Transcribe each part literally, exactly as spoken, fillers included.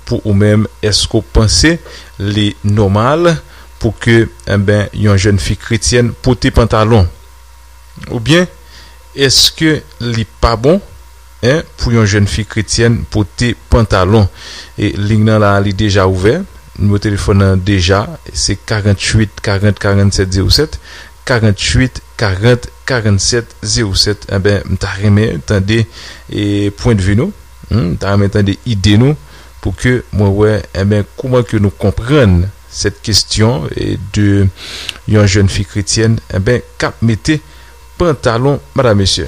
Pou ou menm, èske w panse li nòmal pou ke, enben, yon jèn fi kretyèn pote pantalon? Oubyen, èske li pa bon, en, pou yon jèn fi kretyèn pote pantalon? E liy nan la, li deja ouvè. Nimewo telefòn nan deja, se karanntuit karant karannsèt zewo sèt, karanntuit karant karannsèt zewo sèt. Enben, m ta renmen tande, e, pwendvi nou. Hmm, m ta renmen tande ide nou pou ke mwen wè, enben, kouman ke nou konprann sèt kesyon, e, de yon jèn fi kretyèn, enben, k ap mete pantalon, madam, mesye.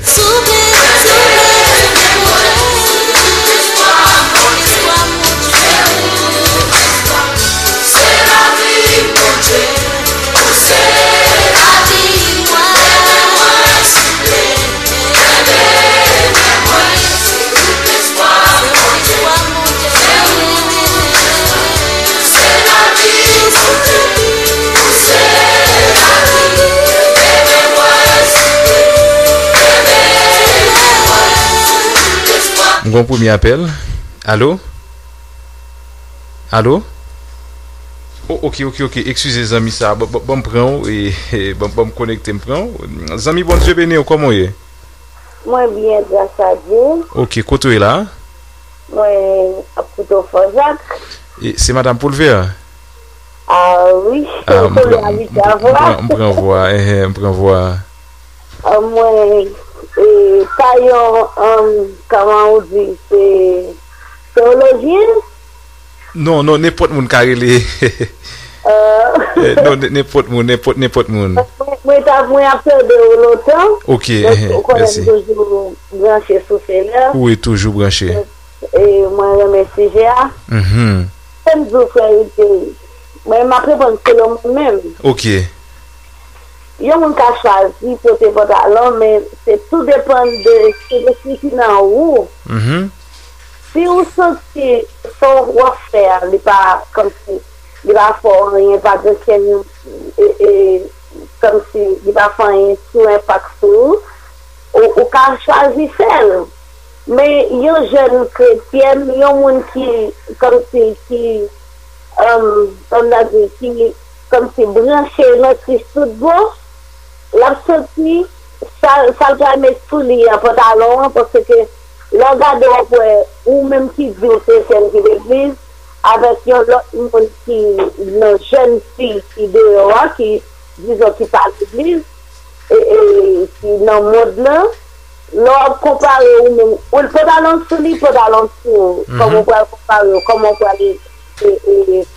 M gon premye apèl. Alo? Alo? Oh, ok, ok, ok. Eskize, zanmi sa. Ban, ban, ban m pran w. E, e, ban, ban m konekte, m pran w. Zanmi, Bondye beni w. Kòman w ye? Mwen byen, gras a Dye. Ok, kote w ye la? Mwen ap koute w, Fò Jak. E, se Madam Poulvè? Ah wi, ah, m pran, m, m pran, m pran vwa, eh, eh, m pran vwa. Ah, mwen, e, pa yon, um, kòman ou di, se teyolojyen? Non, non, nenpòt moun ka rele. Euh. Eh, non, nen-, nenpòt moun, nenpòt, nenpòt moun. Mwen, mwen t ap, mwen ap tande w lontan. Ok, eh, eh, mèsi. Donk, ou konnen m toujou branche sou Senyè. Wi, toujou branche. Donk, e mwen renmen sijè a. Mhm. Fè m di w, frè Wilky, mwen, m ap reponn selon mwen menm. Ok. Yon moun ka chwazi pote pantalon, men se tou depann de, de ki nan ou. Mhm. Si ou santi sa w ap fè a, li pa, kòmsi, li pa fè w anyen, pa gen okenn, e, e, kòmsi, li pa fè anyen sou enpak sou ou, ou, ou ka chwazi fè l. Men yon jèn kretyèn, yon moun ki, kòmsi, ki, um, kòm n a di, ki, kòmsi branche nan Kris tout bon, l ap santi sa, sa l pral met sou li an, pantalon an, paske lè w gade, w ap wè, ou menm ki di w se sèl ki legliz, avèk yon lòt moun ki nan jèn fi ki deyò a, ki, dizon, ki pa legliz, e, e, ki nan mond lan, lè w ap konpare ou menm, ou pantalon sou li, pantalon sou ou, mhm, kòman w pral konpare w, kòman w pral e, e,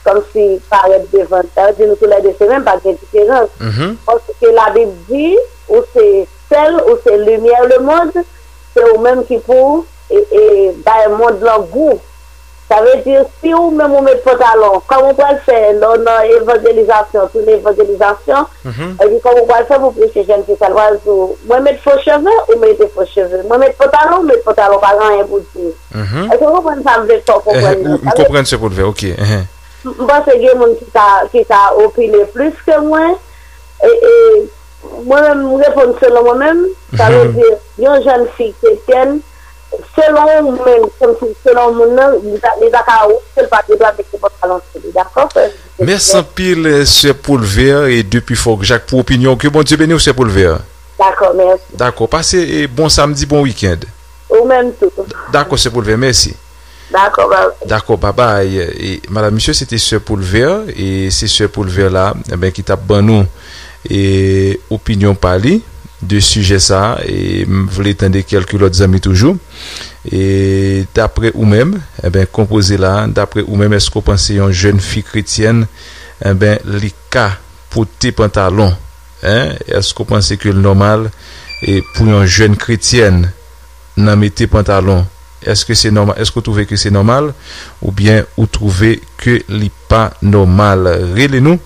kòmsi parèt devan l. Sa vle di nou toulède se menm, pa gen diferans. Mhm. Paske Labib di, ou se sèl, ou se limyè lemonn, se ou menm ki pou, e, e, bay mond lan gou. Sa vle di, si ou menm ou met pantalon, kòman w pral fè lè w nan evanjelizasyon, tou nan evanjelizasyon, mhm, epi kòman w pral fè pou preche jèn fi sa? L pral di w, mwen met fo cheve, ou mete fo cheve. Mwen met pantalon, ou met pantalon, pa gen anyen pou di. Mhm. Èske w konprann sa m vle fè w konprann nan? Ou, m konprann, sè Poulvè, ok. Ehe. M, m panse gen moun ki ka, ki ka opine plis ke mwen. E, e, mwen menm, m reponn selon mwen menm. Sa vle di, yon jèn fi kretyèn, selon ou menm, kòmsi selon moun nan, li ta, li ta ka wè ke l pa gen dwa mete pantalon sou li. Dakò, frè m? Mèsi anpil, eh, sè Poulvè, e depi Fò Jak pou opinyon. Ke Bondye beni w, sè Poulvè. Dakò, mèsi. Dakò, pase, eh, bon samdi, bon wikenn. Ou menm tou. Dakò, sè Poulvè, mèsi. Dakò, babay. Dakò, babay. E, madanm, mesye, se te sè Poulvè, e se sè Poulvè la, enben, ki t ap ban nou, e, opinyon pa li de sijè sa, e m vle tande kèlke lòt zanmi toujou. E daprè ou menm, enben, konpoze la, daprè ou menm, èske w panse yon jèn fi kretyèn, enben, li ka pote pantalon, en? Èske w panse ke l nòmal, e, pou yon jèn kretyèn nan mete pantalon? Èske se nòmal? Èske w twouve ke se nòmal? Oubyen ou twouve ke li pa nòmal? Rele nou.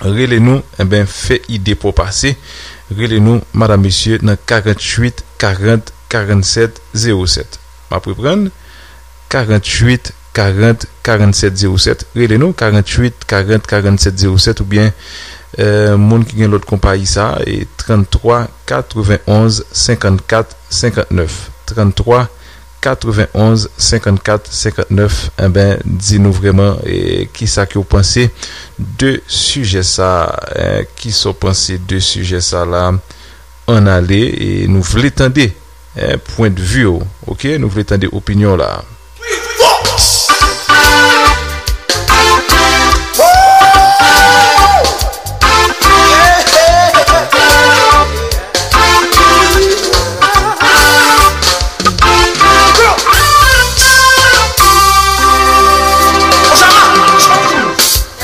Rele nou. Enben, fè ide pa w pase. Rele nou, madanm, mesye, nan karanntuit karant karannsèt zewo sèt. M ap reprann. Karanntuit karant karannsèt zewo sèt. Rele nou, karanntuit karant karannsèt zewo sèt, oubyen, eh, moun ki gen lòt konpayi sa, e tranntwa katrevenonz senkannkat senkantnèf. Tranntwa katrevenn onz senkannkat senkannèf, enben, di nou vrèman, e, kisa ke w panse de sijè sa, e, kisa w panse de sijè sa la, ann ale, e nou vle tande, e, pwendvi w, oke? Nou vle tande opinyon w la.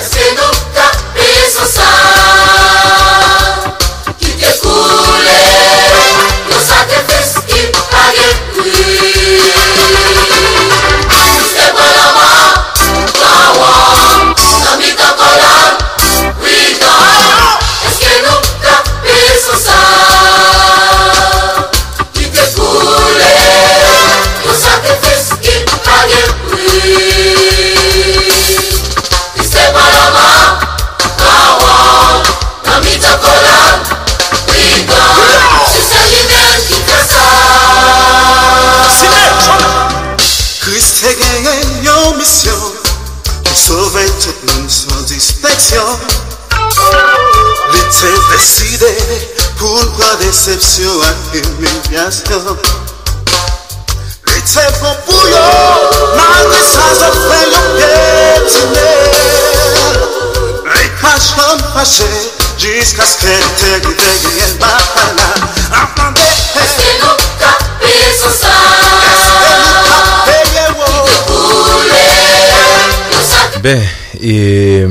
Èske nou ka peye san sa ki te koule, yon sakrifis ki pa gen pri? Li te pran lanmò, pran won nan mitan kolòn, pridan. Èske nou ka peye san sa ki te koule, yon sakrifis ki pa gen pri? Li se pran lanmò, pran won nan mitan kolòn, pridan. Si se li menm ki fè sa. Kris te genyen yon misyon pou sove tout moun san distenksyon. Li te deside pou l pran desepsyon ak imilyasyon. Li te bon pou yo, malgre sa zòt fè yo pyetine. Li pa janm fache, jiskaske li te rive genyen batay la. An tande. Èske nou ka peye san sa? Èske nou ka peye, wo? Ki te koule, yon sakrifis. Ben, e,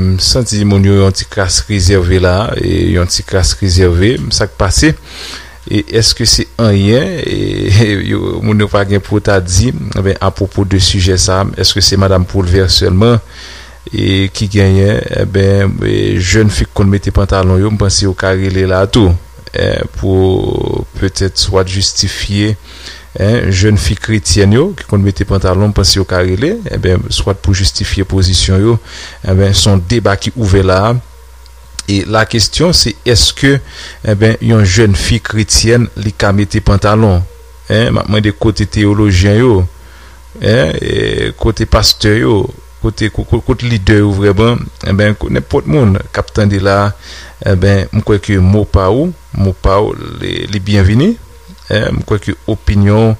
m santi moun yo yon ti kras rezève la, e, yon ti kras rezève, sa k pase? E èske se anyen, e, yo, moun yo pa gen pou ta di, enben, apwopo de sijè sa, èske se madanm Pulvère sèlman, e, ki genyen, enben, e, jèn fi k konn mete pantalon yo, m panse yo ka rele la tou, e, pou petèt swa jistifye, e, jèn fi kretyèn yo ki konn mete pantalon, m panse yo ka rele, enben, swa pou jistifye pozisyon yo, enben, se yon deba ki ouvè la a. E la kesyon se, èske, enben, yon jèn fi kretyèn, li ka mete pantalon? Hein, m ap mande kote teyolojyen yo, hein, e kote pastè yo, kote, ko-, ko-, kote lidè yo vrèman, enben, ko-, nenpòt moun k ap tande la, enben, m kwè ke mo pa ou, mo pa ou, li, li byenvini. Hein, m kwè ke opinyon,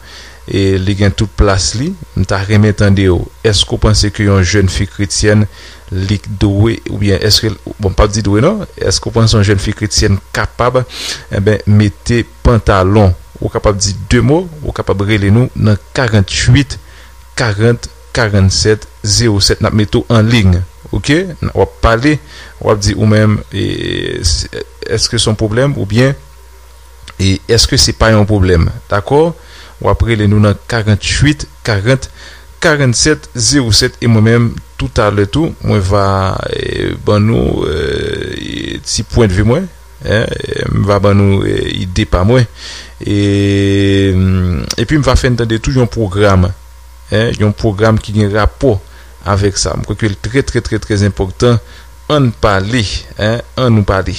e, li gen tout plas li. M ta renmen tande w. Èske w panse ke yon jèn fi kretyèn, li dwe, oubyen èske, bon, m p ap di dwe non, èske w panse yon jèn fi kretyèn kapab, enben, mete pantalon? Ou kapab di de mo, ou kapab rele nou nan karanntuit karant karannsèt zewo sèt. N ap mete w an liy, oke? W ap pale, w ap di ou menm, e, s-, èske se yon pwoblèm oubyen e èske se pa yon pwoblèm? Dakò? W ap rele nou nan karanntuit karant karannsèt zewo sèt, e mwen menm, toutalè tou, mwen va, e, ban nou, e, ti pwendvi mwen, hein, e, m va ban nou, e, ide pa mwen. E, mm, epi m va fè n tande tou yon pwogram, hein, yon pwogram ki gen rapò avèk sa. M kwè ke l trè, trè, trè, trè enpòtan. Ann pale, hein, ann nou pale.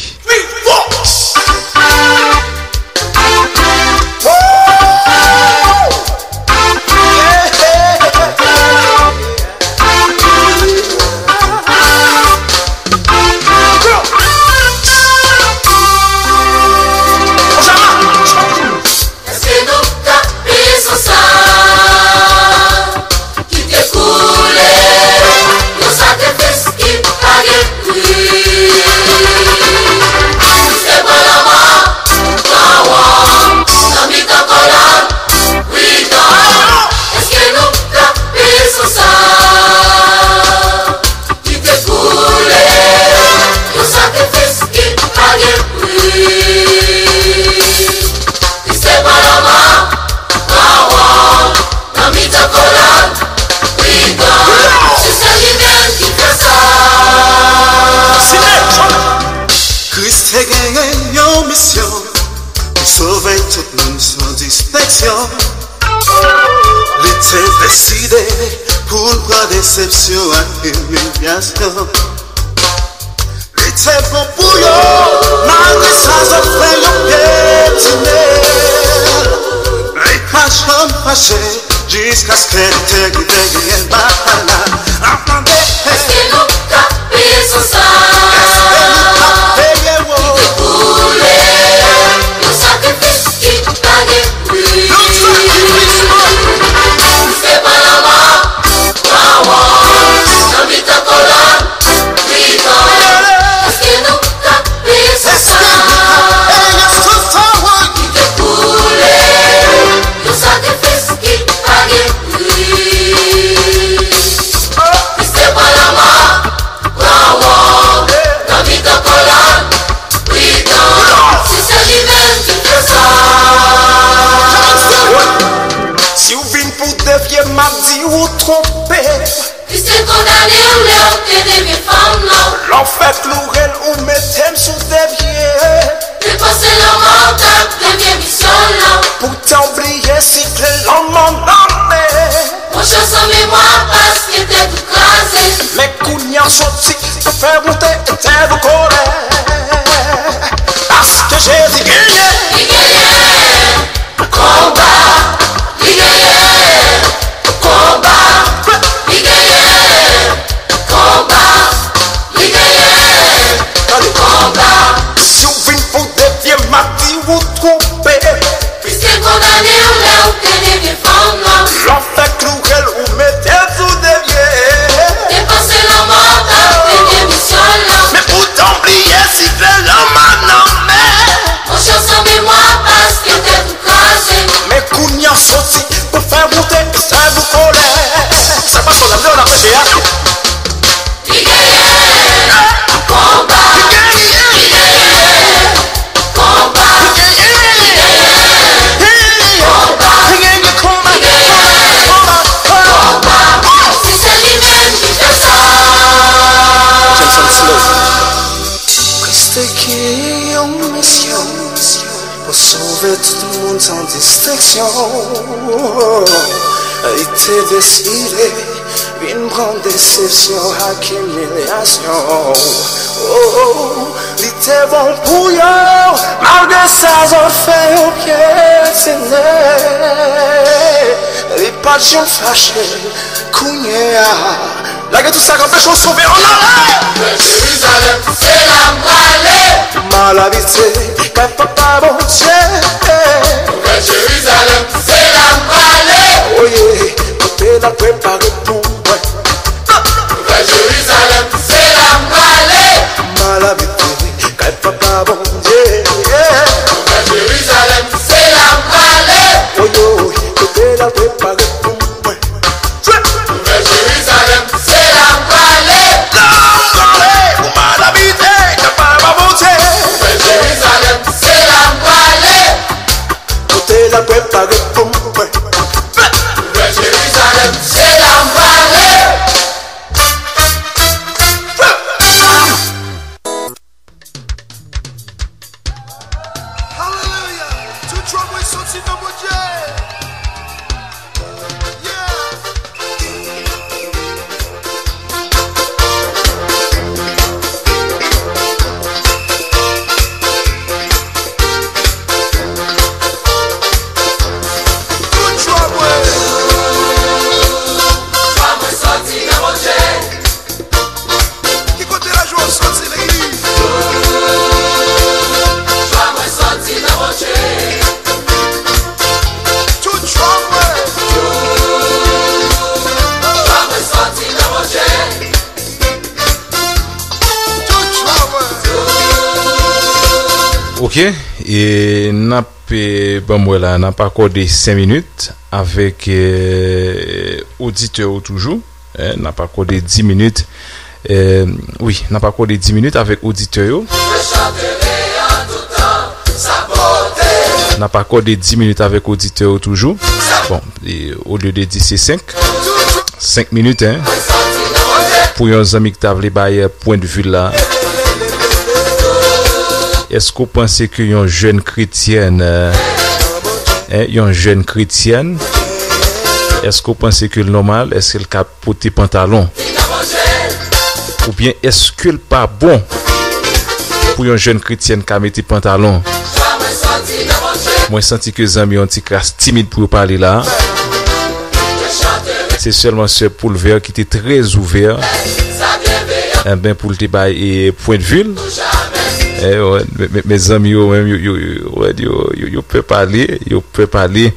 Èske nou ka peye san sa ki te koule, yon sakrifis ki pa gen pri? Jis te pran lanmò, pran won, nan mitan kolòn, pridan. Èske nou ka peye san sa? Ki te koule, yon sakrifis ki pa gen pri. Li se pran lanmò, pran won, nan mitan kolòn, pridan. Si se li menm ki fè sa. Kris te genyen yon misyon pou sove tout moun san distenksyon. Li te deside pou l pran desepsyon ak imilyasyon. Li te bon pou yo, malgre sa zòt fè yo pyetine. Li pa janm fache, Jiskaske te rive genyen batay la. An tande. Èske nou ka peye san sa? Èske nou ka peye, wo? Ki te koule. Yon sakrifis ki pa gen pri. Yon sakrifis. Ki te pran lanmò, pran won, nan mitan kolòn, pridan. Èske nou ka peye san sa? Èske nou ka peye san sa, wi? Ki te koule. Yon sakrifis ki pa gen pri. Kris te pran lanmò, pran won, nan mitan kolòn, pridan. Si se li menm ki fè sa. Si w vin pou devye m, m ap di w ou twonpe. Kris te kondane w lè w te devye fanm nan. Lè w fè klou rèl ou mete m sou devye. Te panse lanmò t ap devye misyon l lan. Poutan w bliye sifle lanmò nan men. Monchè, san memwa paske tèt ou kraze. Men kounye a w soti pou fè monte tèt ou kolè. Paske Jezi genyen. Li genyen. Konba, li genyen. Konba, li genyen. Konba, li genyen. Konba. Si w vin pou devye m, m ap di w ou twonpe. Kris te kondane w lè w te devye fanm nan. Lè w fè klou rèl ou mete l sou devye. Te panse lanmò t ap devye misyon l lan. Men poutan w bliye sifle lanmò nan men. Monchè, san memwa paske tèt ou kraze. Men kounye a w soti pou fè monte sèl ou kolè. Sa pa sou la, nou la preche a. Li genyen konba. Li genyen konba. Li genyen konba. Li genyen konba. Li genyen konba. Si se li menm ki fè sa. Kris te gen yon misyon pou sove tout moun san distenksyon. Li te deside vin pran desepsyon ak imilyasyon. Oh, li te bon pou yo, malgre sa zòt fè yo pyetine. Li pa t janm fache, kounye a. Lage tout sa k anpeche w sove ann ale. Nouvèl Jerizalèm, se la m prale. M al abite kay Papa Bondye. Nouvèl Jerizalèm, se la m prale. Oye, kote l ap prepare pou mwen. Nouvèl Jerizalèm, se la m prale. M al abite kay Papa Bondye. Nouvèl Jerizalèm, se la m prale. Oye, kote l ap prepare pou mwen. Nouvèl Jerizalèm, se la m prale. La m prale pou m al abite kay Papa Bondye. Nouvèl Jerizalèm, se la m prale. Kote l ap prepare pou mwen. Nouvèl Jerizalèm, se la m prale. Alelouya! Tout jwa mwen soti nan Bondye. Yeah! Tout jwa mwen. Jwa mwen soti nan Bondye. Ki kote lajwa w soti, legliz? Jwa mwen soti nan Bondye. Tout jwa mwen. Jwa mwen soti nan Bondye. Tout jwa mwen. Ok, e n ap, e, ban m wè la, n ap akòde senk minit avèk, e, oditè yo toujou. Eh, n ap akòde dis minit. Eh, wi, n ap akòde dis minit avèk oditè yo. N ap akòde dis minit avèk oditè yo toujou. Bon, e, olye de dis, se senk. Senk minit, en. Pou yon zanmi ki ta vle bay pwennvi l la. Èske w panse ke yon jèn kretyèn, eh, en, yon jèn kretyèn, èske w panse ke l nòmal? Èske l ka pote pantalon? Oubyen èske l pa bon pou yon jèn kretyèn ka mete pantalon? Mwen santi ke zanmi yo yon ti kras timid pou yo pale la. Se sèlman sè Poulvè ki te trè ouvè, enben, pou l te bay, e, pwendvi l. E, wè, me, me, mezanmi yo menm, yo, yo, yo, wè, yo, yo, yo pè pale, yo pè pale.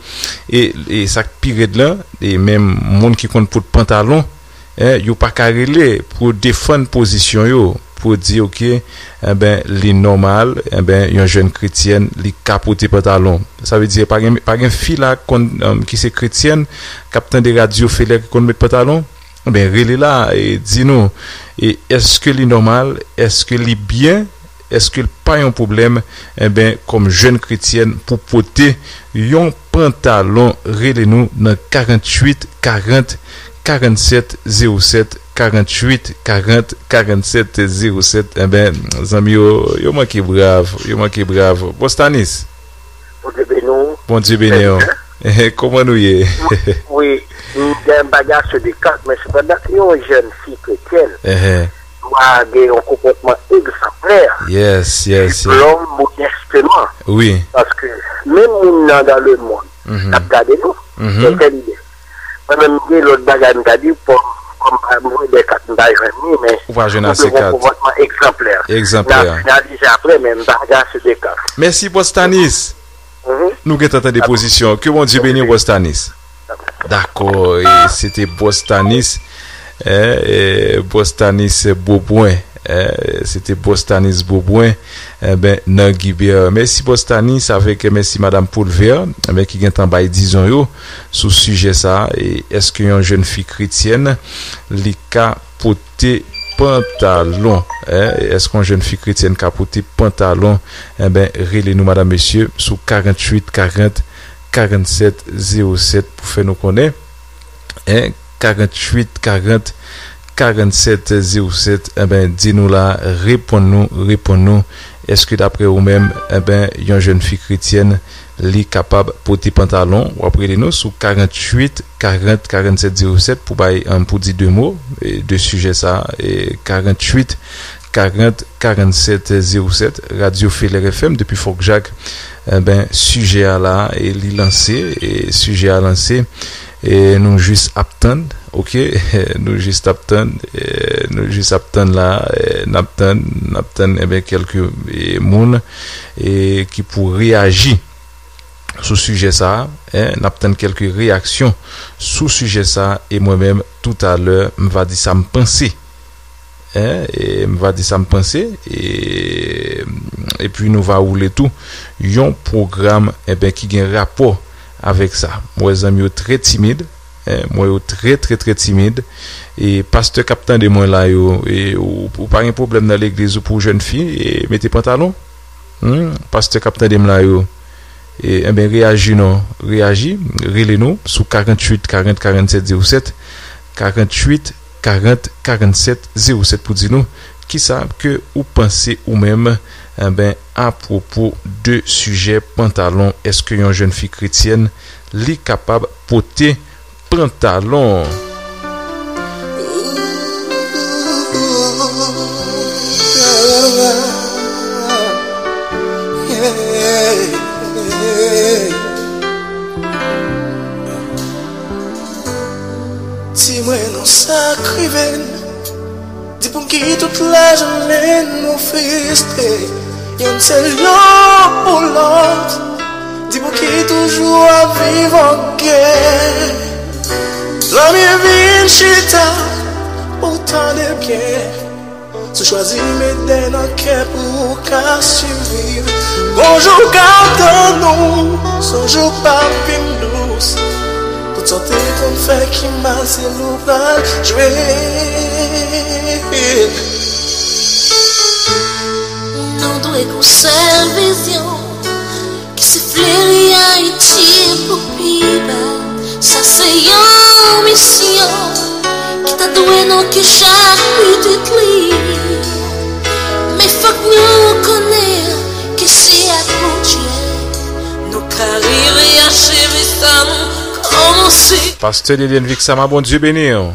E, e sa k pi rèd lan, e menm moun ki konn pote pantalon, en, yo pa ka rele pou yo defann pozisyon yo, pou yo di, oke, enben, li nòmal, enben, yon jèn kretyèn, li ka pote pantalon. Sa vle di, pa gen, pa gen fi la konn, em, ki se kretyèn, k ap tande radyo Felè ki konn met pantalon? Enben, rele la e di nou, e èske li nòmal? Èske li byen? Èske l pa yon pwoblèm, enben, kòm jèn kretyèn, pou pote yon pantalon? Rele nou nan karanntuit karant karannsèt zewo sèt, karanntuit karant karannsèt zewo sèt. Enben, zanmi yo, yo manke brav, yo manke brav. Bostanis. Bondye beni w. Bondye beni w. Kòman nou ye? Wi, m gen bagay sou de kat, men sepandan, yon jèn fi kretyèn, dwa gen yon konpòtman egzanplè. Yes, yes, yes. Diplòm, modèsteman. Wi. Paske menm moun nan dan le mond, mhm, ap gade nou, mhm, entèlijan. Mwen menm, gen lòt bagay m ta di, kòm, kòm m pa, m voye de kat, m pa jwenn li, men ou pa jwenn ase kat. Ou dwe gen konpòtman egzanplè. Egzanplè. N a finalize apre, men m pa gen ase de kat. Mèsi, Bostanis. Mhm. Nou gentan tande pozisyon. Ke Bondye beni w, Bostanis. Dakò, e se te Bostanis, e, e, Bostanis Bobwen, e, se te Bostanis Bobwen, enben, nan Gibè. Mèsi Bostanis, avèk mèsi Madanm Poulvè, enben, ki gentan bay dizon yo sou sijè sa, e èske yon jèn fi kretyèn, li ka pote pantalon, en? Èske yon jèn fi kretyèn ka pote pantalon? Enben, rele nou, madanm, mesye, sou karanntuit karant karannsèt zewo sèt pou fè nou konnen, en, karanntuit karant karannsèt zewo sèt, enben, di nou la, reponn nou, reponn nou. Èske daprè ou menm, enben, yon jèn fi kretyèn, li kapab pote pantalon? W ap rele nou sou karanntuit karant karannsèt zewo sèt pou bay, em, pou di de mo, e, de sijè sa, e, karanntuit karant karannsèt zewo sèt, Radyo Felè F M depi Fòkjak. Enben, sijè a la, e, li lanse, e, sijè a lanse, e, nou jis ap tann, oke? Nou jis ap tann, e, nou jis ap tann la, e, n ap tann, n ap tann, enben, kèlke, e, moun, e, ki pou reyaji sou sijè sa a, en, n ap tann kèlke reyaksyon sou sijè sa a, e mwen menm, toutalè, m va di sa m panse. En, e m va di sa m panse, e, epi nou va woule tou yon pwogram, enben, ki gen rapò avèk sa. M wè zanmi yo trè timid, en, m wè yo trè, trè, trè timid. E pastè k ap tande mwen la yo, e ou, ou pa gen pwoblèm nan legliz ou pou jèn fi, e mete pantalon? Hmm, pastè k ap tande m la yo, e, enben, reyaji non, reyaji, rele nou sou karanntuit karant karannsèt zewo sèt, karanntuit karant karannsèt zewo sèt pou di nou kisa ke ou panse ou menm, enben, apwopo de sijè pantalon. Èske yon jèn fi kretyèn, li kapab pote pantalon? Di mwen non sa k rive n. Di pou m ki tout lajounen nou fristre, youn se yon pou lòt. Di pou ki toujou ap viv an gè. Lanmye vin chita pou tande byen. Si w chwazi met dèy nan kè pou w ka siviv, gon jou k ap tann ou, se yon jou k p ap vin dous. Tout sa w te konn fè ki mal, se l ou pral jwenn. Nou dwe gon sèl vizyon, ki se fleri Ayiti pou pi ba. Sa se yon misyon ki ta dwe nou ki chak pitit li. Men fòk nou konnen ke se ak Bondye nou ka rive acheve sa nou kòmanse. Pastè Delienne Vixama, Bondye beni w.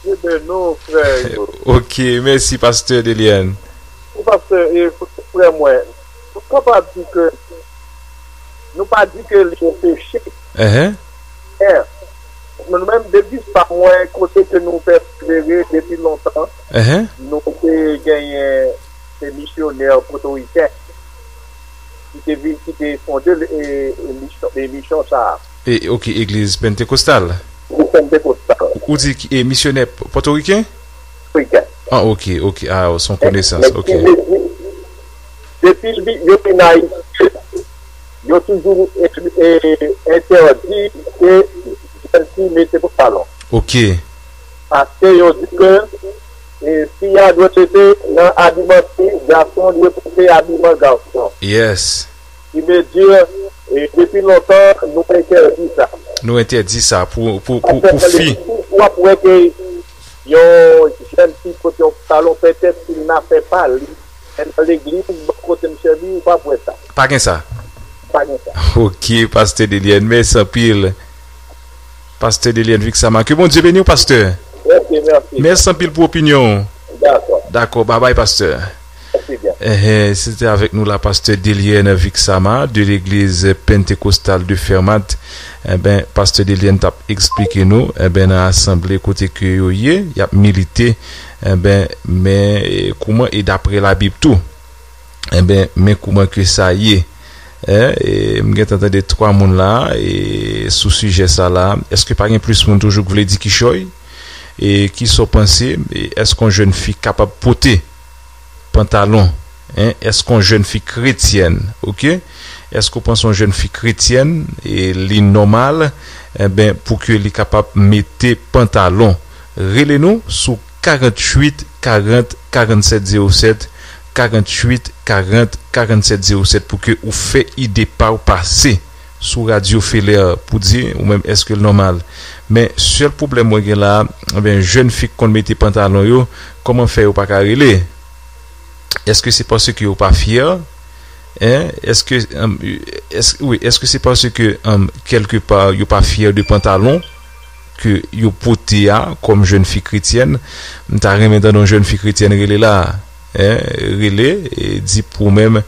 Dye beni w, frè yo. Ok, mèsi, pastè Delienne. Wi, pastè, e, frè mwen, nou kapab di ke, nou pa di ke li se peche. Enhen. Men nou menm, depi pa mwen, kote ke nou pèsevere depi lontan, Ehe. nou te genyen se misyonè pòtoriken ki te vin, ki te fonde l, e, e misyon, e misyon sa a. E, ok, Egliz Pentekostal. Egliz Pentekostal. Ou di ki, e, misyonè p-, pòtoriken? Pòtoriken. Ah, ok, ok. Ah, se yon konesans, men ok. Ki vle di, depi li, yo vin Ayiti, yo toujou, e, e, entèdi ke jèn fi mete pantalon. Ok. Paske yo di ke, e, fi a dwe rete nan abiman fi, gason dwe pote abiman gason. Yes. Ki vle di, e, depi lontan, nou entèdi sa. Nou entèdi sa pou, pou, pou, Paske pou nan fi. Legliz, w ap wè ke yon jèn fi pote yon pantalon, petèt si l nan afè pa li. Men nan legliz, bò kote m sèvi, ou p ap wè sa. Pa gen sa. Pa gen sa. Ok, Pastè Delienne, mèsi anpil. Pastè Delienne Vixama, ke Bondye beni w, pastè. Ok, mèsi. Mèsi anpil pou opinyon w. Dakò. Dakò, babay, pastè. Mèsi byen. Ehe, se te avèk nou la, pastè Delienne Vixama, de legliz Pentekostal de Fermat. Enben, pastè Delienne t ap eksplike nou, enben, nan asanble kote ke yo ye, y ap milite, enben, men, e, kouman, e daprè Labib tou. Enben, men kouman ke sa ye. E, e, m gentan tande twa moun la, e, sou sijè sa la. Èske pa gen plis moun toujou k vle di kichòy? E, kisa w panse? E, èske yon jèn fi kapab pote pantalon? Hein? Èske yon jèn fi kretyèn, ok? Èske w panse yon jèn fi kretyèn, e, li nòmal, enben, pou ke li kapab mete pantalon? Rele nou sou karanntuit karant karannsèt zewo sèt, karanntuit karant karannsèt zewo sèt, pou ke ou fè ide pa w pase sou radyo Felè pou di ou menm èske l nòmal. Men sèl pwoblèm mwen gen la, enben, jèn fi k konn mete pantalon yo, kòman fè yo pa ka rele? Èske se paske yo pa fyè? Hein? Èske, um, èske, wi, èske se paske, um, kèlkepa yo pa fyè de pantalon ke yo pote a kòm jèn fi kretyèn? M ta renmen tande yon jèn fi kretyèn rele la, hein, rele, e di pou ou menm,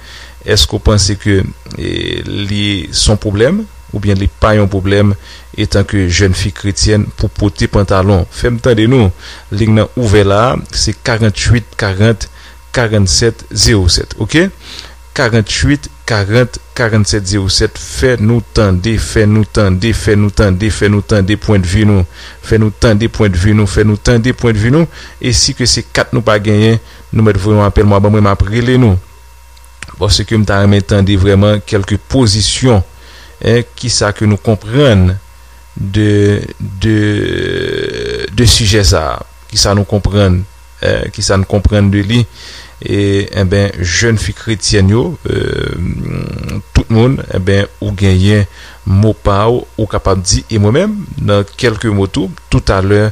èske w panse ke, e, li se yon pwoblèm oubyen li pa yon pwoblèm etanke jèn fi kretyèn pou pote pantalon? Fè m tande nou. Liy nan ouvè la, se karanntuit karant karannsèt zewo sèt, ok? Karanntuit karant karannsèt zewo sèt, fè nou tande, fè nou tande, fè nou tande, fè nou tande pwendvi nou, fè nou tande pwendvi nou, fè nou tande pwendvi nou. E si ke se kat nou pa genyen, nou mèt voye yon apèl, mwen, ban mwen, m ap rele nou. Paske m ta renmen tande vrèman kèlke pozisyon, en, kisa ke nou konprann de, de, de sijè sa a, kisa nou konprann, eh, kisa n konprann de li. E, enben, jèn fi kretyèn yo, eh, tout moun, enben, ou genyen mo pa w, ou kapab di, e mwen menm, nan kèlke mo tou, toutalè,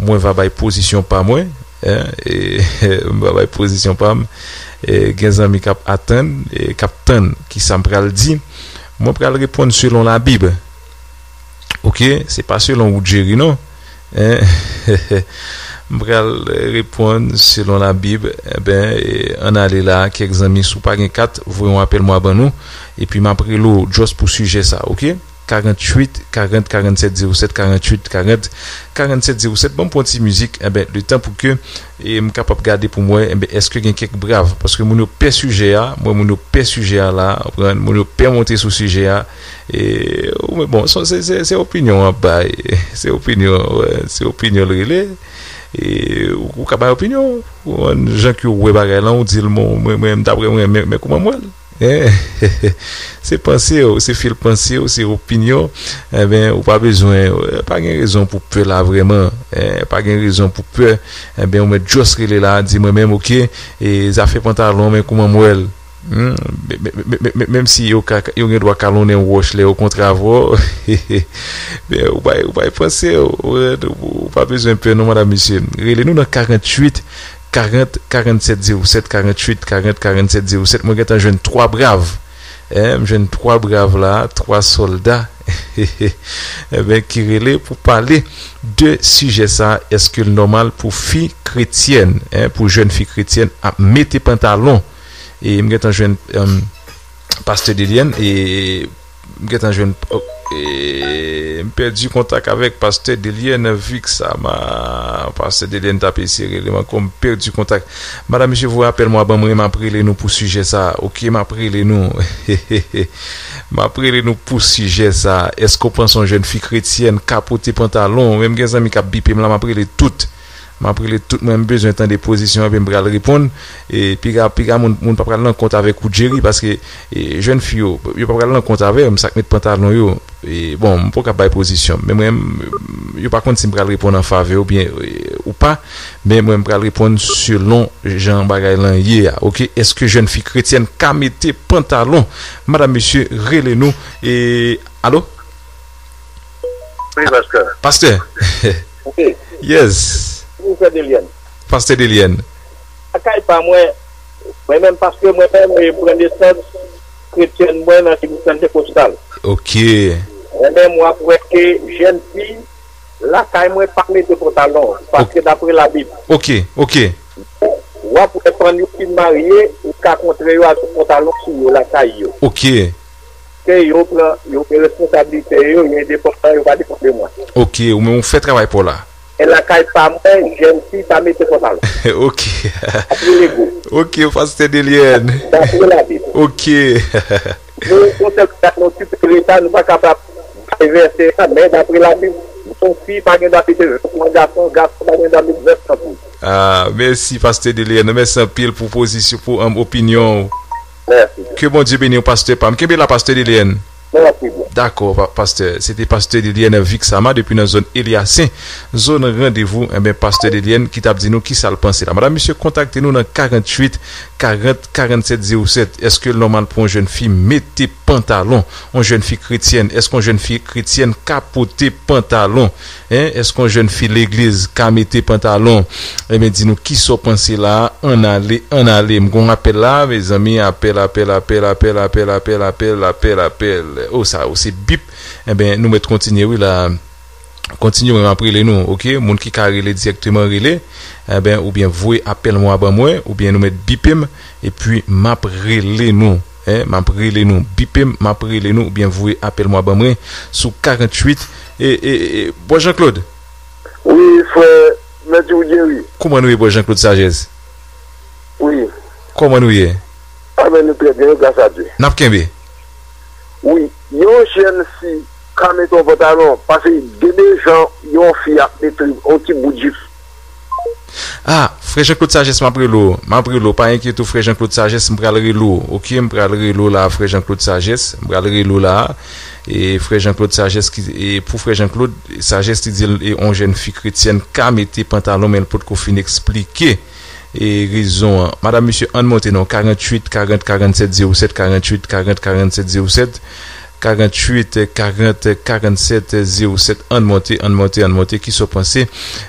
mwen va bay pozisyon pa mwen, eh, e, m va bay pozisyon pa m, e, gen zanmi k ap atann, e, k ap tann kisa m pral di, mwen pral reponn selon Labib. Ok, se pa selon ou Jerry non. Hein? M pral reponn selon Labib. Enben, e, ann ale la, kèk zanmi, si w pa gen kat, voye yon apèl mwa ban nou. Epi m ap rele w just pou sijè sa, ok? Karanntuit karant karannsèt zewo sèt, karanntuit karant karannsèt zewo sèt. Ban m pran ti mizik, enben, letan pou ke, e, m kapab gade pou m wè, enben, èske gen kèk brav? Paske moun yo pè sijè a, mwen, moun yo pè sijè a la, konprann, moun yo pè monte sou sijè a. E, ou, men bon, se, se, se, se opinyon w ap bay. Se opinyon, wè, se opinyon l rele. E, ou, ou ka bay opinyon w. Ou konprann, jan ke w wè bagay lan, ou di l, bon, mwen, mwen, daprè mwen, men, men kouman m wè l. Hein? Se panse w, se fil panse w, se opinyon. Enben, ou pa bezwen, pa gen rezon pou pè la vrèman. Eh, pa gen rezon pou pè. Enben, ou mèt just rele la, di mwen menm, ok, e zafè pantalon, men kouman m wè l. Hmm, men, men, men, men, men, menm si yo ka, yo gen dwa kalonnen wòch lè yo kontre avè w, men ou pa, ou pa panse, ou, ou pa bezwen pè non, madam, mesye. Rele nou nan karanntuit karant karannsèt zewo sèt, karanntuit karant karannsèt zewo sèt. Mwen gentan jwenn twa brav. Eh, m jwenn twa brav la, twa sòlda. Enben, ki rele pou pale de sijè sa, èske l nòmal pou fi kretyèn, eh, pou jèn fi kretyèn ap mete pantalon? E m gentan jwenn, em, pastè Delienne, e M gentan jwenn, oh, e, m pèdi kontak avèk pastè Delienne Vixama. Pastè Delienne t ap eseye rele m ankò, m pèdi kontak. Madame, monsieur, vous, appelle-moi, ban mwen, m ap rele nou pou sijè sa. Ok, m ap rele nou. M ap rele nou pou sijè sa. Èske w panse yon jèn fi kretyèn ka pote pantalon? Menm gen zanmi k ap bipe m la, m ap rele tout. M ap rele tout, mwen, m bezwen tande pozisyon, epi m pral reponn. E piga, piga moun, moun pa pral nan kont avèk ou, Jerry, paske, e, jèn fi yo, yo pa pral nan kont avè m, sa k met pantalon yo. E, bon, m poko ap bay pozisyon m, men mwen, m, yo pa konn si m pral reponn an favè oubyen, e, ou pa, men mwen, m pral reponn selon jan bagay lan ye a, ok? Èske jèn fi kretyèn ka mete pantalon? Madam, mesye, rele nou. E, alo? Wi, pastè. Pastè. Wi. Yes. Wi, frè Delienne. Pastè Delienne. Lakay pa mwen, mwen menm, pastè, mwen menm, e, m pran nesans kretyèn mwen nan legliz Pantekostal. Ok. Mwen menm, w ap wè ke jèn fi lakay mwen pa mete pantalon, paske dapre Labib. Ok, ok. W ap wè fann yo fin marye, ou ka kontre yo avèk pantalon sou yo lakay yo. Ok. Ke yo pran, yo gen responsablite yo, yo endepandan, yo pa depann de mwen. Ok, ou menm ou fè travay pa w la. E lakay pa mwen, jèn fi pa mete pantalon. Ok. Apre lego. Ok, pastè Delienne. Dapre Labib. Ok. Nou, yon sèl bagay, nou ti pere sa, nou pa kapab bay vèsè a, men dapre Labib, yon fi pa gen dwa mete vèsman gason, gason pa gen dwa mete vèsman fi. Ah, mèsi, pastè Delienne. Mèsi anpil pou pozisyon, pou, um, opinyon w. Mèsi. Ke Bondye beni w, pastè pa m. Kenbe la, pastè Delienne. Mèsi byen. Dakò, pa-, pastè. Se te pastè Delienne Vixama depi nan zòn Eliasen, zòn Randevou. Enben, pastè Delienne ki t ap di nou kisa l panse la. Madam, mesye, kontakte nou nan karanntuit karant, karannsèt zewo sèt. Èske l nòmal pou yon jèn fi mete pantalon? Yon jèn fi kretyèn, èske yon jèn fi kretyèn ka pote pantalon? Hein? Èske yon jèn fi legliz ka mete pantalon? Enben, di nou kisa w panse la a. Ann ale, ann ale. M gon apèl la, mezanmi. Apèl, apèl, apèl, apèl, apèl, apèl, apèl, apèl, apèl. Oh, sa, oh, se bip. Enben, nou mèt kontinye, wi, la. Kontinye, mwen, m ap rele nou, ok? Moun ki ka rele dirèkteman, rele. Enben, oubyen voye apèl mwen ban mwen, oubyen nou mèt bipe m, epi m ap rele nou. Hein, m ap rele nou. Bipe m, m ap rele nou, oubyen voye apèl mwen ban mwen sou karanntuit. E, e, e, bò Jean Claude. Wi, frè, mèt Jerry. Kouman nou ye, bò Jean Claude Sagesse? Wi. Kòman nou ye? Anben, nou trè byen, gras a Dye. N ap kenbe. Wi, yon jèn fi ka mete yon pantalon, paske gen de jan yon fi ap mete yon ti bout jip. Ah, frè Jean Claude Sagesse, m ap rele w. M ap rele w. Pa enkyete w, frè Jean Claude Sagesse, m pral rele w. Ok, m pral rele w la, frè Jean Claude Sagesse. M pral rele w la. E frè Jean Claude Sagesse ki, e pou frè Jean Claude Sagesse, li di l, e yon jèn fi kretyèn ka mete pantalon, men l potko fin eksplike e rezon an. Madam, mesye, ann monte non, karanntuit karant karannsèt zewo sèt, karanntuit karant karannsèt zewo sèt, karanntuit karant karannsèt zewo sèt. Ann monte, ann monte, ann monte. Kisa w panse?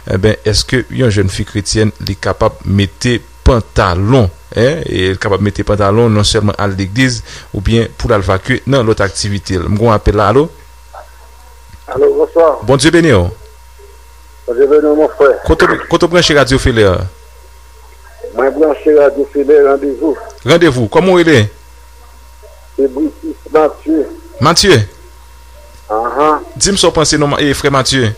Enben, èske yon jèn fi kretyèn, li kapab mete pantalon? Hein? E li kapab mete pantalon, non sèlman al legliz, oubyen pou l al vakye nan lòt aktivite l. M gon apèl la, alo? Alo, bonswa. Bondye beni w. Bondye beni w, mon frè. Kote, kote w branche radyo Filè a? Mwen branche radyo Filè, Randevou. Randevou, kòman w rele? Se Britis Matye. Matye? Ahan. Di m sa w panse non, e, frè Matye.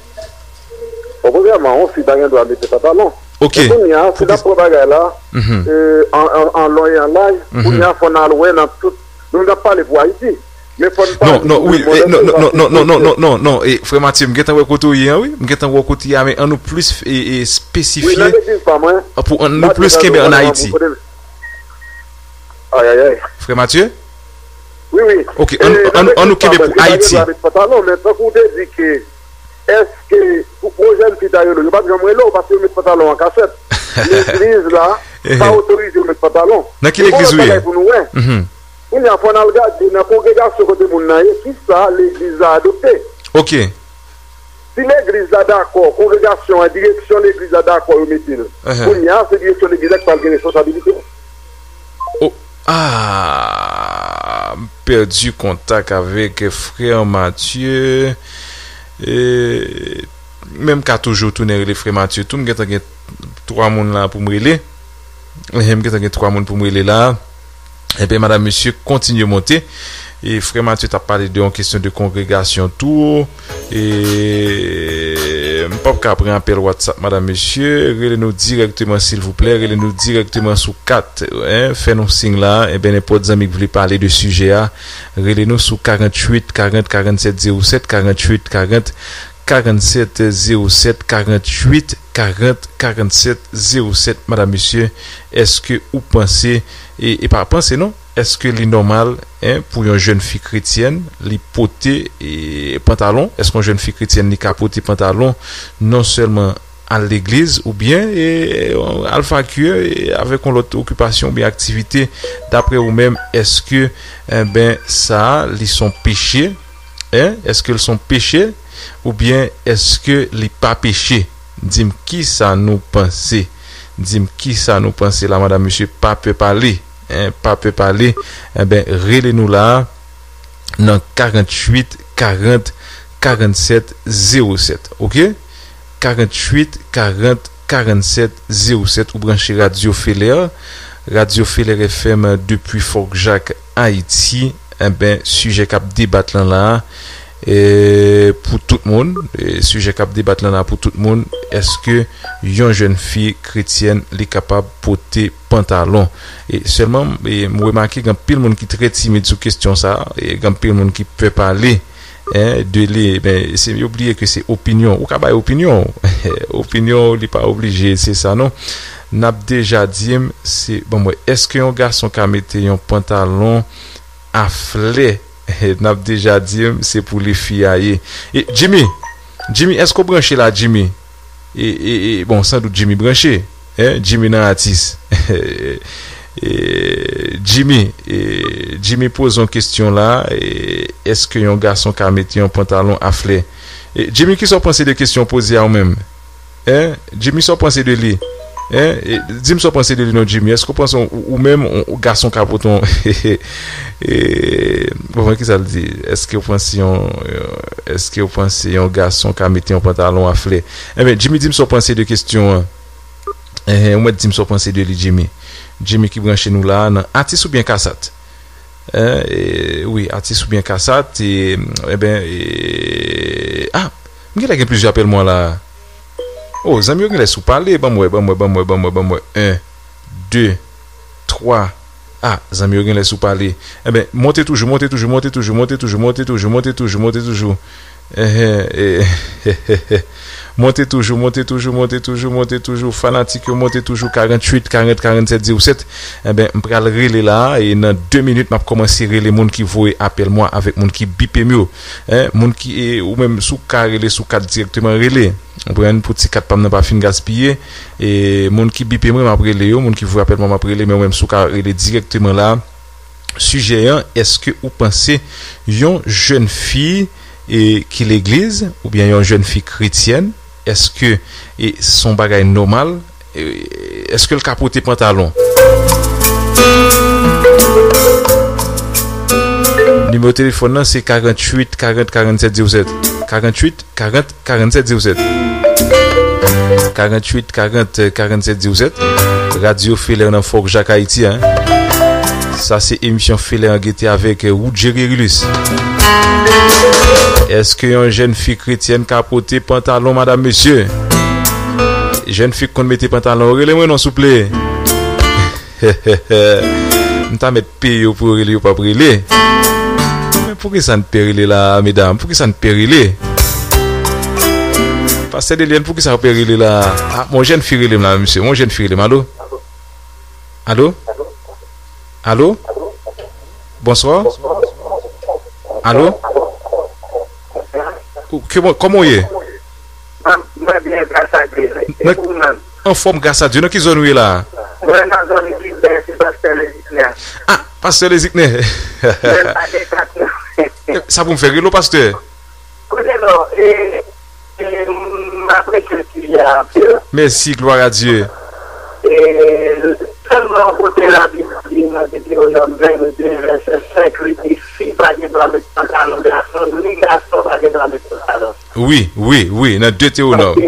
Bon, premyèman, yon fi pa gen dwa mete pantalon. Ok. Men kounye a, si n ap pran bagay la, mhm, e, an, an, an lon e an laj, mhm, kounye a, fò n al wè nan tout, nou, n ap pale pou Ayiti. Men fò n pa di tout moun nan non, non, non, non, non, non, non, non, non, non, e, frè Matye, m gentan wè kote w ye an, wi. M gentan wè kote w ye a, men ann nou plis, e, e, espesifye. Wi, nan legliz pa mwen. Pou ann nou plis kenbe ann Ayiti. Ayayay. Frè Matye? Wi, wi. Ok, ann, e, ann, ann nou kenbe pou Ayiti. Mwen pa gen dwa met pantalon, men tankou w te di ke, èske pou, pou yon jèn fi ta rele w, yo p ap janm rele w, paske yo met pantalon an kachèt. Legliz la pa otorize yo met pantalon. Nan ki legliz ou ye? Kounye a, fò n al gade nan kongregasyon kote moun nan ye, kisa legliz la adopte. Ok. Si legliz la dakò, kongregasyon an, direksyon legliz la dakò, yo mete l. Kounye a, se direksyon legliz la ki pral gen responsabilite. Oh, ah, m pèdi kontak avèk frè Matye. E, men m ka toujou tounen rele frè Matye tou. M gentan gen twa moun la pou m rele. Ehe, m gentan gen twa moun pou m rele la. Enben, madam, mesye, kontinye monte. E frè Matye t ap pale de yon kesyon de kongregasyon tou. E m p ap ka pran apèl WhatsApp, madam, mesye. Rele nou dirèkteman, silvouplè. Rele nou dirèkteman sou kat, en, fè nou siy la. Enben, nenpòt zanmi k vle pale de sijè a, rele nou sou karanntuit karant karannsèt zewo sèt, karanntuit karant karannsèt zewo sèt, karanntuit karant karannsèt zewo sèt. Madam, mesye, èske ou panse, e, e pa panse non, èske li nòmal, en, pou yon jèn fi kretyèn, li pote, e, pantalon? Èske yon jèn fi kretyèn, li ka pote pantalon non sèlman al legliz, oubyen, e, al fakir, e, avèk yon lòt okipasyon oubyen aktivite? Daprè ou menm, èske, enben, sa a, li s on peche? En, èske l s on peche? Oubyen èske li pa peche? Di m kisa nou panse. Di m kisa nou panse la, madam, mesye, pa pè pale. En, pa pè pale. Enben, rele nou la a nan karanntuit karant karannsèt zewo sèt. Oke? Karanntuit karant karannsèt zewo sèt. Ou branche Radyo Felè. Radyo Felè F M depi Fòk Jak, Ayiti. Enben, sijè k ap debat lan la a, e, pou tout moun, e, sijè k ap debat lan la pou tout moun, èske yon jèn fi kretyèn, li kapab pote pantalon? E sèlman, e, m remake gen anpil moun ki trè timid sou kesyon sa a, e gen anpil moun ki pè pale, en, de li. Men, se, yo bliye ke se opinyon. Ou ka bay opinyon w. Opinyon w, li pa oblije se sa non. N ap deja di m, se, ban m wè, èske yon gason ka mete yon pantalon a flè? N ap deja di m, se pou li fi a ye. E, Jimmy, Jimmy, èske w branche la, Jimmy? E, e, e, bon, sandout Jimmy branche. En, Jimmy nan atis. E, Jimmy, e, Jimmy poze yon kesyon la, e, èske yon gason ka mete yon pantalon a flè? E, Jimmy, kisa w panse de kesyon poze a ou menm? En, Jimmy, sa w panse de li? En, e, di m sa w panse de li non, Jimmy. Èske w panse ou, ou menm, ou, ou gason ka pote yon, e, bon, kisa l di? Èske w panse yon, èske w panse yon gason ka mete yon pantalon a flè? Enben, Jimmy, di m sa w panse de kesyon an. Enhen, ou mèt di m sa w panse de li, Jimmy. Jimmy ki branche nou la a nan atis oubyen kasat? En, e, wi, atis oubyen kasat, e, enben, e, a, m genlè gen plizyè apèl mwen la. O, zanmi yo genlè sou pale, ban m wè, ban m wè, ban m wè, ban m wè, ban m wè. En, de, twa. A, zanmi yo genlè sou pale. Enben, monte toujou, monte toujou, monte toujou, monte toujou, monte toujou, monte toujou, monte toujou. Enhen, e, monte toujou, monte toujou, monte toujou, monte toujou. Fanatik yo, monte toujou, karanntuit karant karannsèt zewo sèt. Enben, m pral rele la a, e nan de minit, m ap kòmanse rele moun ki voye apèl mwen avèk moun ki bipe m yo. En, moun ki, e, ou menm, si w ka rele sou kat dirèkteman, rele. Ou konprann, pou ti kat pa m nan pa fin gaspiye. E moun ki bipe mwen, m ap rele yo. Moun ki voye apèl mwen, m ap rele. Men ou menm, si w ka rele dirèkteman la, sijè an, èske ou panse yon jèn fi, e, ki legliz, oubyen yon jèn fi kretyèn, èske, e, s on bagay nòmal? E, èske l ka pote pantalon? Nimewo telefòn nan se karanntuit karant karannsèt zewo sèt. Karanntuit karant karannsèt zewo sèt. Karanntuit karant karannsèt zewo sèt. Radyo Felè nan Fòk Jak Ayiti, en. Sa se emisyon Felè an Gete avèk, e, Woodjeri Rilus. Èske yon jèn fi kretyèn ka pote pantalon, madam, mesye? Jèn fi k konn mete pantalon, rele mwen non, souple. M ta mèt peye yo pou yo rele, yo p ap rele. Men poukisa n pè rele la, medam? Poukisa n pè rele? Pastè Deliène, poukisa w pè rele la? A, m on jèn fi rele m la, mesye. M on jèn fi rele m. Alo? Alo? Alo? Bonswa? Alo? Ou, kòman, kòman w ye? Mwen, mwen byen, gras a Dye. E ou menm? Anfòm, gras a Dye. Nan ki zòn ou ye la a? Mwen nan zòn Gilbè, se pastè Leziknè. A, pastè Leziknè. Mwen pa gen kat, non. Sa pou m fè, rele w pastè? Kote non, e, e, m apresye sijè a anpil. Mèsi, glwa a Dye. E, sèlman yon kote Labib di nan Detewonòm vennde, vèsè senk, li di, fi pa gen dwa met pantalon gason, ni gason pa gen dwa met pantalon. Wi, wi, wi, nan Detewonòm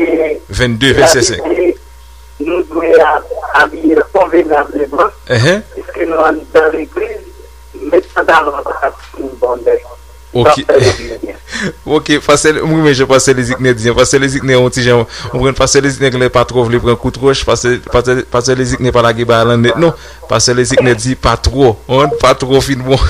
vennde, vèsè senk. Nou dwe a-, abiye konvenableman, enhen, piske nou anndan legliz, met pantalon an pa t ap fin bon. Ok. Ok, pastè, m renmen jan pastè Leziknè di an. Pastè Leziknè, yon ti jan, ou konprann, pastè Leziknè genlè pa twò vle pran kout wòch, pastè, pastè, pastè Leziknè pa lage bagay lan nèt, non. Pastè Leziknè di pa twò, hein, pa twò fin bon.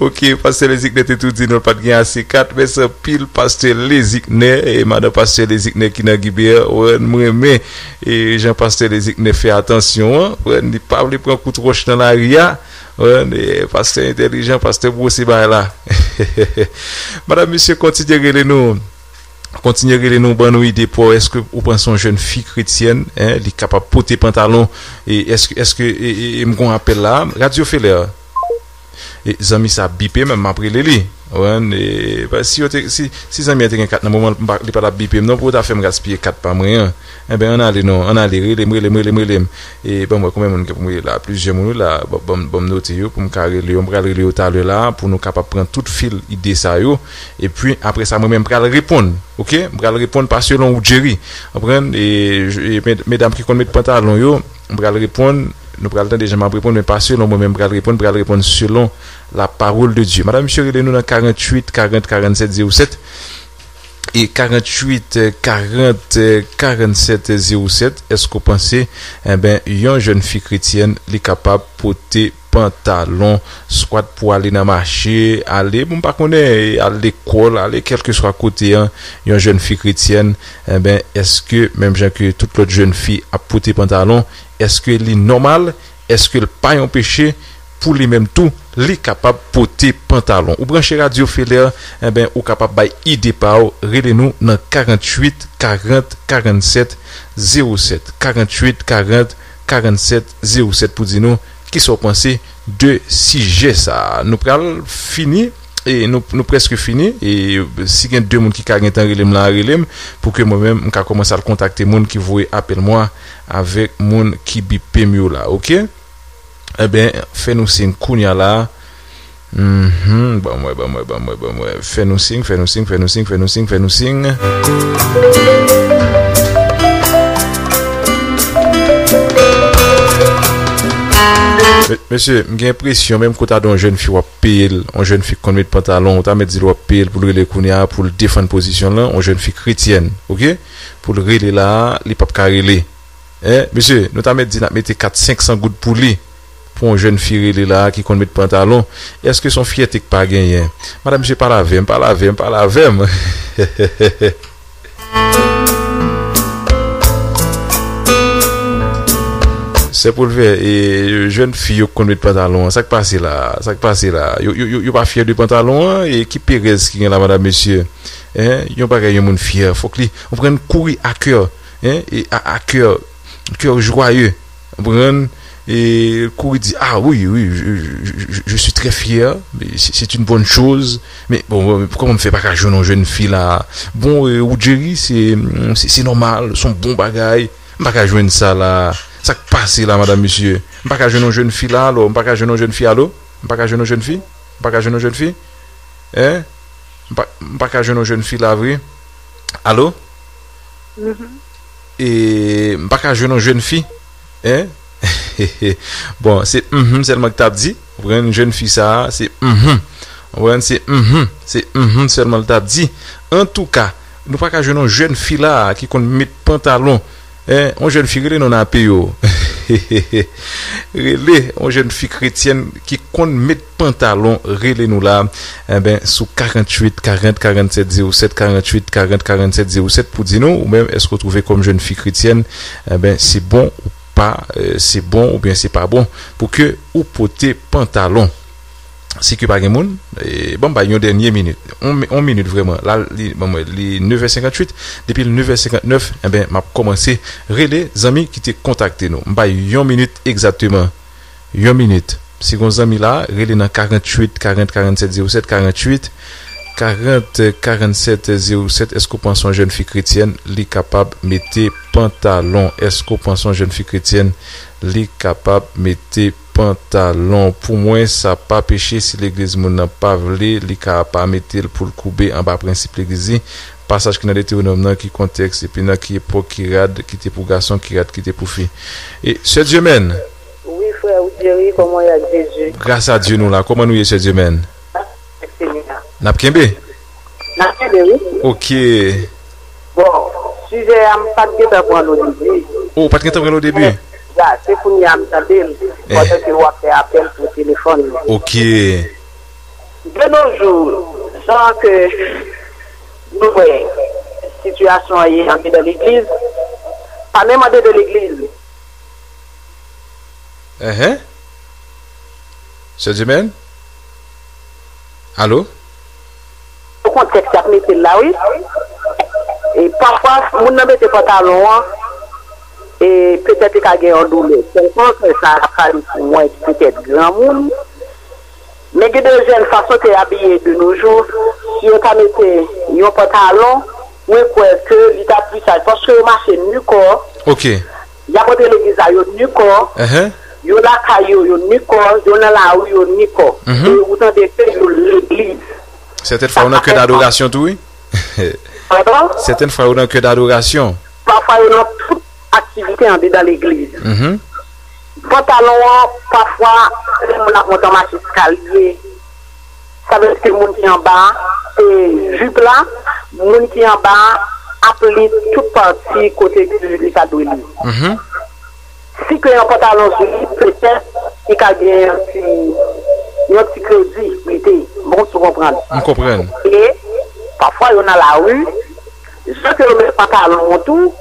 Ok, pastè Leziknè te tou di nou l pa t gen ase kat. Mèsi anpil, pastè Leziknè, e madan pastè Leziknè ki nan Gibeyè, ou konprann, m renmen, e jan pastè Leziknè fè atansyon an, ou konprann, li pa vle pran kout wòch nan lari a. Wi, e, pastè entèlijan, pastè bwose bagay la. Madanm, mesye, kontinye rele nou. Kontinye rele nou, ban nou ide pa w. Èske ou panse yon jèn fi kretyèn, en, li kapab pote pantalon? E èske, èske, e, e, e m gon apèl la? Radyo Felè. E, zanmi sa bipe, men m ap rele li. Wi, e, si yo te, si, si zanmi an te gen kat nan moman, m pa, li pa t ap bipe m non, pou yo ta fè m gaspiye kat pa mwen an. Enben, ann ale non, ann ale, rele m, rele m, rele m, rele m. E ban m wè konbyen moun gen pou m rele la. Plizyè moun wi la, ban, ban, ban m note yo pou m ka rele yo. M pral rele yo talè la pou nou kapab pran tout fil ide sa yo. Epi, apre sa, mwen menm, m pral reponn. Ok? M pral reponn pa selon ou, Jerry. Konprann? E, e med-, medam ki konn met pantalon yo, m pral reponn. Nou pral tande jan m ap reponn, men pa selon mwen menm, m pral reponn, m pral reponn selon la parole de Dieu. Madanm, mesye, rele nou nan karanntuit karant karannsèt zewo sèt. E karanntuit karant karannsèt zewo sèt, èske w panse, enben, yon jèn fi kretyèn, li kapab pote pantalon, swat pou ale nan mache, ale, bon, m pa konnen, al lekòl, ale kèlkeswa kote an, yon jèn fi kretyèn, enben, èske, menm jan ke tout lòt jèn fi ap pote pantalon, èske li nòmal? Èske l pa yon peche pou li menm tou, li kapab pote pantalon? Ou branche Radyo Felè, enben, ou kapab bay ide pa w, rele nou nan karanntuit karant karannsèt zewo sèt, karanntuit karant karannsèt zewo sèt pou di nou kisa w panse de sijè sa a. Nou pral fini, e nou, nou prèske fini, e si gen de moun ki ka gentan rele m la, rele m, pou ke mwen menm, m ka kòmanse al kontakte moun ki voye apèl mwen avèk moun ki bipe m yo la, ok? Enben, fè nou siy kounya la. Mhm, ban mwen, ban mwen, ban mwen, ban mwen. Fè nou siy, fè nou siy, fè nou siy, fè nou siy, fè nou siy. Me-, mesye, m gen enpresyon, menm kote a de yon jèn fi w ap peye l, yon jèn fi k konn met pantalon, ou ta mèt di l w ap peye l pou l rele kounya, pou l defann pozisyon l lan, yon jèn fi kretyèn, ok? Pou l rele la, li p ap ka rele. Hein, mesye, nou ta mèt di n ap mete kat senk san goud pou li. Pou yon jèn fi rele la ki konn met pantalon. Èske se yon fyète k pa genyen? Madanm, mesye, pale avè m, pale avè m, pale avè m. Sè Poulvè, e, jèn fi yo k konn met pantalon an, sa k pase la? Sa k pase la? Yo, yo, yo, yo pa fyè de pantalon an? E ki perèz ki gen la, madanm, mesye? Hein? Yon bagay yon moun fyè, fòk li, ou konprann, kouri a kè, hein? E a, a kè, kè jwaye, ou konprann? E kouri di, ah oui, oui, je, je, je, je suis très fier, mais c'est, c'est une bonne chose. Men bon, bon, kòman m fè pa ka jwenn yon jèn fi la? Bon, e, ou Jerry, se, se, se nòmal, se yon bon bagay. M pa ka jwenn sa la. Sa k pase la, madanm, mesye? M pa ka jwenn yon jèn fi la, alò? M pa ka jwenn yon jèn fi, alò? M pa ka jwenn yon jèn fi? M pa ka jwenn yon jèn fi? Hein? M pa, m pa ka jwenn yon jèn fi la vre. Allo? Mhm. E m pa ka jwenn yon jèn fi? Hein? Bon, se mhm sèlman k t ap di. Ou konprann, jèn fi sa a, se mhm. Ou konprann, se mhm. Se mhm sèlman l t ap di. Antouka, nou pa ka jwenn yon jèn fi la a ki konn met pantalon. Hein, yon jèn fi, rele nou, n ape yo. Rele yon jèn fi kretyèn ki konn met pantalon, rele nou la. Enben, sou karanntuit karant karannsèt zewo sèt, karanntuit karant karannsèt zewo sèt, pou di nou, ou menm, èske w twouve kòm jèn fi kretyèn, enben, se bon ou pa, euh, se bon oubyen se pa bon pou ke ou pote pantalon? Si ke pa gen moun, e, ban m bay yon dènye minit. On, on minit vrèman. La, li, ban mwen, li nevè senkanntuit. Depi l nevè senkantnèf, enben, m ap kòmanse rele zanmi ki te kontakte nou. M bay yon minit egzakteman. Yon minit. Si gon zanmi la, rele nan karanntuit karant karannsèt zewo sèt, karanntuit karant karannsèt zewo sèt. Èske w panse yon jèn fi kretyèn, li kapab mete pantalon? Èske w panse yon jèn fi kretyèn, li kapab mete pantalon? Pou mwen, sa pa peche si legliz moun nan pa vle, li ka pa mete l pou l koube anba prensip legliz li. Pasaj ki nan Detewonòm nan, ki kontèks, epi nan ki epòk, ki rad ki te pou gason, ki rad ki te pou fi. E, sè Diemène? Wi, frè Jerry, kòman w ye ak Jezi? Gras a Dye nou la. Kòman nou ye, sè Diemène? N ap kenbe. N ap kenbe, wi. Ok. Bon, sijè a, m pa t gentan pran l o debi. O, ou pa t gentan pran l o debi? Ya, se kounye a m tande l, pandan ke w ap fè apèl pou telefòn. Ok. De nos jours, jan ke nou wè sitiyasyon an ye andedan legliz, pa menm andedan legliz. Enhen. Sè Jimèn? Alo? Nan kontèks y ap mete l la, wi. E pafwa, moun nan mete pantalon an, e petèt li ka gen yon doulè. Sèlman, sa ap pale pou mwen ki petèt granmoun. Men gen de jèn fason te abiye de nos jours, si yo ta mete yon pantalon, mwen kwè ke li ta pli saj, paske yo mache ni kò. Ok. Y ap antre legliz la, yo ni kò. Enhen. Yo lakay yo, yo ni kò. Yo nan lari, yo ni kò. Mhm. E ou tande ke yo legliz. Sètèn fwa, yo nan kè dadorasyon tou, wi. Pardon? Sètèn fwa, yo nan kè dadorasyon. Pafwa, yo nan tout aktivite andedan legliz. Mhm. Pantalon an, pafwa, lè moun ap monte an mach eskalye, sa vle di ke moun ki anba, e, jip la, moun ki anba ap li tout pati kote ke li ta dwe li. Mhm. Si ke yon pantalon sou li, petèt, li ka gen yon ti, yon ti kredi, mete. Bon, si w konprann. M konprann. E, pafwa, yo nan lari, jan ke yo met pantalon an tou,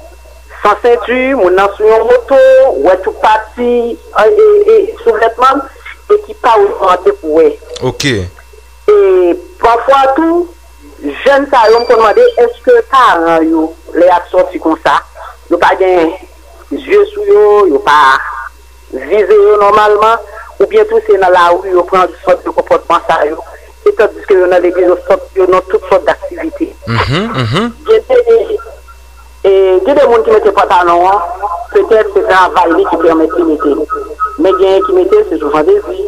san senti, moun nan sou yon moto, ou wè tout pati, e, e, e, souvètman, e ki pa rekòmande pou wè. Ok. E pafwa tou, jèn sa yo, m konn mande, èske paran yo, lè y ap sòti konsa, yo pa gen zye sou yo, yo pa vize yo nòmalman, oubyen tou se nan lari yo pran sòt de konpòtman sa yo, e tandiske yo nan legliz, yo sòt, yo nan tout sòt daktivite. Mhm, mhm. Gen de, e, gen de moun ki mete pantalon an, petèt se travay li ki pèmèt li mete l. Men genyen ki mete l se sou fantezi. Wi.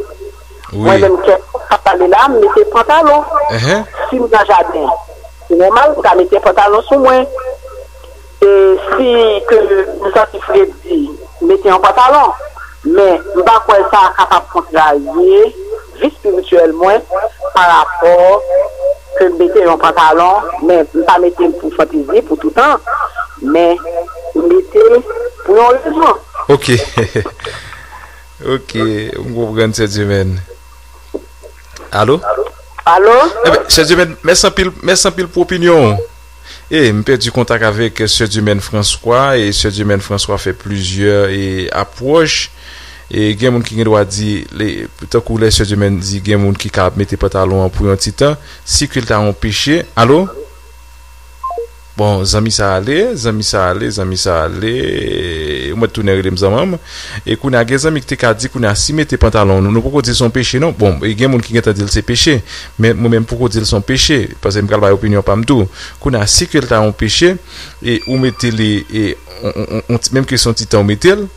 Mwen menm, kèk moun k ap pale la, m mete pantalon. Enhen. Si m nan jaden, se nòmal, m ka mete pantalon sou mwen. E si ke m santi fredi, mete yon pantalon. Men, m pa kwè sa kapab kontrarye vi espirityèl mwen pa rapò ke m mete yon pantalon, men m pa mete l pou fantezi, pou toutan, men m mete l pou yon rezon. Ok. Ok, m konprann, sè Jimèn. Alo? Alo? Enben, sè Jimèn, mèsi anpil, mèsi anpil pou opinyon w. E, m pèdi kontak avèk sè Jimèn François, e sè Jimèn François fè plizyè, e, apwòch. E gen moun ki gen dwa di, le, tankou lè sè Jimèn di, gen moun ki ka ap mete pantalon an pou yon ti tan, si ke l ta yon peche. Alo? Bon, zanmi sa ale, zanmi sa ale, zanmi sa ale. Ou mèt tounen rele m zanmi m. E kounye a, gen zanmi ki te ka di, kounye a, si mete pantalon nou, nou poko di l se yon peche, non. Bon, e gen moun ki gentan di l se peche. Men mwen menm, m poko di l se yon peche. Paske m pral bay opinyon pa m tou. Kounye a, si ke l ta yon peche, e ou mete li, e, on, on, on, on ti, menm ke se yon ti tan ou mete l,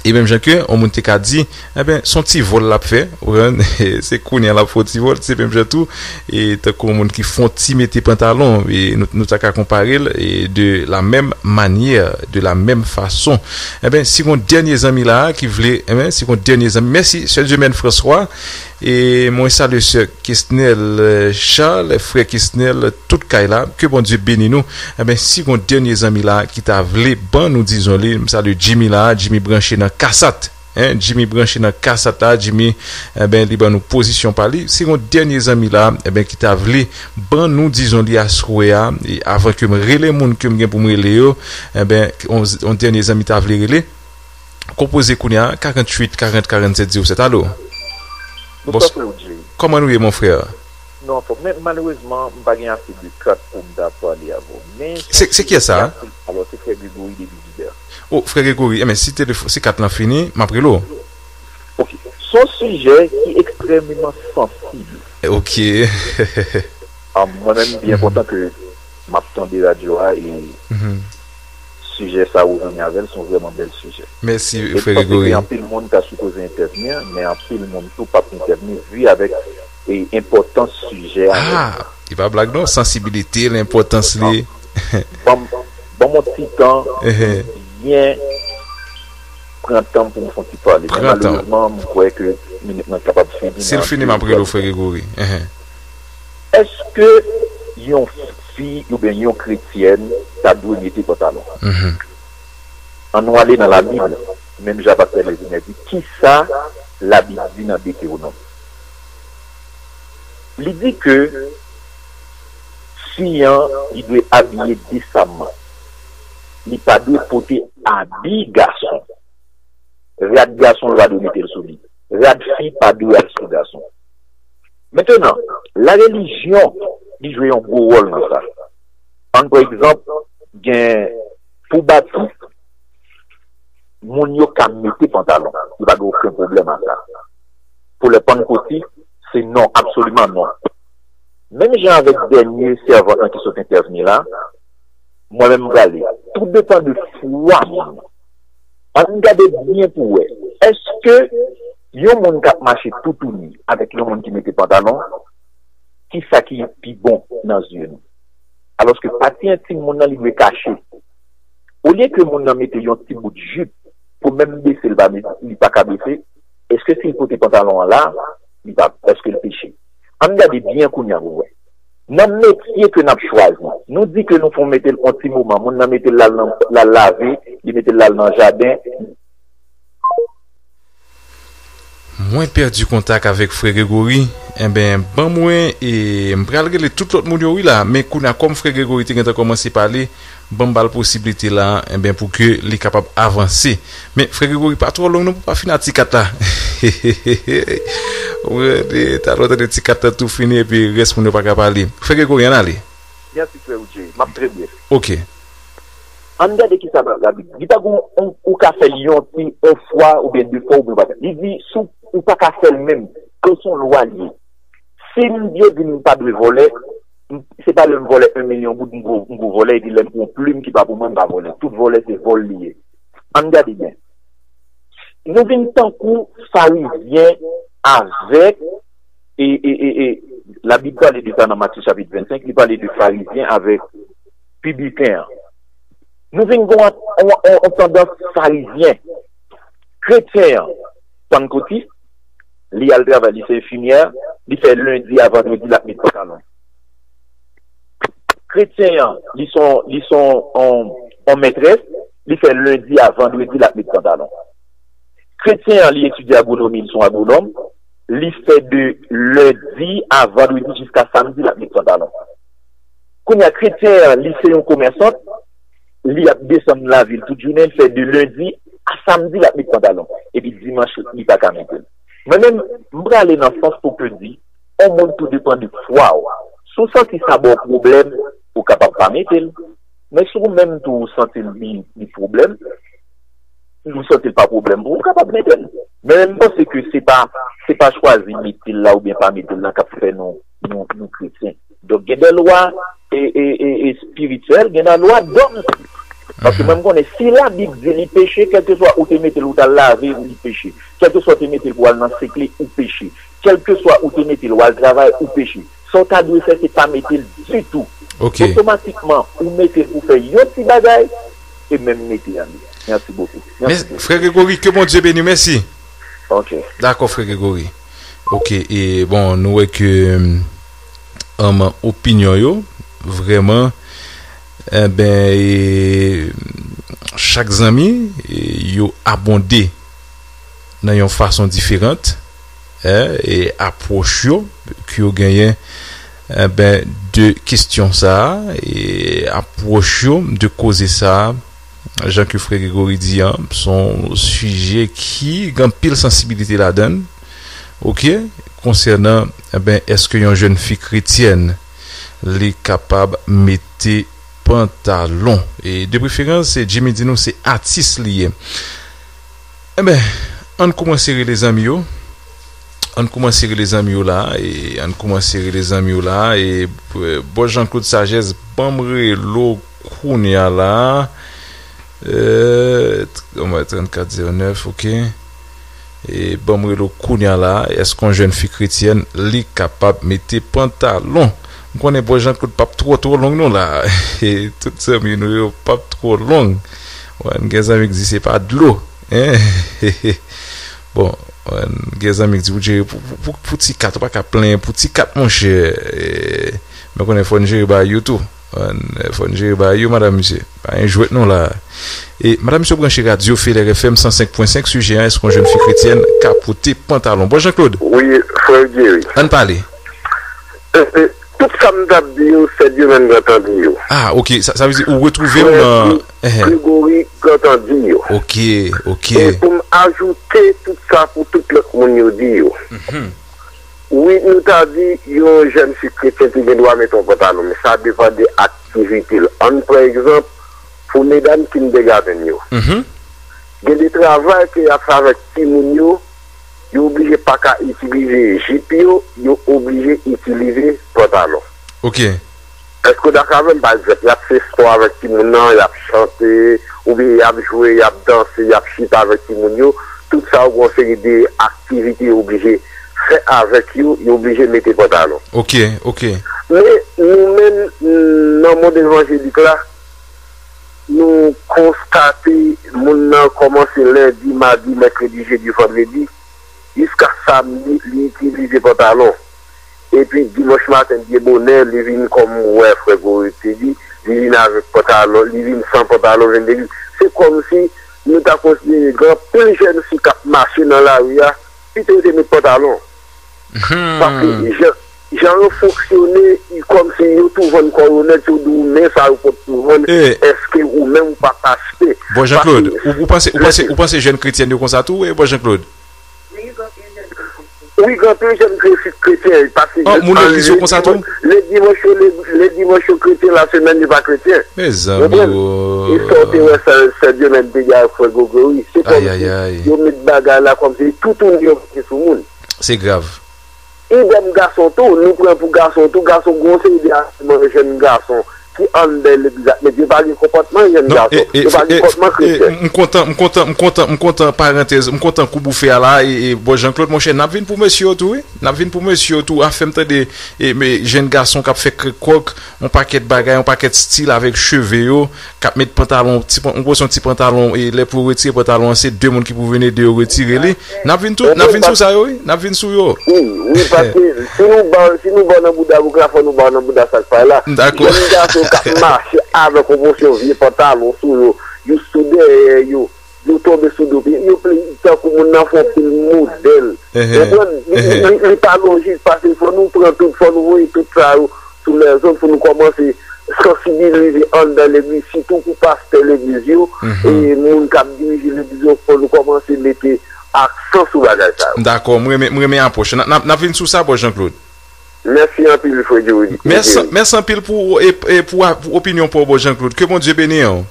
e menm jan ke yon moun te ka di, enben, se yon ti vòl l ap fè, ou konprann? Se kounye a l ap fè yon ti vòl, se menm jan tou, e tankou yon moun ki fè yon ti mete pantalon, e nou, nou ta ka konpare l, e de la menm manyè, de la menm fason. Enben, si gon dènye zanmi la a ki vle, enben, si gon dènye zanmi, mèsi, sè Jimèn François, e mwen salye sè Kesnel, eh, Charles, frè Kesnel, tout kay la, ke Bondye beni nou. Enben, si gon dènye zanmi la ki ta vle ban nou dizon li, m salye Jimmy la, Jimmy branche nan Kasat. Hein, Jimmy branche nan Kasat la, Jimmy, enben, li ban nou pozisyon pa li. Si gon dènye zanmi la, enben, ki ta vle ban nou dizon li aswè a, e avan ke m rele moun ke m gen pou m rele yo, enben, on, on dènye zanmi ta vle rele, konpoze kounye a, karanntuit, karant, karannsèt, zewo sèt. Alo? Bonswa, frè Roger. Kòman nou ye, mon frè? Nou anfòm. Men, malerezman, m pa gen ase de kat pou m ta pale avè w. Men, se, se kiyès sa a? Alò, se frè Gregory depi Dibè. O, frè Gregory, enben, si telefò-, si kat lan fini, m ap rele w. Ok. Se yon sijè ki ekstrèmeman sansib. Ok. Ah, mwen menm, m byen kontan ke m ap tande radyo a e sijè sa ou vini avè l, se yon vrèman bèl sijè. Mèsi, frè Gregory. E m panse ke anpil moun ta sipoze entèvni, men anpil moun tou p ap entèvni, vi avèk, e, enpòtans sijè a. Ah, li pa blag non, sansibilite l, enpòtans li. Ban m, ban m yon ti tan, byen pran tan m pou m fè yon ti pale. Men malerezman, m kwè ke minit mwen kapab fini. Si l fini, m ap rele w, frè Gregory. Enhen. Èske yon fi oubyen yon kretyèn ta dwe mete pantalon? Ann nou ale nan Labib, menm jan pastè Lezine di, kisa Labib di nan Detewonòm? Li di ke fi an, li dwe abiye desamman. Li pa dwe pote abi gason. Rad gason, l pa dwe mete l sou li. Rad fi pa dwe al sou gason. Mentenan, larelijyon, li jwe yon gwo wòl nan sa. Ann pran egzanp, gen pou bati, moun yo ka mete pantalon. Yo pa gen okenn pwoblèm a sa. Pou lè Pannkoti, se non, absoliman non. Menm jan avèk dènye sèvant lan ki sot entèvni la, mwen menm m prale. Tout depann de fwa moun nan. Ann gade byen pou wè. Èske yon moun k ap mache toutouni avèk yon moun ki mete pantalon, ki sa ki pi bon nan zye nou? Alòske pati entim moun nan, li dwe kache. Olye ke moun nan mete yon ti bout jip pou menm bese l pa, li pa ka bese, èske si l pote pantalon an la, li pa, èske l peche? Ann gade byen kounye a pou wè. Nan metye ke n ap chwazi, nou di ke nou fon mete l yon ti moman, moun nan mete l al nan, l al lave, li mete l al nan jaden. Mwen pèdi kontak avèk frè Gregory. Enben, ban mwen, e, m pral rele tout lòt moun yo wi la, men kounye a kòm frè Gregory te gentan kòmanse pale, ban m ba l posiblite la, enben, pou ke li kapab avanse. Men, frè Gregory, pa twò long non pou pa fin atikat la. Ou tande, talè w tande tikat la tou fini, epi rès moun yo pa ka pale. Frè Gregory, ann ale. Mèsi, frè Roger. M ap trè brèf. Ok. Ann gade kisa Labib di. Li pa gen yon, ou ka fè l yon ti, yon fwa oubyen de fwa oubyen ou pa ka. Li di, si w pa ka fè l menm, ke se yon lwa li ye. Si m, yo di m pa dwe vòlè, m, se pa lè m vòlè yon milyon goud m gwo, m gwo vòlè, epi lè m pran yon plim ki pa pou mwen, m pa vòlè. Tout vòlè se vòl li ye. Ann gade byen. Nou vin tankou Farizyen avèk, e, e, e, e, Labib pale de sa nan Matye chapit vennsenk, li pale de Farizyen avèk pibliken an. Nou vin gen yon, yon, yon, yon tandans Farizyen. Kretyen an, Pannkoti, li al travay, li se enfimyè, li fè lendi a vandredi, l ap met pantalon. Kretyen an, li se yon, li se yon, yon, yon mètrès, li fè lendi a vandredi, l ap met pantalon. Kretyen an, li etidye agwonomi, li se yon agwonòm, li fè de lendi a vandredi jiska samdi, l ap met pantalon. Kounye a, kretyen an, li se yon komèsant, li ap desann lavil tout jounen, li fè de lendi a samdi, l ap met pantalon. Epi dimanch, li pa ka mete l. Mwen menm, m prale nan sans pou ke di, yon moun tou depann de fwa w. Si w santi sa ba w pwoblèm, ou kapab pa mete l. Men si w menm tou ou santi l li, li pwoblèm, ou santi l pa pwoblèm pou ou, ou kapab mete l. Men m panse ke se pa, se pa chwazi mete l la oubyen pa mete l la k ap fè nou, nou, nou kretyen. Donk gen de lwa e, e, e, espirityèl, gen de lwa dòm tou. Paske mwen m konnen si Labib di li peche, kèlkeswa ou te mete l ou t al lave ou li peche. Kèlkeswa ou te mete l pou al nan sekle ou peche. Kèlkeswa ou te mete l ou al travay ou peche. Sa w ta dwe fè se pa mete l ditou. Otomatikman ou mete l pou fè yon ti bagay e menm mete ale. Mèsi bokou. Mèsi bokou. Frè Gregory, ke Bondye beni w. Mèsi. Ok. Dakò, frè Gregory. Ok, e bon, nou wè ke um, opinyon yo, vrèman, enben, e, chak zanmi, e, yo abonde nan yon fason diferan, e, e apwòch yo, ke yo genyen, enben, de kesyon sa a, e apwòch yo de koze sa a, jan ke frè Gregory di an, se yon sijè ki gen anpil sansibilite ladan l, ok, konsènan, enben, èske yon jèn fi kretyèn, li kapab mete pantalon? E de preferans, Jimmy di nou se atis li ye. Enben, ann koumanse rele zanmi yo. Ann koumanse rele zanmi yo la, e ann koumanse rele zanmi yo la, e, e, bò Jean Claude Sagesse, ban m rele w kounye a la. Euh, trannkat zewo nèf, ok. E ban m rele w kounye a la, èske yon jèn fi kretyèn, li kapab mete pantalon? M konnen bò Jean Claude p ap twò twò long non la. E tout zanmi nou yo p ap twò long. Wè, m gen zanmi ki di se pa dlo. Hein? Bon, Gen zanmi ki di pou jere pou, pou, pou, pou ti kat, ou pa ka plenyen pou ti kat, monchè. E, men konnen fò n jere bagay yo tou. Fò n jere bagay yo, madanm, mesye. Pa gen jwèt non la. E, madanm, mesye, w branche radyo Feler F M san senk pwen senk, sijè a, èske yon jèn fi kretyèn ka pote pantalon? Bon, Jean Claude. Wi, frè Jerry. Ann pale. E, e, tout sa m t ap di yo, sè Dyemen gentan di yo. Ah, ok. Sa, sa vle di ou retwouve w nan Gregory gentan di yo. Ok, ok. E pou m ajoute tout sa pou tout lòt moun yo di yo. Wi, nou ta di yon jèn fi kretyen te gen dwa mete yon pantalon, men sa depann de aktivite l. Ann pran egzanp pou medam kindergarten yo. Gen de travay ke y ap fè avèk timoun yo, yo oblije pa ka itilize jip yo, yo oblije itilize pantalon. Ok. Èske w dakò avè m? Pa egzanp, y ap fè spò avèk timoun nan, y ap chante, oubyen y ap jwe, y ap danse, y ap chita avèk timoun yo. Tout sa yo gen yon seri de aktivite yo oblije fè avèk yo, yo oblije mete pantalon. Ok, ok. Men nou menm, nan mond evanjelik la, nou konstate moun nan kòmanse lendi, madi, mèkredi, jedi, vandredi, jiska samdi, li itilize pantalon. Epi dimanch maten, byen bonè, li vin kòm ou wè frè Gorit te di, li vin avèk pantalon, li vin san pantalon, vin legliz. Se kòmsi nou ta konsidere gen anpil jèn fi k ap mache nan lari a, pito yo te met pantalon. Paske jan, jan yo fonksyone, kòmsi yo tou vann kò yo nèt, yo di w men sa yo pot tou vann, èske ou menm ou p ap achte? Bon, Jean Claude, ou, ou panse, ou panse, ou panse jèn kretyèn yo konsa tou, wi, bon, Jean Claude? Wi, gen anpil jèn kre-, kretyen, paske moun legliz yo konsa tou? Le dimanch yo, le, le dimanch yo kretyen, la semèn yo pa kretyen. Mezanmi. E sa w te wè sè, sè Dyemen te di ak frè Gogo, wi. Se kòmsi yo met bagay la kòmsi toutouni yo mete sou moun. Se grav. Idèm gason tou, nou pran pou gason tou, gason gen yon seri de abiman jèn gason ki anndan legliz la, men yo pa gen konpòtman jèn gason, yo pa gen konpòtman kretyen. M kontan, m kontan, m kontan, m kontan parantèz, m kontan kout boufe a la, e, e, bon, Jean Claude, monchè, n ap vin pou mesye yo tou, wi. N ap vin pou mesye yo tou, afè m tande, e, men, jèn gason k ap fè krèk kòk, yon pakèt bagay, yon pakèt stil avèk cheve yo, k ap met pantalon, ti pan-, yon gwo son ti pantalon, e lè pou yo retire pantalon an, se de moun ki pou vin ede yo retire li. N ap vin tou, n ap vin sou sa yo, wi. N ap vin sou yo. Wi, wi, paske si nou ba, si nou ba nan bouda bouk la, fò nou ba nan bouda sa k pale la. Dakò. Jèn gason k ap mache avèk yon pòsyon vye pantalon sou yo, yo sou dèyè yo, yo tonbe sou do pye, yo plen tankou moun nan fè yon pil modèl. Konprann? Li, li, li, li pa lojik, paske fò nou pran tout, fò nou voye tout sa yo sou lèzòd, fò nou kòmanse sansibilize anndan legliz, sitou pou pastè legliz yo, e moun k ap dirije legliz yo, fò nou kòmanse mete aksan sou bagay sa yo. Dakò, m renmen, m renmen apwòch. N a, n a, n ap vin sou sa, bò Jean Claude. Mèsi anpil, frè Jody. Mèsi, mèsi anpil pou, e, e pou, pou opinyon pa w, bò Jean Claude. Ke Bondye beni w.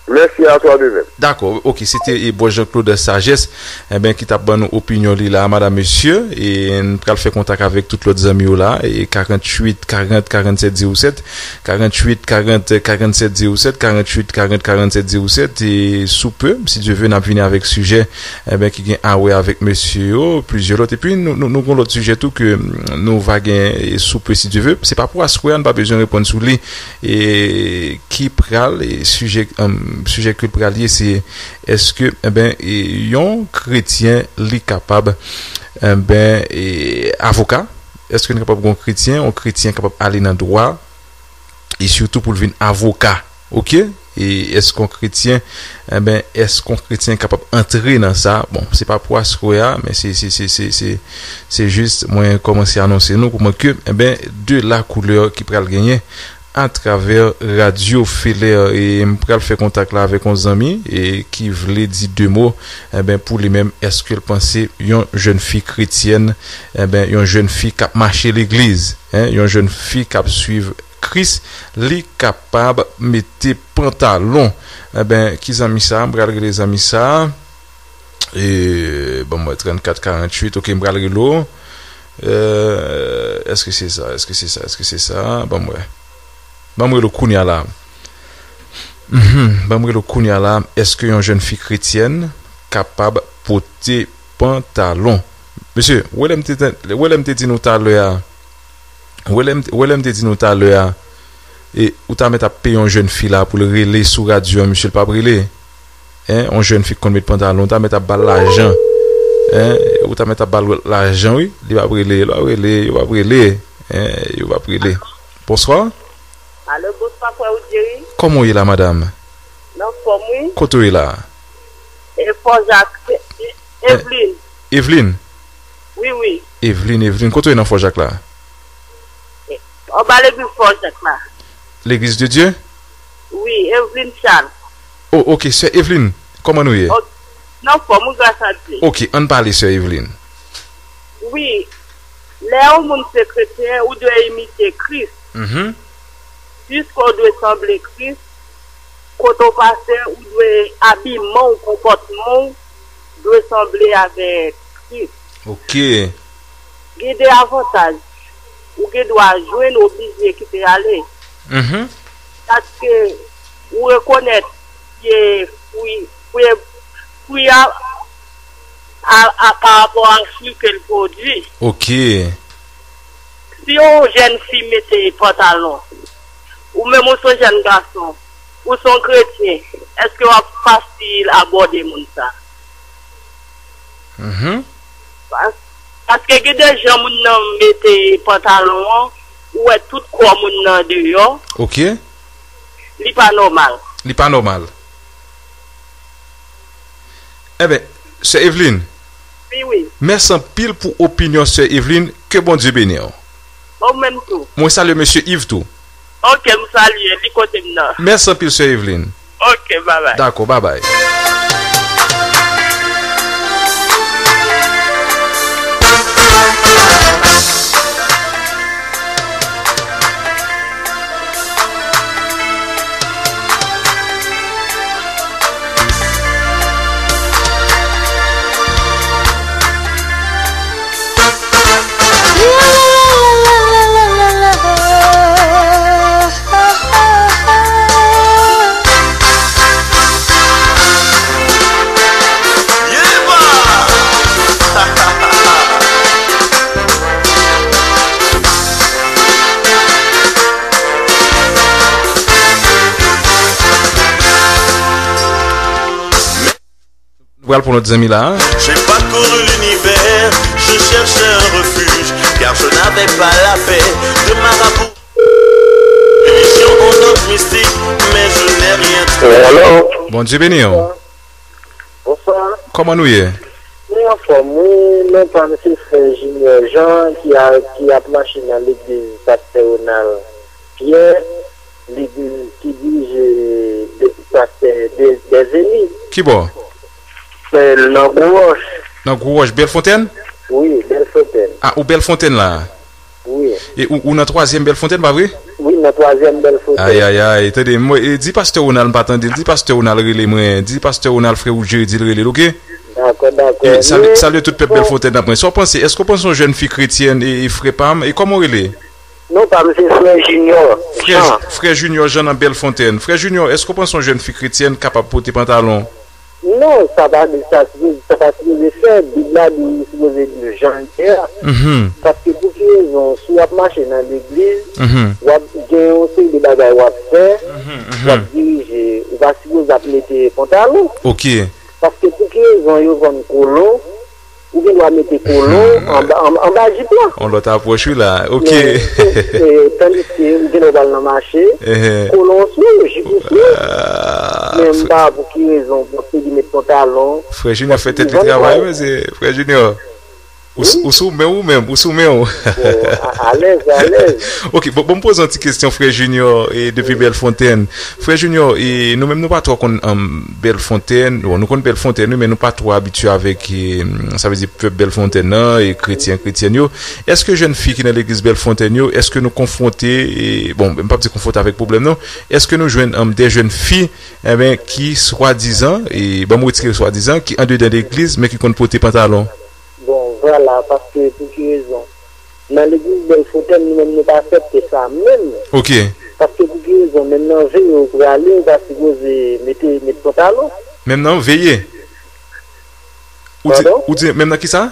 Mèsi a twa de menm. Dakò, ok, se te, e, bò Jean Claude Sagesse, enben, ki t ap ban nou opinyon li la, madanm, mesye, e n pral fè kontak avèk tout lòt zanmi yo la, e karanntuit karant karannsèt zewo sèt, karanntuit karant karannsèt zewo sèt, karanntuit karant karannsèt zewo sèt, e sou pe, si Dye ve, n ap vini avèk sijè, enben, ki gen a wè avèk mesye yo, plizyè lòt, epi nou, nou, nou gen lòt sijè tou ke, mm, nou va gen, e sou pe, si Dye ve, se pa pou aswè a, nou pa bezwen reponn sou li, e ki pral, e sijè, em, sijè ke l pral ye, se èske, enben, e, yon kretyen, li kapab, enben, e, avoka? Èske n kapab gen yon kretyen, yon kretyen kapab ale nan dwa, e sitou pou l vin avoka, ok? E èske yon kretyen, enben, èske yon kretyen kapab antre nan sa? Bon, se pa pou aswè a, men se, se, se, se, se, se jis mwen kòmanse anonse nou kòman ke, enben, de la koulè ki pral genyen atravè Radyo Feler, e m pral fè kontak la avèk yon zanmi, e ki vle di de mo, enben, pou li menm, èske l panse yon jèn fi kretyèn, enben, yon jèn fi k ap mache legliz, en, yon jèn fi k ap swiv Kris, li kapab mete pantalon? Enben, ki zanmi sa? M pral rele zanmi sa. E, ban mwen trannkat karanntuit. Ok, m pral rele w. Euh, èske se sa? Èske se sa? Èske se sa? Ban mwen. Ban mwen rele w kounya la. Mhm. Ban mwen rele w kounya la. Èske yon jèn fi kretyèn kapab pote pantalon? Mesye, wè lè m te, wè lè m te di nou talè a, wè lè m, wè lè m te di nou talè a, e ou ta mèt ap peye yon jèn fi la pou l rele sou radyo a, misye, l p ap rele. En, yon jèn fi k konn met pantalon, ou ta mèt ap ba l lajan. Hein, ou ta mèt ap ba l lajan, wi. Li p ap rele, li p ap rele, yo p ap rele. Hein, yo p ap rele. Bonswa. Alo, bonswa, frè Woodjery. Kòman w ye la, madanm? Nan fòm, wi. Kote w ye la? E Fò Jak, e, e, Evelyn. Evelyn? Wi, wi. Evelyn, Evelyn, kote w ye nan Fò Jak la? Anba legliz Fò Jak la. Legliz de Dye? Wi, Evelyn Charles. Oh, ok, sè Evelyn, kòman nou ye? Ok, nan fòm, wi, gras a Dye. Ok, ann pale, sè Evelyn. Wi, lè yon moun se kretyen, ou dwe imite Kris. Mhm. Piske w dwe sanble Kris, kote w pase, ou dwe abiman w, konpòtman w dwe sanble avèk Kris. Ok. Gen de avantaj ou gen dwa jwenn, oblije kite ale. Mhm. Paske ou rekonèt ke fwi, fwi, fwi a, a, a, pa rapò a fwi ke l pwodui. Ok. Si yon jèn fi mete pantalon, ou menm ou se yon jèn gason, ou se yon kretyen, èske w ap fasil abòde moun sa? Mhm. Pas-, paske gen de jan moun nan mete pantalon an, ou wè tout kò moun nan deyò. Ok. Li pa nòmal. Li pa nòmal. Enben, sè Evelyn. Wi, wi. Mèsi anpil pou opinyon sè Evelyn. Ke Bondye beni w. Ou menm tou. Mwen salye mesye Yves tou. Ok, m salye li kote m nan. Mèsi anpil sè Evelyn. Ok, babay. Dakò, babay. Nou pral pou lòt zanmi la. J'ai parcouru l'univers, je cherchais un refuge, car je n'avais pas la paix de marabout. Religion en ordre mystique, mais je n'ai rien trouvé. Hello. Bondye beni w. Bonswa. Kòman nou ye? Nou anfòm, wi. Non pa m se frè Junior Jean ki a, ki ap mache nan legliz Pastè Ronald Pierre, legliz ki dirije de, pastè de, Dèzeli. Ki bò? Nan Gwo Wòch. Nan Gwo Wòch, Bèlfontenn? Wi, Bèlfontenn. Ah, ou Bèlfontenn la? Wi. E ou, ou nan twazyèm Bèlfontenn, pa vre? Wi, nan twazyèm Bèlfontenn. Ay, ay, ay, tande, mwen, e, di pastè Ronald m pa tande l, di pastè Ronald rele mwen, di pastè Ronald frè Woodjery di l rele l, oke? Dakò, dakò. E, salye, salye tout pèp Bèlfontenn nan mwen. Sa w panse? Èske w panse yon jèn fi kretyèn e, e frè pa m? E kòman w rele? Non pa m se frè Junior Jean. Frè Junior Jean nan Bèlfontenn. Frè Junior, èske w panse yon jèn fi kretyèn kapab pote pantalon? Non, sa pa, sa, sa pa sipoze fèt. Bib la di, li sipoze di jan l ye a. Mhm. Paske pou ki rezon, si w ap mache nan legliz, mhm, w ap gen yon seri de bagay w ap fè, mhm, mhm, w ap dirije, ou pa sipoze ap mete pantalon. Ok. Paske pou ki rezon yo vann kolon, ou gen dwa mete kolon anba, an-, anba jip la. On lòt apwòch, wi, la. Ok. Men, e, e, tandiske ou gen dwa pral nan mache, ehe, kolon sou ou, jip ou sou ou. Ah, men m pa wè pou ki rezon pou se li met pantalon. Frè Junior fè tèt li travay, mesye. Frè Junior. Ou s-, wi, ou sou men w ou menm, ou sou men w. Bon, a-, alèz, alèz. Ok, bon, bon, m poze yon ti kesyon, frè Junior, e, depi, wi, Bèlfontenn. Frè Junior, e, nou menm nou pa twò konn, um, Bèlfontenn. Bon, nou konn Bèlfontenn, wi, men nou pa twò abitye avèk, e, sa vle di pèp Bèlfontenn nan, e, kretyen, kretyèn yo. Èske jèn fi ki nan legliz Bèlfontenn yo, èske nou konfwonte, e, bon, m p ap di konfwonte avèk pwoblèm, non. Èske nou jwenn, um, de jèn fi, enben, ki swadizan, e, ban m retire swadizan, ki andedan legliz, men ki konn pote pantalon? Bon, vwala, paske pou ki rezon? Nan legliz Bèlfontenn, nou menm nou pa aksepte sa menm. Ok. Paske pou ki rezon? Menm nan veye ou prale, ou pa sipoze mete, met pantalon. Menm nan veye? Ou di, pardon? Ou di menm nan kisa?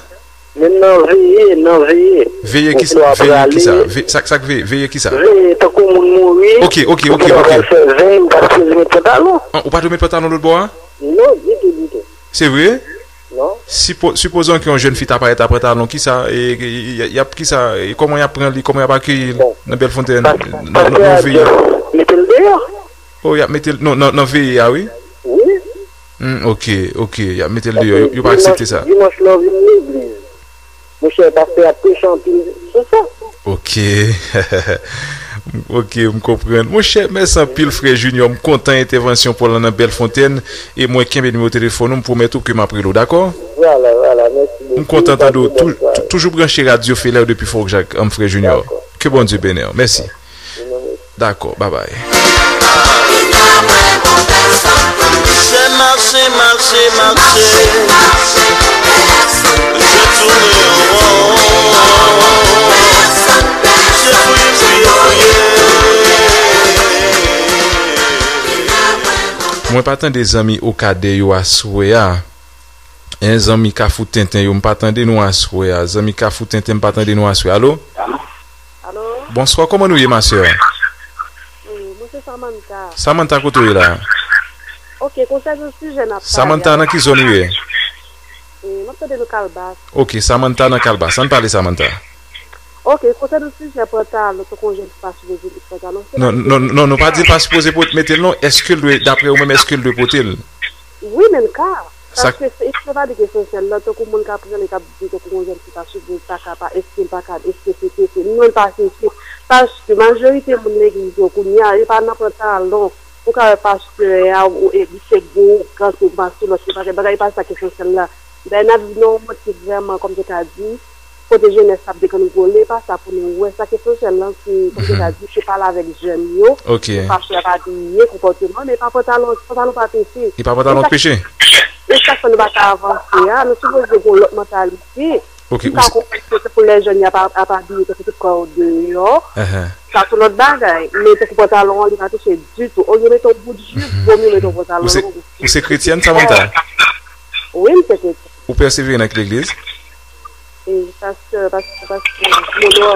Menm nan veye, nan veye. Veye kisa? Veye kisa? Ve-, sa, sa k veye? Veye kisa? Veye, tankou moun mouri. Ok, ok, ok, ok. Ou pral fè veye, ou pa sipoze met pantalon. Ah, ou pa dwe met pantalon lòt bò a? Non, ditou, ditou. Se vre? Non. Sipo, sipozon ke yon jèn fi ta parèt a pantalon, kisa, e, e, e, y ap, kisa, e, kòman y ap pran li, kòman y ap akeyi l nan Bèlfontenn, nan, nan, nan veye a? Mete l deyò. Oh, y ap mete l, non, nan, nan veye a, wi. Wi. Hmm, ok, ok, y ap mete l deyò, yo, yo pa aksepte sa. Dimanch, dimanch lè w vin legliz, monchè, pastè a preche anpil sou sa. Ok. Ok, m konprann. Monchè, mèsi anpil, frè Junior. M kontan entèvansyon pa w lan nan Bèlfontenn. E mwen kenbe nimewo telefòn ou, m pwomèt ou ke m ap rele w, dakò? Vwala, vwala, mèsi bokou. M kontan tande w. Pase bòn sware. Tou-, tou-, toujou branche radyo Felè depi Fòk Jak, an, frè Junior. Dakò. Ke Bondye beni w. Mèsi. Dakò, babay. Mache, mache, mache, mache. Je tounen an won. Je fouye, fouye, fouye. Mwen pa tande zanmi Okadè yo aswè a. En, zanmi Kafou Tenten yo, m pa tande nou aswè a. Zanmi Kafou Tenten, m pa tande nou aswè. Alo? Alo? Bonswa, kòman nou ye, ma sè? Wi, mwen se Samantha. Samantha, kote w ye la? Ok, konsènan sijè n ap pale a. Samantha, nan ki zòn ou ye? E, m ap tande nou Kalbas. Ok, Samantha nan Kalbas. Ann pale, Samantha. Ok, konsènan sijè pantalon, tankou yon jèn fi pa sipoze met pantalon, se pa... Non, non, non, nou pa di l pa sipoze pot-, mete l, non. Èske l dwe, daprè ou menm, èske l dwe pote l? Wi, men l ka. Sa... Paske se, se pa li ki esansyèl la, tankou moun k ap rele, k ap di tankou yon jèn fi pa sipoze, pa ka, pa, èske l pa ka, èske se, se, se, non, l pa se, se. Paske majorite moun legliz yo kounye a, yo pa nan pantalon. Ou ka wè pastè a, ou, e, li se gwo, kanpe, pase lòt, se pa, bagay pa sa ki esansyèl la. Dayè, n ap viv nan yon mond ki vrèman, kòm yo ka di, kote jenès ap degringole, e pa sa pou nou wè. Sa ki esansyèl lan, se, kòm yo ka di, se pale avèk jèn yo. Ok. Pou pastè ap abiye, konpòteman, men pa pantalon, pantalon pa peche. E pa pantalon k peche? E sa k fè nou pa ka avanse a, nou sipoze gen yon lòt mantalite. Ok, ou ka konprann ke se pou lè jèn yo ap, ap abiye, tankou tout kò yo deyò. Sa se lòt bagay. Men tankou pantalon an, li pa touche ditou. Olye mete yon bout jip, vomye mete yon pantalon. Ou se, ou se kretyèn, Samantha? Wi, m se kretyèn. Ou pèsevere nan ki legliz? E, pastè, pastè, pastè, Monò.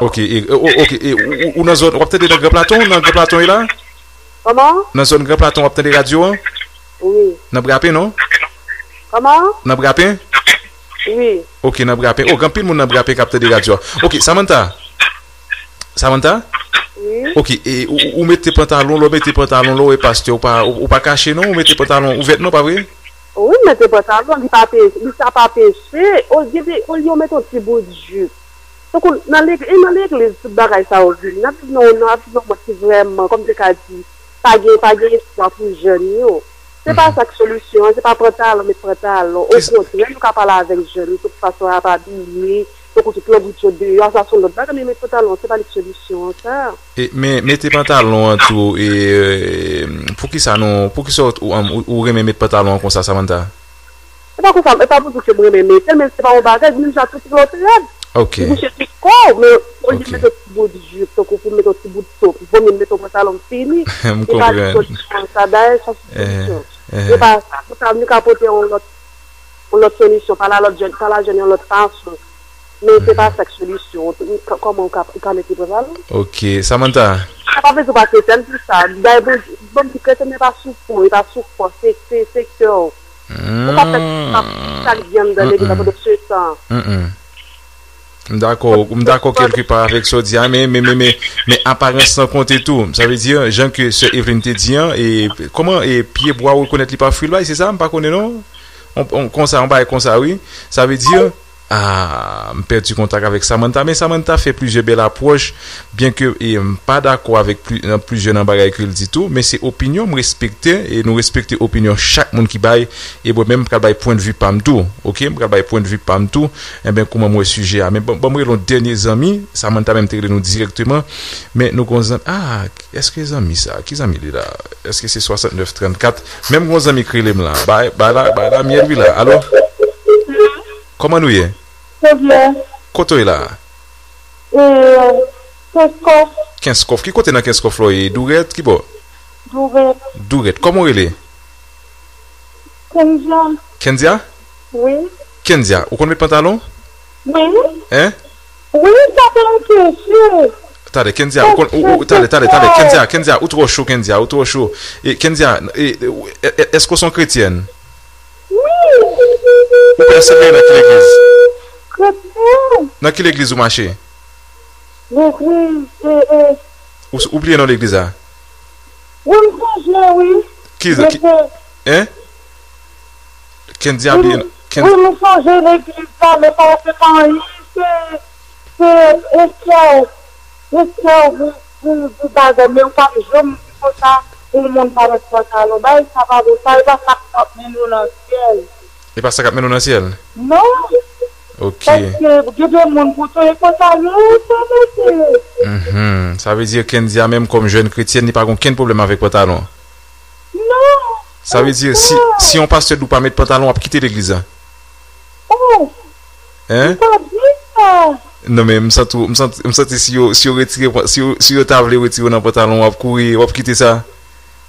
Ok, e, o, o, ok, e, ou, ou, ou nan zòn, w ap tande nan Gran Platon, nan Gran Platon e la? Kòman? Nan zòn Gran Platon, w ap tande radyo an? Wi. Nan Brapen, non? Kòman? Nan Brapen? Wi. Ok, nan Brapen. Oh, gen anpil moun nan Brapen k ap tande radyo a. Ok, Samantha. Samantha? Wi. Ok, e, ou, ou, ou mete pantalon, lè w mete pantalon, lè w wè pastè, ou pa, ou, ou pa kache, non? Ou mete pantalon ouvèt, non, pa vre? Wi, m mete pantalon, li pa pe-, li sa pa peche. Olye de, olye w mete yon ti bout jip. Tankou nan legliz, e nan legliz, tout bagay sa yo vini. N ap viv nan, n ap viv nan yon mond ki vrèman, kòm se ka di, pa gen, pa gen espwa pou jèn yo. Se pa sa k solisyon an, se pa pantalon, met pantalon. Okontrè, nou ka pale avèk jèn yo, tout fason y ap abiye, tankou tout lanbout yo deyò, sa se yon lòt bagay, men met pantalon, se pa li k solisyon an, sa. E, men, mete pantalon an tou, e, e, poukisa nou, poukisa ou, ou, ou, ou renmen met pantalon an konsa, Samantha? E pa konsa, e pa pou di ke m renmen mete l, men se pa yon bagay, menm jan tou trè rèd. Ok. Li bouche tout kò w, men olye mete yon ti bout jip, tankou pou mete yon ti bout top, vomye mete yon pantalon fini. M konprann. E pa di solisyon sa, dayè, sa se solisyon. E pa sa, pou sa, nou ka pote yon lòt, yon lòt solisyon, pale a lòt jèn, pale a jèn yon lòt fason. Men se pa sa k solisyon. Ou, ou, kòman ou ka, ou ka mete pantalon? Ok, Samantha. Sa pa vle di ou pa kretyèn pou sa. Dayè, bon, bon, di kretyèn, men pa sou po, e pa sou kò, se, se, se kè w. Ou pa fè sa, sa k gen anndan legliz la pandan se tan. M dakò, m dakò kèlke pa avèk sa w di a, men, men, men, men, men aparans lan konte tou. Sa vle di, jan ke sè Evelyn te di an, e kòman, e pye bwa rekonèt li pa fwi l bay, se sa? M pa konnen non. On, on, konsa, on bagay konsa, wi. Sa vle di, ah, m pèdi kontak avèk Samantha, men Samantha fè plizyè bèl apwòch, byenke, e, m pa dakò avèk pli-, nan plizyè nan bagay ke l di tou, men se opinyon, m respekte, e nou respekte opinyon chak moun ki bay, e mwen menm, m pral bay pwennvi pa m tou, oke? M pral bay pwennvi pa m tou, enben, kòman m wè sijè a. Men ban, ban m rele yon dènye zanmi, Samantha menm te rele nou dirèkteman, men nou gon zanmi, ah, èske zanmi sa? Ki zanmi li la? Èske se swasantnèf trannkat? Menm gon zanmi k rele m la. Bay, bay la, bay la, myèl wi la. Alo? Kòman nou ye? Trè byen. Kote w ye la? E, Kenskòf. Kenskòf. Ki kote nan Kenskòf la w ye? Dourèt? Ki bò? Dourèt. Dourèt. Kòman w rele? Kendia. Kendia? Wi. Kendia, ou konn met pantalon? Wi. Hein? Wi, sa te yon kesyon. Tande, Kendia, ou konn, ou, ou, tande, tande, tande, Kendia, Kendia, ou twò cho, Kendia, ou twò cho. E, Kendia, e, e, e, èske w se yon kretyèn? Wi. Ou pèsevere nan ki legliz? Kretyen. Nan ki legliz ou mache? Legliz, e, e. Ou, ou bliye non legliz la? Wi, m sonje, wi. Ki, ki, Legliz. Hein? Kendia Wi, bliye non. Ken- wi, m sonje legliz la, men pa se pa anyen, se, se esklav, esklav pou, pou, pou bagay, men ou pa janm di konsa pou moun pa met pantalon. Bagay sa pa bon, sa e pa sa k ap mennen w nan syèl. E pa sa k ap mennen w nan syèl? Non. Ok. Paske gen de moun pou touye pantalon, sa mete. Mhm. Sa vle di Kendia menm kòm jèn kretyèn, li pa gen okenn pwoblèm avèk pantalon. Non. Sa vle di si, si yon pastè di w pa met pantalon, w ap kite legliz la? Oh. Hein? M pa di sa. Non, men m santi, m santi, m santi si yo, si yo retire, si yo, si yo ta vle retire w nan pantalon, w ap kouri, w ap kite sa?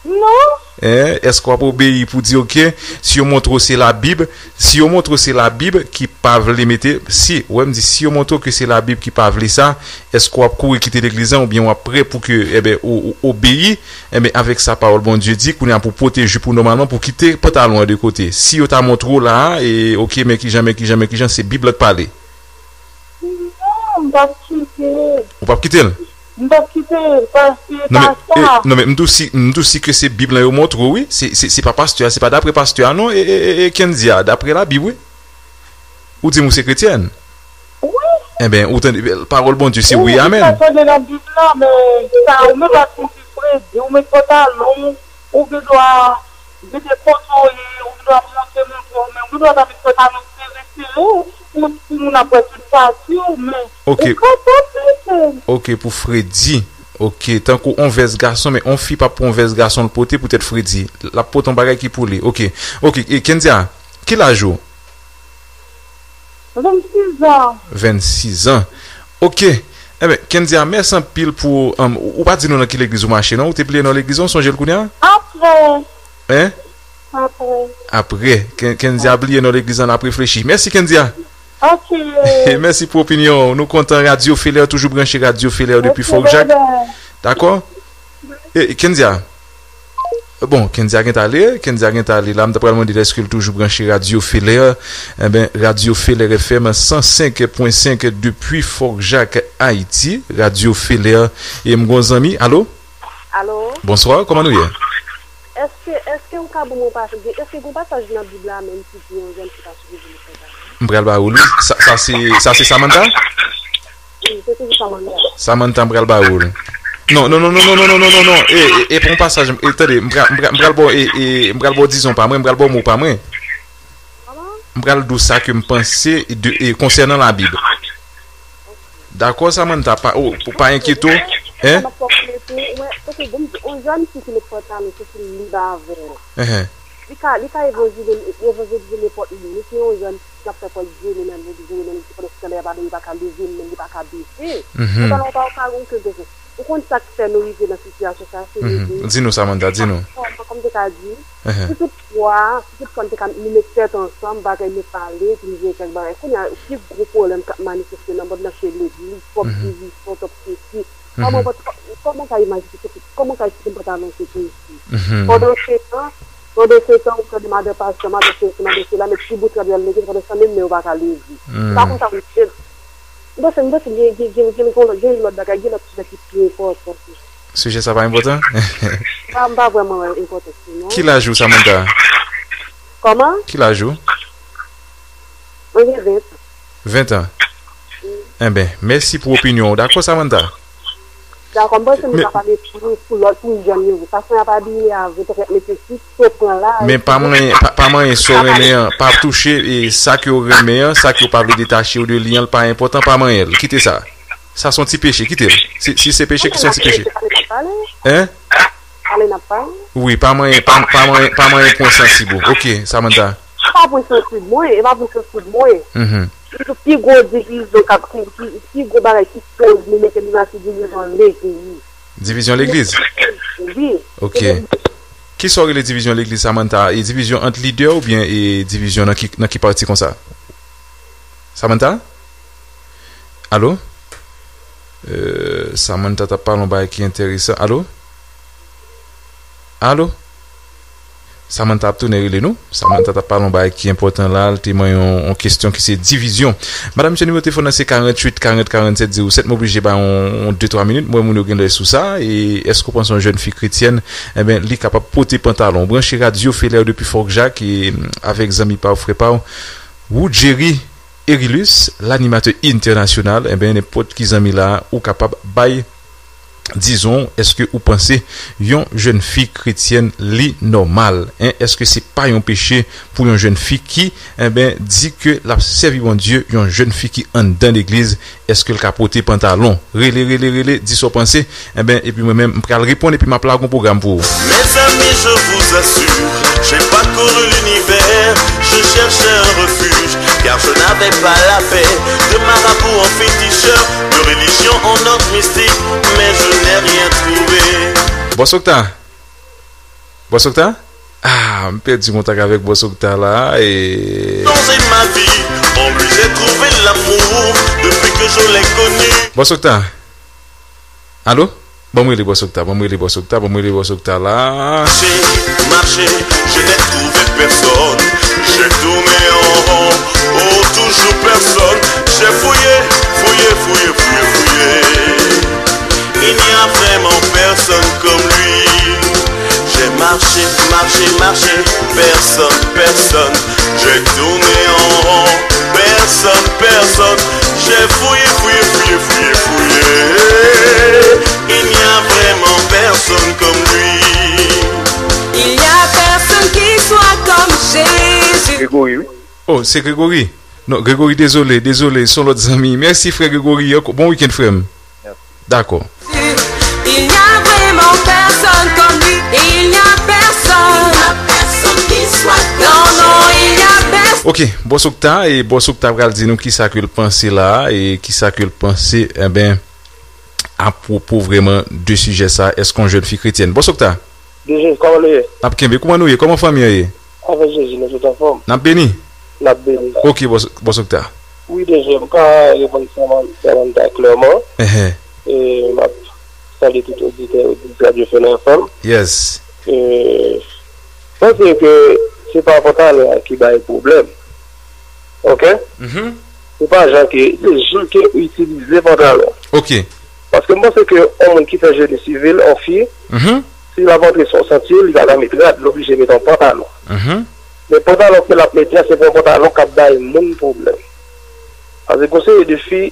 Non. Hein? Èske w ap obeyi pou di, ok, si yo montre w se Labib, si yo montre w se Labib ki pa vle mete, si, wè m di, si yo montre w ke se Labib ki pa vle sa, èske w ap kouri kite legliz la oubyen w ap prè pou ke, enben, ou, ou obeyi, enben, avèk sa pawòl Bondye di, kounye a pou pwote jip ou nòmalman, pou kite pantalon an de kote. Si yo ta montre w la a, e, ok, men kijan, men kijan, men kijan, se Bib la k pale. Non, m p ap kite. Ou p ap kite l? M p ap kite l, paske Non, men, e, non, men, m di w si, m di w si ke se Bib lan yo montre w, wi. Se, se, se pa pastè a, se pa daprè pastè a, non, e, e, e, e Kendia, daprè Labib, wi. Ou di m ou se kretyèn? Wi. Enben, ou tande, pawòl Bondye se wi, amèn. Ou tande nan Bib la, men sa, ou menm ap di fredi, ou met pantalon, ou gen dwa mete kote w ye, ou gen dwa monte, montre w, men ou gen dwa ta met pantalon sere, sere, pou, pou moun ap wè tout pati w, men Ok. ou kapab mete. Ok, pou fredi. Ok, tankou on vès gason, men on fi p ap pran on vès gason l pote poutèt fredi. L ap pote on bagay ki pou li. Ok. Ok, e Kendia, ki laj ou? Vennsis an. Vennsis an. Ok. Enben, Kendia, mèsi anpil pou, um, ou, ou pa di nou nan ki legliz ou mache, non? Ou te bliye non legliz ou, sonje l kounye a? Apre. Hein? Apre. Apre. Ken-, Kendia bliye non legliz an, l ap reflechi. Mèsi, Kendia. Ok. Mèsi pou opinyon ou. Nou kontan, Radyo Felè, toujou branche Radyo Felè depi Ok, Fòk Jak. bye bye. Dakò? E, Kendia. Bon, Kendia gen t ale, Kendia gen t ale. La, m ta pral mande l èske l toujou branche Radyo Felè. Enben, Radyo Felè F M san senk pwen senk depi Fòk Jak, Ayiti. Radyo Felè. E m gon zanmi. Alo? Alo? Bonswa, kòman nou ye? Èske, èske ou ka ban mwen pase, èske gon pasaj nan Bib la menm ki di yon jèn fi pa sipoze met pantalon? M pral ba ou li. Sa, sa se, sa se Samantha? Wi, se toujou Samantha. Samantha, m pral ba ou li. Non, non, non. E, e, e pa yon pasaj, e, tande, m pral, m pral, m pral ba w, e, e, m pral ba w dizon pa mwen, m pral ba w mo pa mwen. Kòman? M pral di w sa ke m panse de, e, konsènan Labib. Dakò, Samantha, pa, ou, ou pa enkyete w, hein? Sa m ap fè w konnen tou, mwen, paske bon, yon jèn fi ki met pantalon, se pou l lib avè l. Ehe. Li ka, li ka evanjelize, evanjelize nenpòt moun. Li se yon jèn fi k ap fè kò l jene nan legliz, jene nan legliz, pandan se tan lè y ap adore, li pa ka leve, men li pa ka bese. Mhm. Pantalon pa, pa gen okenn bezwen. Ou konn sa k fè nou rive nan sitiyasyon sa a, se Mhm. legliz. Di nou, Samantha, di nou. Kòm, kòm te ka di, Ehe. si tout fwa, si tout fwa nou te ka, nou met tèt ansanm, bagay nou pale, epi nou jere kèk bagay. Kounye a, pi gwo pwoblèm k ap manifeste nan mond lan, se legliz, twòp Mhm. divizyon, twòp sesi. Mhm. Kòman, kòman w ka imajine, kòman w ka eksplike m pantalon se pou isi? Mhm. Pandan se tan, pandan se tan, ou tande madan pastè, madan sesi, madan sela, met ti bout rad yo al legliz, pandan se tan, menm men yo pa ka leve. Se pa Mhm. konsa ou fè l. M panse, m panse gen, gen, gen, gen, gen, gen lòt bagay, gen lòt sijè ki pi enpòtan. Sijè sa pa enpòtan? Pa, m pa vrèman wè enpòtans li, non. Ki laj ou, Samantha? Kòman? Ki laj ou? Mwen gen ven tan. Ven tan? Wi. Enben, mèsi pou opinyon ou. Dakò, Samantha? Dakò, m panse nou Men ka pale pou, pou lòt, pou jèn yo. Fason y ap abiye a, vre, pètèt mete sou, sou pran laj. Men pa manyen, pa, pa manyen sa w renmen an, pa touche, e, sa ke w renmen an, sa ke w pa vle detache w de li an, l pa enpòtan, pa manyen l. Kite sa. Sa se yon ti peche, kite l. Si, si se peche, ki se yon ti peche. Pale n ap pale. Hein? Pale n ap pale. Wi, pa manyen, pa, pa manyen, pa manyen pwen sansib ou. Ok, Samantha. E pa pwen sansib mwen, e pa pwen sansib mwen. Mhm. Li di pi gwo divizyon k ap, ki, ki, pi gwo bagay ki koz nou mete nou nan se divizyon legliz. Divizyon legliz? Wi. Ok. Kisa w rele divizyon legliz, Samantha? E divizyon ant lidè oubyen e divizyon nan ki, nan ki pati konsa? Samantha? Alo? Euh, Samantha t ap pale yon bagay ki enteresan. Alo? Alo? Samantha ap tounen rele nou. Samantha t ap pale yon bagay ki enpòtan la. L te manyen yon, yon kesyon ki se divizyon. Madanm, mesye, nimewo telefòn nan se karanntuit karant karannsèt zewo sèt. M oblije bay yon, yon de twa minit. M wè moun yo genlè sou sa. E èske w panse yon jèn fi kretyèn, enben, li kapab pote pantalon? Branche radyo, Felè depi Fòkjak, e, avèk zanmi pa w, frè pa w, Woodjerry Erilus, lanimatè entènasyonal, enben, nenpòt ki zanmi la, ou kapab bay, dizon, èske ou panse yon jèn fi kretyèn li nòmal? Hein? Èske se pa yon peche pou yon jèn fi ki, enben, di ke l ap sèvi Bondye, yon jèn fi ki anndan legliz, èske l ka pote pantalon? Rele, rele, rele, di sa w panse, enben, epi mwen menm, m pral reponn, epi m ap lage yon pwogram pou ou. Mes amis, je vous assure, j'ai parcouru l'univers, je cherchais un refuge, car je n'avais pas la paix. De marabout en féticheur, de religion en ordre mystique, mais je n'ai rien trouvé. Bòs Okta. Bòs Okta? Ah, m pèdi kontak avèk Bòs Okta la, e Changer ma vie, en lui j'ai trouvé l'amour, depuis que je l'ai connu. Bòs Okta? Alo? Ban m rele Bòs Okta, ban m rele Bòs Okta, ban m rele Bòs Okta la. Marcher, marcher, je n'ai trouvé personne. J'ai tourné en rond, oh, toujours personne. J'ai fouillé, fouillé, fouillé, fouillé, fouillé. Il n'y a vraiment personne comme lui. J'ai marché, marché, marché, personne, personne. J'ai tourné en rond, personne, personne. J'ai fouillé, fouillé, fouillé, fouillé, fouillé. Il n'y a vraiment personne comme lui. Il n'y a personne qui soit comme Jésus. Grégory, wi. Oh, se Grégory. Non, Grégory, dezole, dezole, se yon lòt zanmi. Mèsi, frè Grégory. Bon wikenn, frè m. Dakò. Il n'y a vraiment personne comme lui. Il n'y a personne. Personne qui soit comme... Non, non, il n'y a personne. Ok, Bòs Okta, e Bòs Okta pral di nou kisa ke l panse la, e kisa ke l panse, enben, apwopo vrèman de sijè sa, èske yon jèn fi kretyèn? Bòs Okta? Deje, kòman nou ye? N ap kenbe. Kòman nou ye? Kòman fanmi an ye? Avèk Jezi, nou tout anfòm. N ap beni? N ap beni. Ok, Bòs, Bòs Okta. Wi, Deje, m ka reponn Saman-, Samantha klèman. Ehe. E m ap salye tout oditè, oditris Radyo Fenè F M. Yes. E m panse ke se pa pantalon an ki bay pwoblèm. Ok? Mhm. Se pa jan ke, se jan ke ou itilize pantalon. Ok. Paske m panse ke yon moun ki fè jeni sivil, yon fi, mhm, si l ap antre sou yon santye, li pa ka met rad, li oblije met yon pantalon. Mhm. Men pantalon ke l ap mete a, se pa yon pantalon k ap bay moun pwoblèm. Paske gon seri de fi,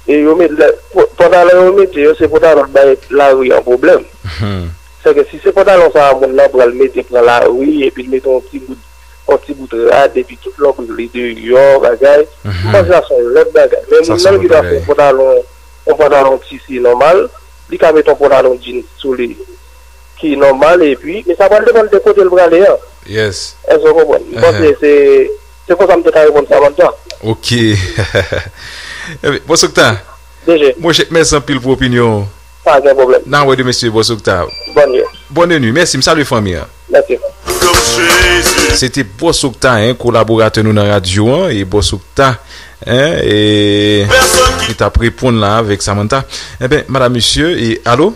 e yo met, lè, pantalon yo mete yo, se pantalon k bay lari an pwoblèm. Mhm. Sèke si se pantalon sa a moun nan pral mete pran lari, epi l mete yon ti bout yon ti bout rad, epi tout lòt li deyò, bagay. Mhm. M panse sa se yon lòt bagay. Men moun nan ki ta fè yon pantalon, yon pantalon tisi nòmal, li ka met yon pantalon jeans sou li ki nòmal, epi, men sa pral depann de kote l prale an. Yes. Èske w konprann? M panse se, se konsa m te ka reponn Samantha. Ok. Ebyen, Bòs Okta. Deje. Monchè, mèsi anpil pou opinyon w. Pa gen pwoblèm. N a wè demen si Bòs Okta. Bonne nuit. Bonne nuit. Mèsi, m salye fanmi an. Mèsi. Se te Bòs Okta, en, kolaboratè nou nan radyo an, e Bòs Okta, en, e ki t ap reponn la avèk Samantha. Enben, madanm, mesye, e alo?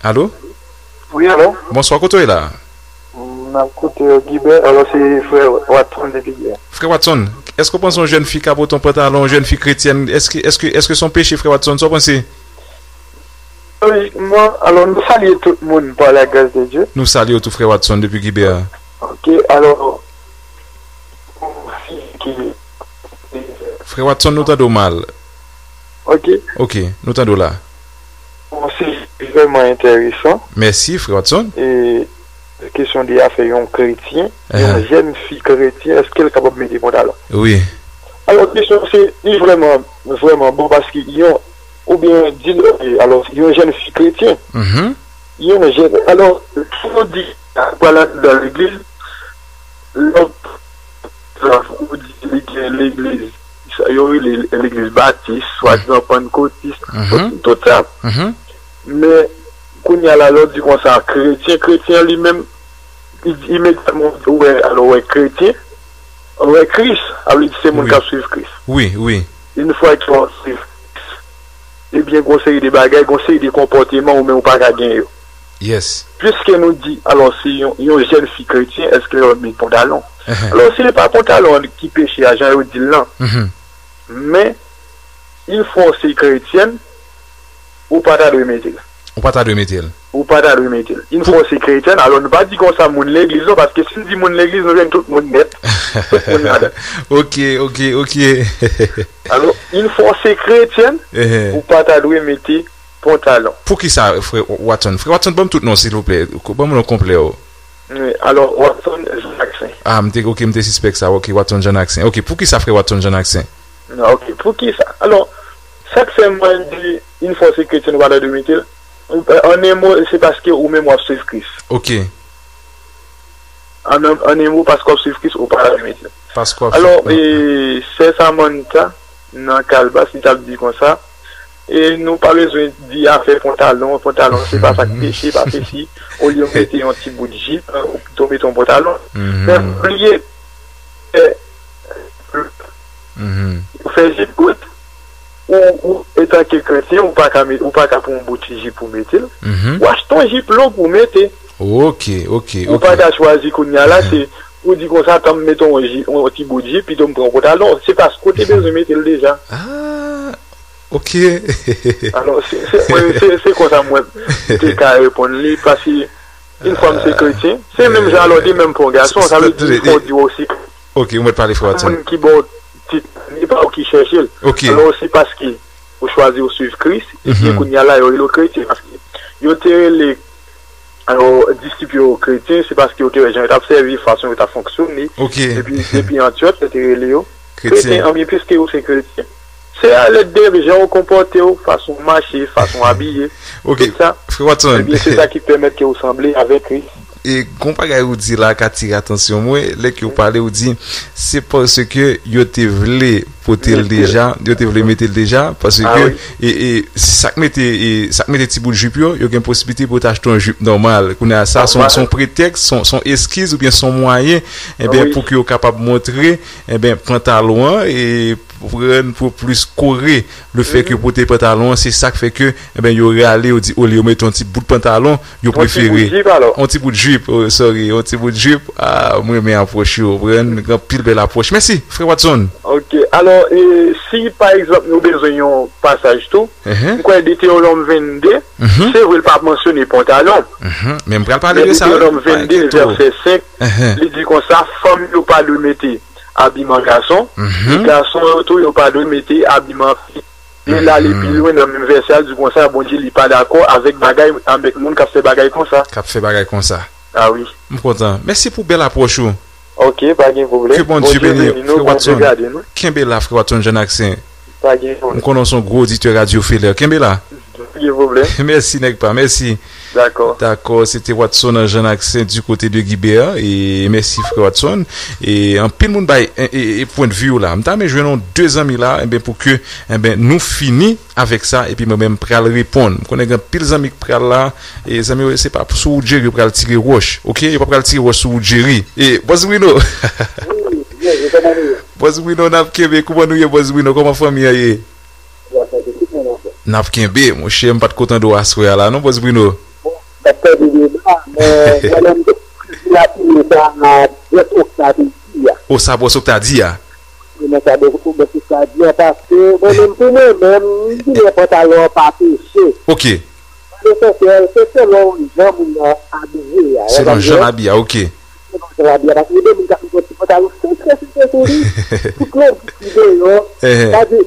Alo? Wi, alo? Bonswa, kote w ye la? M ap koute w, Gilbert, alò se frè Watson depi Gilbert. Frè Watson, èske w panse yon jèn fi ka pote yon pantalon, yon jèn fi kretyèn, èske, èske, èske se yon peche, frè Watson? Sa w panse? Lojikman, alò, nou salye tout moun pa la gras de Dye. Nou salye w tou, frè Watson, depi Gibea. Ok, alò, ki... Frè Watson, nou tande w mal. Ok. Ok, nou tande w la. Bon, se vrèman enteresan. Mèsi, frè Watson. E kesyon de afè yon kretyen, yon jèn fi kretyen, èske l kapab mete pantalon? Wi. Alò, kesyon se, li vrèman, vrèman bon, paske yon, oubyen di l, alò, yon jèn fi kretyen. Mhm. Yon jèn, alò, si yo di, pral anndan legliz, lòt, ou di li gen legliz, sa yo rele legliz batis, swadizan pannkotis, tout, tout sa. Mhm. Men, kounye a la, lè w di konsa, kretyen, kretyen li menm, i-, imedyatman ou wè, alò, ou wè kretyen, ou wè Kris, sa vle di se moun k ap swiv Kris. Wi, wi. Yon fwa ke w ap swiv Kris, ebyen, gon seri de bagay, gon seri de konpòteman ou menm ou pa ka gen yo. Yes. Piske nou di, alò, se yon, yon jèn fi kretyen, èske l met pantalon? Alò, se pa pantalon an ki peche a, jan yo di l lan. Men, yon fwa w se kretyèn, ou pa ta dwe mete l. Ou pa ta dwe mete l. Ou pa ta dwe mete l. Yon fwa w se kretyèn, alò, nou pa di konsa moun legliz, non, paske si n di moun legliz, nou jwenn tout moun nèt. Tout moun ladan. Ok, ok, ok. Alò, yon fwa w se kretyèn, ou pa ta dwe mete pantalon. Poukisa, frè Watson? Frè Watson, ban m tout non, silvouplè. Ban m non konplè w. Wi, alò, Watson Jean Accin. Ah, m te, ok, m te sispèk sa. Ok, Watson Jean Accin. Ok, poukisa frè Watson Jean Accin? Non, ok, poukisa? Alò, sa k fè mwen di, yon fwa w se kretyèn, ou pa ta dwe mete l. An en mo, se paske ou menm w ap swiv Kris. Ok. An, an en mo, paske w ap swiv Kris, ou pa ta dwe mete l. Paske w ap swiv Kris. Alò, e, sè Samantha, nan Kalbas, li t ap di konsa, e nou pa bezwen di afè pantalon, pantalon, se pa sa k peche, pa sesi, olye w mete yon ti bout jip, ou pito mete yon pantalon. Men bliye, e, ou fè jip kout. Ou, ou, etanke kretyen, ou pa ka met, ou pa ka pran yon bout ti jip pou mete l. Ou achte yon jip long pou mete. Ok, ok, ok. Ou pa ka chwazi kounye a la, se, ou di konsa, tan m mete yon jip, yon ti bout jip, pito m pran yon pantalon. Se paske w te bezwen mete l deja. Ah, ok. Alò, se, se, mwen, se, se konsa mwen te ka reponn li, paske yon fwa m se kretyen, se menm jan alò de menm pou yon gason, sa vle di fò w di w osi. Ok, ou mèt pale, frè Watson. Moun ki ba w tit, li pa ou ki chèche l. Ok. Alò, se paske ou chwazi ou swiv Kris, epi kounye a la, yo rele w kretyen, paske yo te rele, alò, disip yo kretyen, se paske yo te wè jan yo t ap sèvi, fason yo t ap fonksyone, epi depi Antyòch, yo te rele yo kretyen. Anben, piske ou se kretyen, se a lèt de jan ou konpòte w, fason w mache, fason w abiye, tout sa. Frè Watson. Ebyen, se sa ki pèmèt ke ou sanble avèk Kris. E gon bagay ou di la ka tire atansyon mwen, lè ke ou pale, ou di, se paske yo te vle pote l deja, yo te vle mete l deja, paske, e, e, sa k mete, e, sa k mete ti bout jip yo, yo gen posiblite pou yo t achte yon jip nòmal. Kounye a, sa se yon, se yon pretèks, se yon, se yon eskiz oubyen se yon mwayen, enben, pou ke yo kapab montre, enben, pantalon an, e, pran pou plis kore lefètke yo pote pantalon an, se sa k fè ke, enben, yo rale, yo di, olye yo mete yon ti bout pantalon, yo prefere yon ti bout jip, oh, sorry, yon ti bout jip. Ah, mwen renmen apwòch yo, ou konprann, gen anpil bèl apwòch. Mèsi, frè Watson. Ok, alò, e, si, pa egzanp, nou bezwen yon pasaj tou, m kwè Detewonòm vennde, se vre, l pa mansyone pantalon. Men m pral pale de sa, wi. Detewonòm vennde, vèsè senk, li di konsa, fanm yo pa dwe mete abiman gason, e gason yo tou, yo pa dwe mete abiman fi. E l ale pi lwen nan menm vèsè a, l di konsa, Bondye li pa dakò avèk bagay, avèk moun k ap fè bagay konsa. K ap fè bagay konsa. Ah wi. M kontan. Mèsi pou bèl apwòch ou. Ok, pa gen pwoblèm. Ke Bondye beni nou, Bondye gade nou. Kenbe la, frè Watson Jean Accin. Pa gen pwoblèm. M konnen w se yon gwo oditè radyo Felè. Kenbe la. Pa gen pwoblèm. Mèsi, nèg pa, mèsi. Dakò. Dakò, se te Watson Jean Accin du côté de Guibert. E mèsi, frè Watson. E anpil moun bay, e, e, e pwennvi yo la. M ta renmen jwenn yon de zanmi la, enben, pou ke, enben, nou fini avèk sa, epi mwen menm pral reponn. M konnen gen anpil zanmi k pral la, e zanmi yo, se pa sou Wood Jerry yo pral tire wòch, ok? Yo pa pral tire wòch sou Wood Jerry. E, Bòs Bruno. Wi, wi, wi, kòman nou ye? Bòs Bruno, n ap kenbe. Kòman nou ye, Bòs Bruno? Kòman fanmi an ye? N ap kenbe, monchè, m pa t ko tande w aswè a la, non, Bòs Bruno? Bon, m ap tande deba, men, mwen menm, m te la pou sa, Bòs Okta te di a. O, sa Bòs Okta di a? Wi, men sa Bòs Okta di a, paske mwen menm, pou mwen menm, m di men pantalon an pa peche. Ok. Lesansyèl, se selon jan moun nan abiye a. Selon jan l abiye a, ok. Selon jan l abiye a, paske gen de moun k ap met yon ti pantalon senk santimèt sou li, tout lonbrit li deyò. Sa di,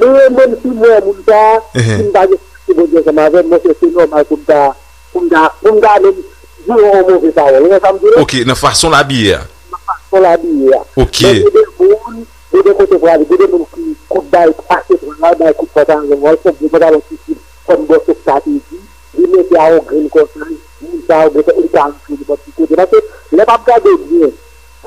men menm si m wè moun sa, si m pa gen Se Bondye ansanm avè m, monchè, se nòmal pou m ta, pou m ta, pou m ta menm di yon move pawòl. Ou wè sa m di w la? Ok, nan fason l abiye a. Nan fason l abiye a. Ok. Men gen de moun, gen de kote w prale, gen de moun ki kout bay, achte pran, l al bay kout pantalon, w al fè gwo pantalon ti fi, kòm Bòs Okta te di, li mete a yon grenn kòsaj, moun sa yo gentan, li ka rantre nenpòt ki kote. Paske, lè m ap gade byen,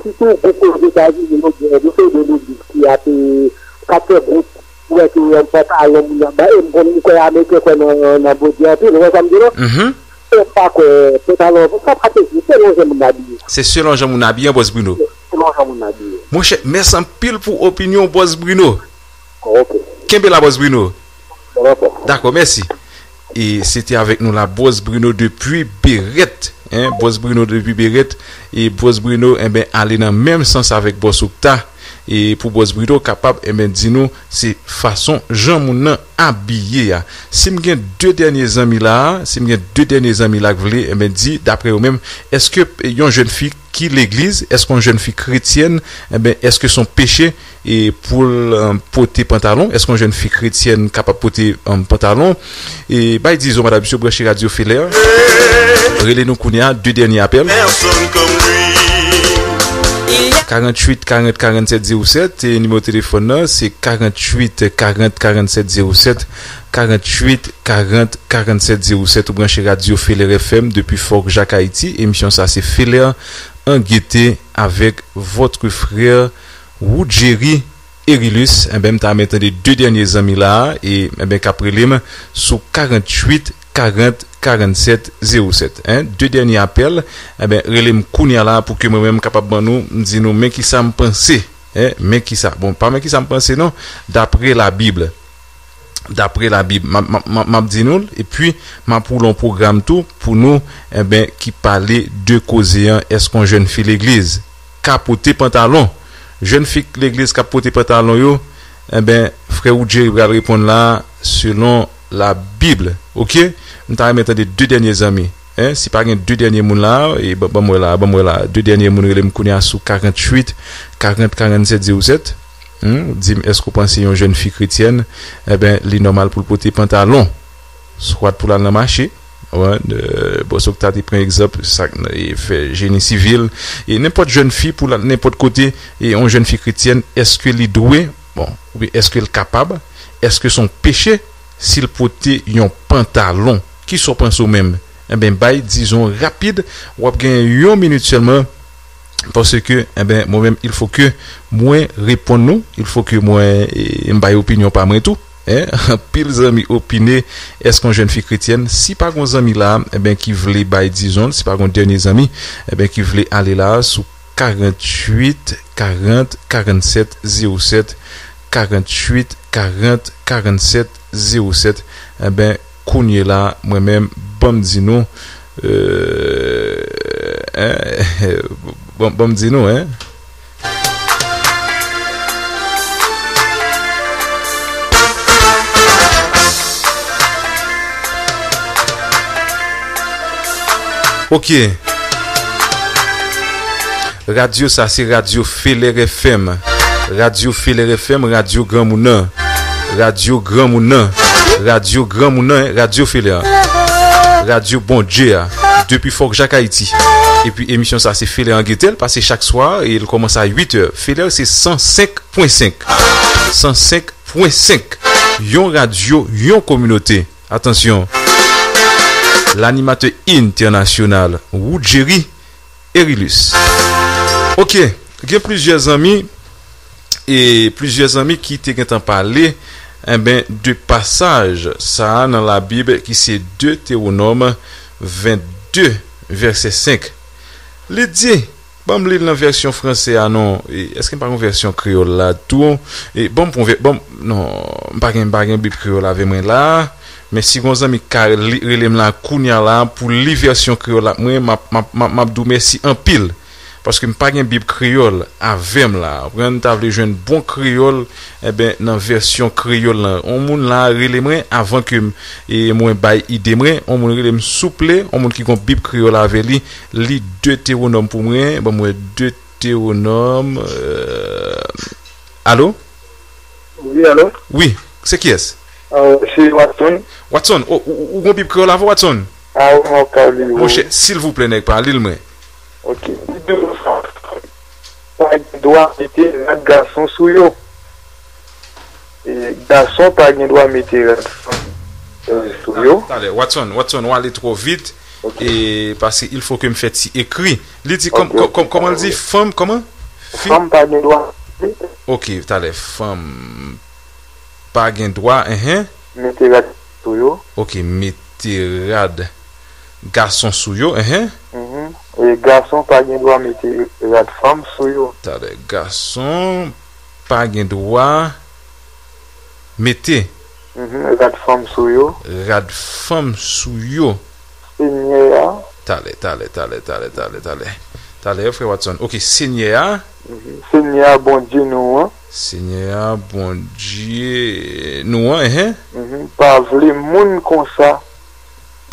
sitou gwoup Ozetazini, yo gen, yo se de legliz ki ap, e, k ap fè gwoup, ou wè ke yon pantalon moun nan bay, e m konn, m kwè Ameriken kwè nan, nan Bondye anpil, ou wè sa m di la? Mhm. E m pa kwè pantalon, sa pa te di, selon jan moun abiye. Se selon jan moun abiye, Bòs Bruno. Selon jan moun abiye. Monchè, mèsi anpil pou opinyon w, Bòs Bruno. Ok. Kenbe la, Bòs Bruno. Dakò, mèsi. E se te avèk nou la, Bòs Bruno depi Berèt, en, Bòs Bruno depi Berèt. E Bòs Bruno, enben, ale nan menm sans avèk Bòs Okta. E pou Bòs Bruno kapab, enben, di nou se fason jan moun nan abiye a. Si m gen de dènye zanmi la, si m gen de dènye zanmi la k vle, enben, di, daprè yo menm, èske yon jèn fi ki legliz, èske yon jèn fi kretyèn, enben, èske se yon peche e pou l, e, pote pantalon? Èske yon jèn fi kretyèn kapab pote, e, pantalon? E bay dizon, madanm, mesye, branche radyo Felè. Rele nou kounye a, de dènye apèl. Karanntuit karant karannsèt zewo sèt, e nimewo telefòn nan, se karanntuit karant karannsèt zewo sèt, karanntuit karant karannsèt zewo sèt, ou branche radyo Felè F M depi Fòk Jak Ayiti. Emisyon sa se Felè an gete avèk votre frè Woudjeri Erilus, enben, m ta renmen tande de dènye zanmi la a, e, enben, k ap rele m sou karanntuit karant karannsèt zewo sèt, en, de dènye apèl, enben, rele m kounye a la pou ke mwen menm m kapab ban nou, m di nou, men kisa m panse, en, men kisa, bon, pa men kisa m panse non, daprè Labib, daprè Labib, m ap, m ap, m ap, m ap di nou l, epi m ap woule yon pwogram tou pou nou, enben, ki pale de koze an, èske yon jèn fi legliz ka pote pantalon? Jèn fi legliz k ap pote pantalon yo, enben, frè Woudjeri pral reponn la, selon Labib, oke? M ta renmen tande de dènye zanmi, en, si pa gen de dènye moun la, e ban, ban m wè la, ban m wè la, de dènye moun rele m kounye a sou karanntuit karant karannsèt zewo sèt. Hmm, di m, èske w panse yon jèn fi kretyèn, enben, li nòmal pou l pote pantalon? Swat pou l al nan mache. Wè, e, Bòs Okta te pran egzanp, sa k nan, e, fè jeni sivil. E nenpòt jèn fi pou l al nenpòt kote, e yon jèn fi kretyèn, èske li dwe, bon, oubyen èske l kapab, èske se yon peche si l pote yon pantalon? Kisa w panse w menm? Enben, bay dizon rapid, w ap gen yon minit sèlman. Paske, enben, mwen menm, il faut que mwen reponn nou, il faut que mwen, e, m bay opinyon pa mwen tou. En, anpil zanmi opine, èske yon jèn fi kretyèn, si pa gon zanmi la, enben, ki vle bay dizon l, si pa gon dènye zanmi, enben, ki vle ale la sou karanntuit karant karannsèt zewo sèt, karanntuit karant karannsèt zewo sèt, enben, kounye la, mwen menm, ban m di nou, e, en, ban, ban m di nou, en. Ok. Radyo sa se Radyo Felè F M. Radyo Felè F M, radyo granmoun nan. Radyo granmoun nan. Radyo granmoun nan, en, Radyo Felè. Radyo Bondye a. Depi Fòk Jak Ayiti. Epi emisyon sa se Felè an gete l, pase chak swa, e l kòmanse a uit è. Felè se san senk pwen senk. San senk pwen senk. Yon radyo, yon kominote. Atansyon. Lanimatè entènasyonal, Woodjery Erilus. Ok, gen plizyè zanmi, e plizyè zanmi ki te gentan pale, enben, de pasaj sa a nan Labib ki se Detewonòm vennde, vèsè senk. Li di, ban m li l nan vèsyon franse a non. E, èske m pa gen yon vèsyon kreyòl la tou? E, ban m pran vè-, ban m, non, m pa gen, m pa gen Bib kreyòl avè mwen la. Men si gon zanmi k ka li, rele m la kounye a la pou li vèsyon kreyòl la, mwen, m ap, m ap, m ap, m ap di w mèsi anpil. Paske m pa gen Bib kreyòl avè m la. Ou konprann, m ta vle jwenn bon kreyòl, enben, nan vèsyon kreyòl lan. On moun la rele mwen avan ke m, e mwen bay ide mwen. On moun rele m souple, on moun ki gon Bib kreyòl avè li, li Detewonòm pou mwen. Ban m wè Detewonòm, e, alo? Wi, alo? Wi, se kiyès? Ah, se Watson. Watson, o, ou, ou, ou gon Bib kreyòl avè w, Watson? Ah, wi, mwen ka li, wi. Monchè, silvouplè, nèg pa, li l mwen. Ok. Li di konsa, pa gen dwa mete rad gason sou yo. E, gason pa gen dwa mete rad fanm, e, sou yo. Talè, Watson, Watson, ou ale twò vit. Ok. E, paske il faut que m fè ti ekri. Li di, kòm, ok, kòm, kòm, kòman l di? Fanm, kòman? Fi? Fanm pa gen dwa. Ok, talè, fanm pa gen dwa, enhen. Mete rad sou yo. Ok, mete rad gason sou yo, enhen. Mhm. E gason pa gen dwa mete rad fanm sou yo. Talè, gason pa gen dwa mete Mhm, rad fanm sou yo. Rad fanm sou yo. Senyè a. Talè, talè, talè, talè, talè, talè. Talè, frè Watson. Ok, Senyè a. Mhm, Senyè a, Bondye nou an. Senyè a, Bondye nou an, enhen. Mhm, pa vle moun konsa.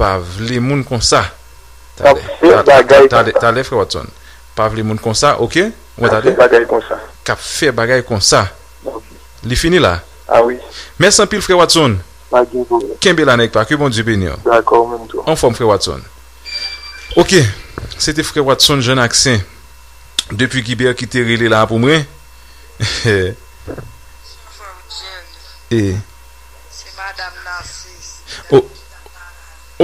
Pa vle moun konsa. K ap fè bagay konsa. Talè, talè, frè Watson. Pa vle moun konsa, ok? Ou tande? K ap fè bagay konsa. K ap fè bagay konsa. Ok. Li fini la? Ah wi. Mèsi anpil, frè Watson. Pa gen pwoblèm. Kenbe la, nèg pa. Ke Bondye beni w. Dakò, ou menm tou. Anfòm, frè Watson. Ok. Se te frè Watson Jean Accin, depi Gibè, ki te rele la pou mwen. Frè Jerry. E. Se Madanm Narcisse. Oh.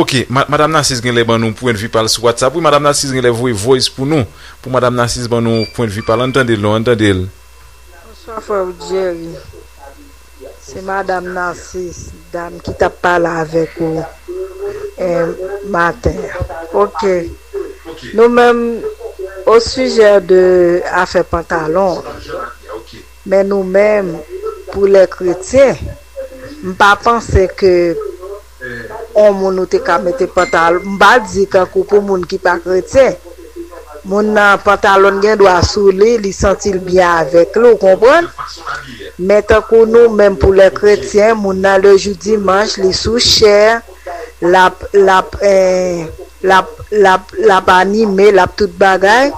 Ok, ma-, Madanm Narcisse genlè ban nou pwennvi pa l sou WhatsApp. Wi, Madanm Narcisse genlè voye voice pou nou. Pou Madanm Narcisse ban nou pwennvi pa l. Ann tande l non, ann tande l. Bonswa, frè Jerry. Se Madanm Narcisse, dam ki t ap pale avèk ou, eh, maten an. Ok. Nou menm, au sujet de afè pantalon, men nou menm, pou lè kretyen, m pa panse ke on moun ou te ka mete pantalon, m pa di kankou pou moun ki pa kretyen. Moun nan, pantalon gen dwa sou li, li santi l byen avèk li, ou konprann? Men tankou nou menm, pou lè kretyen, moun nan, le jou dimanch, li sou chè, l ap, l ap, eh, l ap, l ap, l ap anime, l ap tout bagay.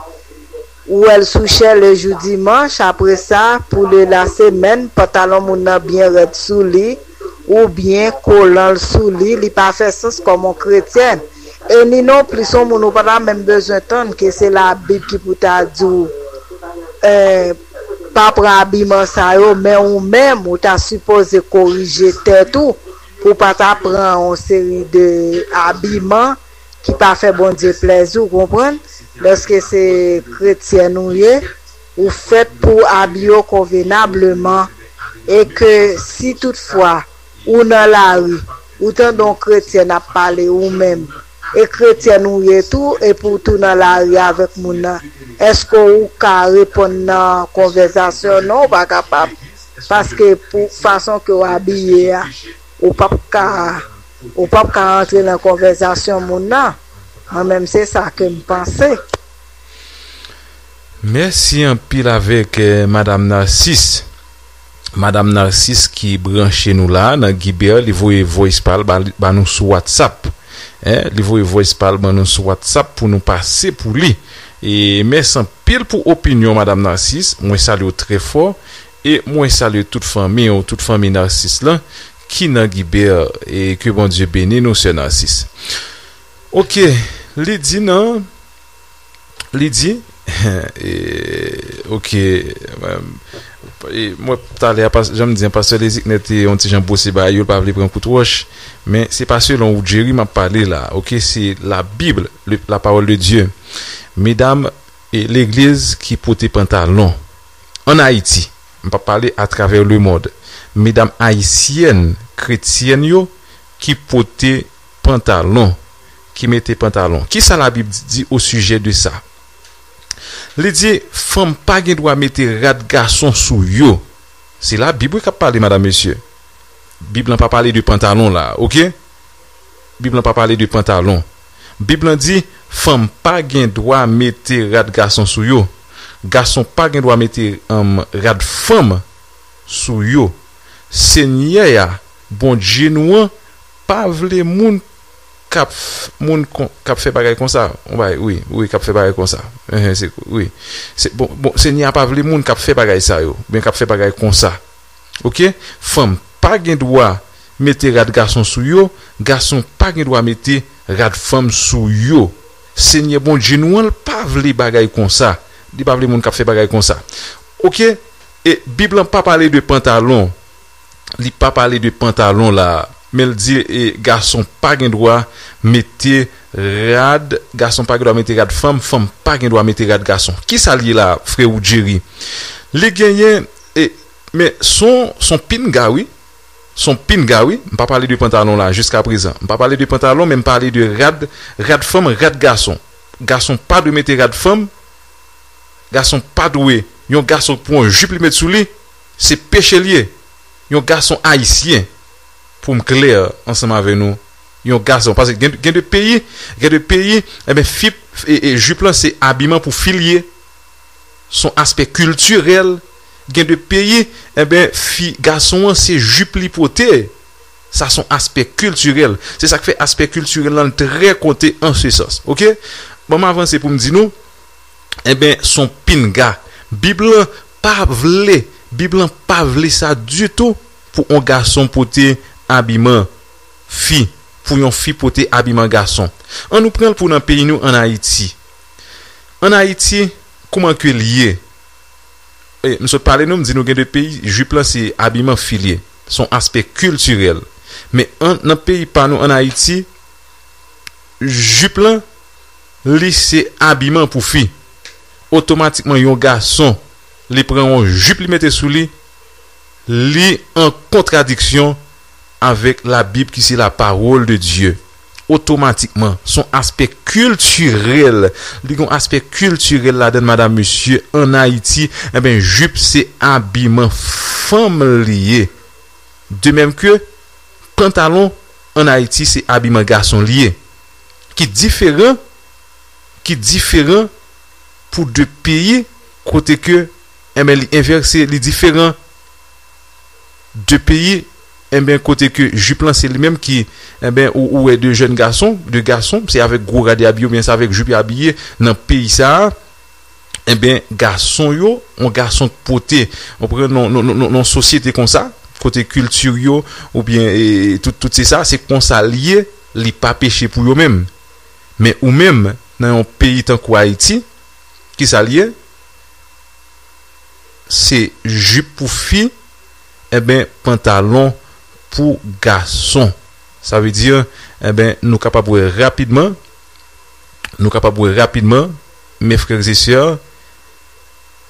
Ou wè l sou chè le jou dimanch, apre sa, pou le la semèn, pantalon moun nan byen rèd sou li, oubyen kolan l sou li, li pa fè sans kòm on kretyèn. E ni non plis on moun ou pa ta menm bezwen tann ke se Labib ki pou ta di w, eh, pa pran abiman sa yo, men ou menm, ou ta sipoze korije tèt ou pou w pa ta pran yon seri de abiman ki pa fè Bondye plèzi, ou konprann? Lèske se kretyèn ou ye, ou fèt pou w abiye w konvenableman, e ke si toutfwa ou nan lari, ou tande yon kretyèn ap pale ou menm, e kretyèn ou ye tou, epi w tou nan lari avèk moun nan, èske ou ka reponn nan konvèsasyon? Non, ou pa kapab, paske pou fason ke w abiye a, ou p ap ka, ou p ap ka rantre nan konvèsasyon moun nan. Mwen menm, se sa ke m panse. Mèsi anpil avèk, eh, Madanm Narcisse. Madanm Narcisse ki branche nou la nan Gibè, li voye voice pa l ba, ba nou sou WhatsApp. Hein, li voye voice pa l ban nou sou WhatsApp pou nou pase pou li. E mèsi anpil pou opinyon Madanm Narcisse. Mwen salye w trè fò. E mwen salye tout fanmi w, tout fanmi Narcisse lan, ki nan Gibè, e ke Bondye beni nou, sè Narcisse. Ok, li di nan, li di, e, ok, e, mwen, talè a, pas-, jan m di an, pastè Leziknè te yon ti jan bwose bagay yo, l pa vle pran kout wòch, men se pa selon ou, Jerry, m ap pale la, ok, se Labib, le, la parole de Dieu. Medam, e legliz ki pote pantalon ann Ayiti, m p ap pale atravè lemonn, medam ayisyèn, kretyèn yo ki pote pantalon, ki mete pantalon. Kisa Labib di o sijè de sa? Li di, fanm pa gen dwa mete rad gason sou yo. Se Labib wi k ap pale, madam, mesye. Bib lan pa pale de pantalon la, ok? Bib lan pa pale de pantalon. Bib lan di, fanm pa gen dwa mete rad gason sou yo. Gason pa gen dwa mete, um, rad fanm sou yo. Senyè a, Bondye nou an, pa vle moun k ap f-, moun kon, k ap fè bagay konsa. Yon bagay, wi, wi, k ap fè bagay konsa. Enhen, se, wi. Se, bon, bon, Senyè a pa vle moun k ap fè bagay sa yo, oubyen k ap fè bagay konsa. Ok? Fanm pa gen dwa mete rad gason sou yo, gason pa gen dwa mete rad fanm sou yo. Senyè Bondye nou an, l pa vle bagay konsa. Li pa vle moun k ap fè bagay konsa. Ok? E Bib lan pa pale de pantalon. Li pa pale de pantalon la. Men l di, e, gason pa gen dwa mete rad, gason pa gen dwa mete rad fanm, fanm pa gen dwa mete rad gason. Kisa l ye la, frè Jerry? Li genyen, e, men s on, s on pinga, wi. S on pinga, wi. M pa pale de pantalon la jiska prezan. M pa pale de pantalon, men m pale de rad, rad fanm, rad gason. Gason pa dwe mete rad fanm. Gason pa dwe. Yon gason pran yon jip li met sou li, se peche l ye. Yon gason ayisyen. pou m klè ansanm avè nou, yon gason. Paske gen, gen de peyi, gen de peyi, enben, fi, e, e, jip lan se abiman pou fi l ye. Se yon aspè kiltirèl. Gen de peyi, enben, fi, gason an, se jip li pote. Sa se yon aspè kiltirèl. Se sa k fè aspè kiltirèl lan trè konte an se sans. Oke? Ban m avanse pou m di nou, enben, se yon pinga. Bib lan pa vle, Bib lan pa vle sa ditou pou yon gason pote abiman fi, pou yon fi pote abiman gason. Ann nou pran l pou nan peyi nou, ann Ayiti. Ann Ayiti, kouman ke l ye? E, m sot pale nou, m di nou gen de peyi, jip lan se abiman fi l ye. Se yon aspè kiltirèl. Men an, nan peyi pa nou, ann Ayiti, jip lan, li se abiman pou fi. Otomatikman, yon gason, li pran yon jip, li mete sou li, li an kontradiksyon avèk Labib ki se la parole de Dieu. Otomatikman, se yon aspè kiltirèl. Li gen yon aspè kiltirèl ladan l, madanm, mesye, ann Ayiti, enben, jip se abiman fanm li ye. De menm ke pantalon ann Ayiti se abiman gason li ye. Ki diferan, ki diferan pou de peyi kote ke, enben, li envèse, li diferan. De peyi, enben, kote ke jip lan se li menm ki, enben, ou, ou wè de jèn gason, de gason, se avèk gwo rad y abiye oubyen se avèk jip y abiye nan peyi sa a. Enben, gason yo, yon gason k pote, w konprann, non, non, non, non, non, sosyete konsa, kote kilti yo, oubyen, e, tout, tout se sa, se konsa l ye, li pa peche pou yo menm. Men ou menm, nan yon peyi tankou Ayiti, kisa l ye? Se jip pou fi, enben, pantalon pou gason. Sa vle di, enben, nou kapab wè rapidman, nou kapab wè rapidman, mes frères et sœurs,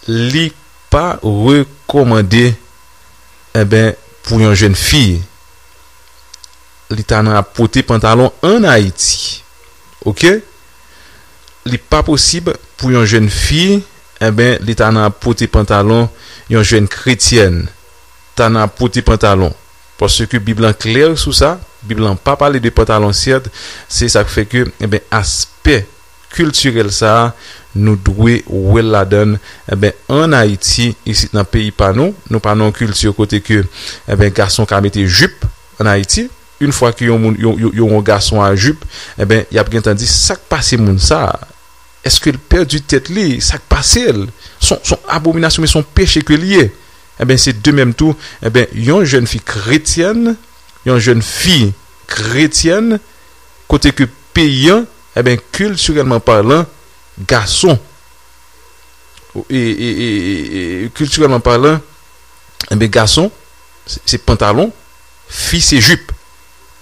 li pa rekòmande, enben, pou yon jèn fi, li ta nan ap pote pantalon ann Ayiti. Oke? Li pa posib pou yon jèn fi, enben, li ta nan ap pote pantalon, yon jèn kretyèn ta nan ap pote pantalon. Paske Bib lan klè sou sa, Bib lan pa pale de pantalon, sèt, se sa k fè ke, enben, aspè kiltirèl sa a, nou dwe wè l ladan l, enben, ann Ayiti, isit nan peyi pa nou, nou pa nan yon kilti kote ke, enben, gason ka mete jip ann Ayiti. Yon fwa ke yon moun, yon, yon, yon gason a jip, enben, y ap gentan di, "Sa k pase moun sa a? Èske l pèdi tèt li? Sa k pase l?" Se yon, se yon abominasyon, men se yon peche ke l ye. Enben, se de menm tou, enben, yon jèn fi kretyèn, yon jèn fi kretyèn, kote ke peyi an, enben, kiltirèlman palan, gason, e, e, e, e, e, kiltirèlman palan, enben, gason, se, se pantalon, fi, se jip.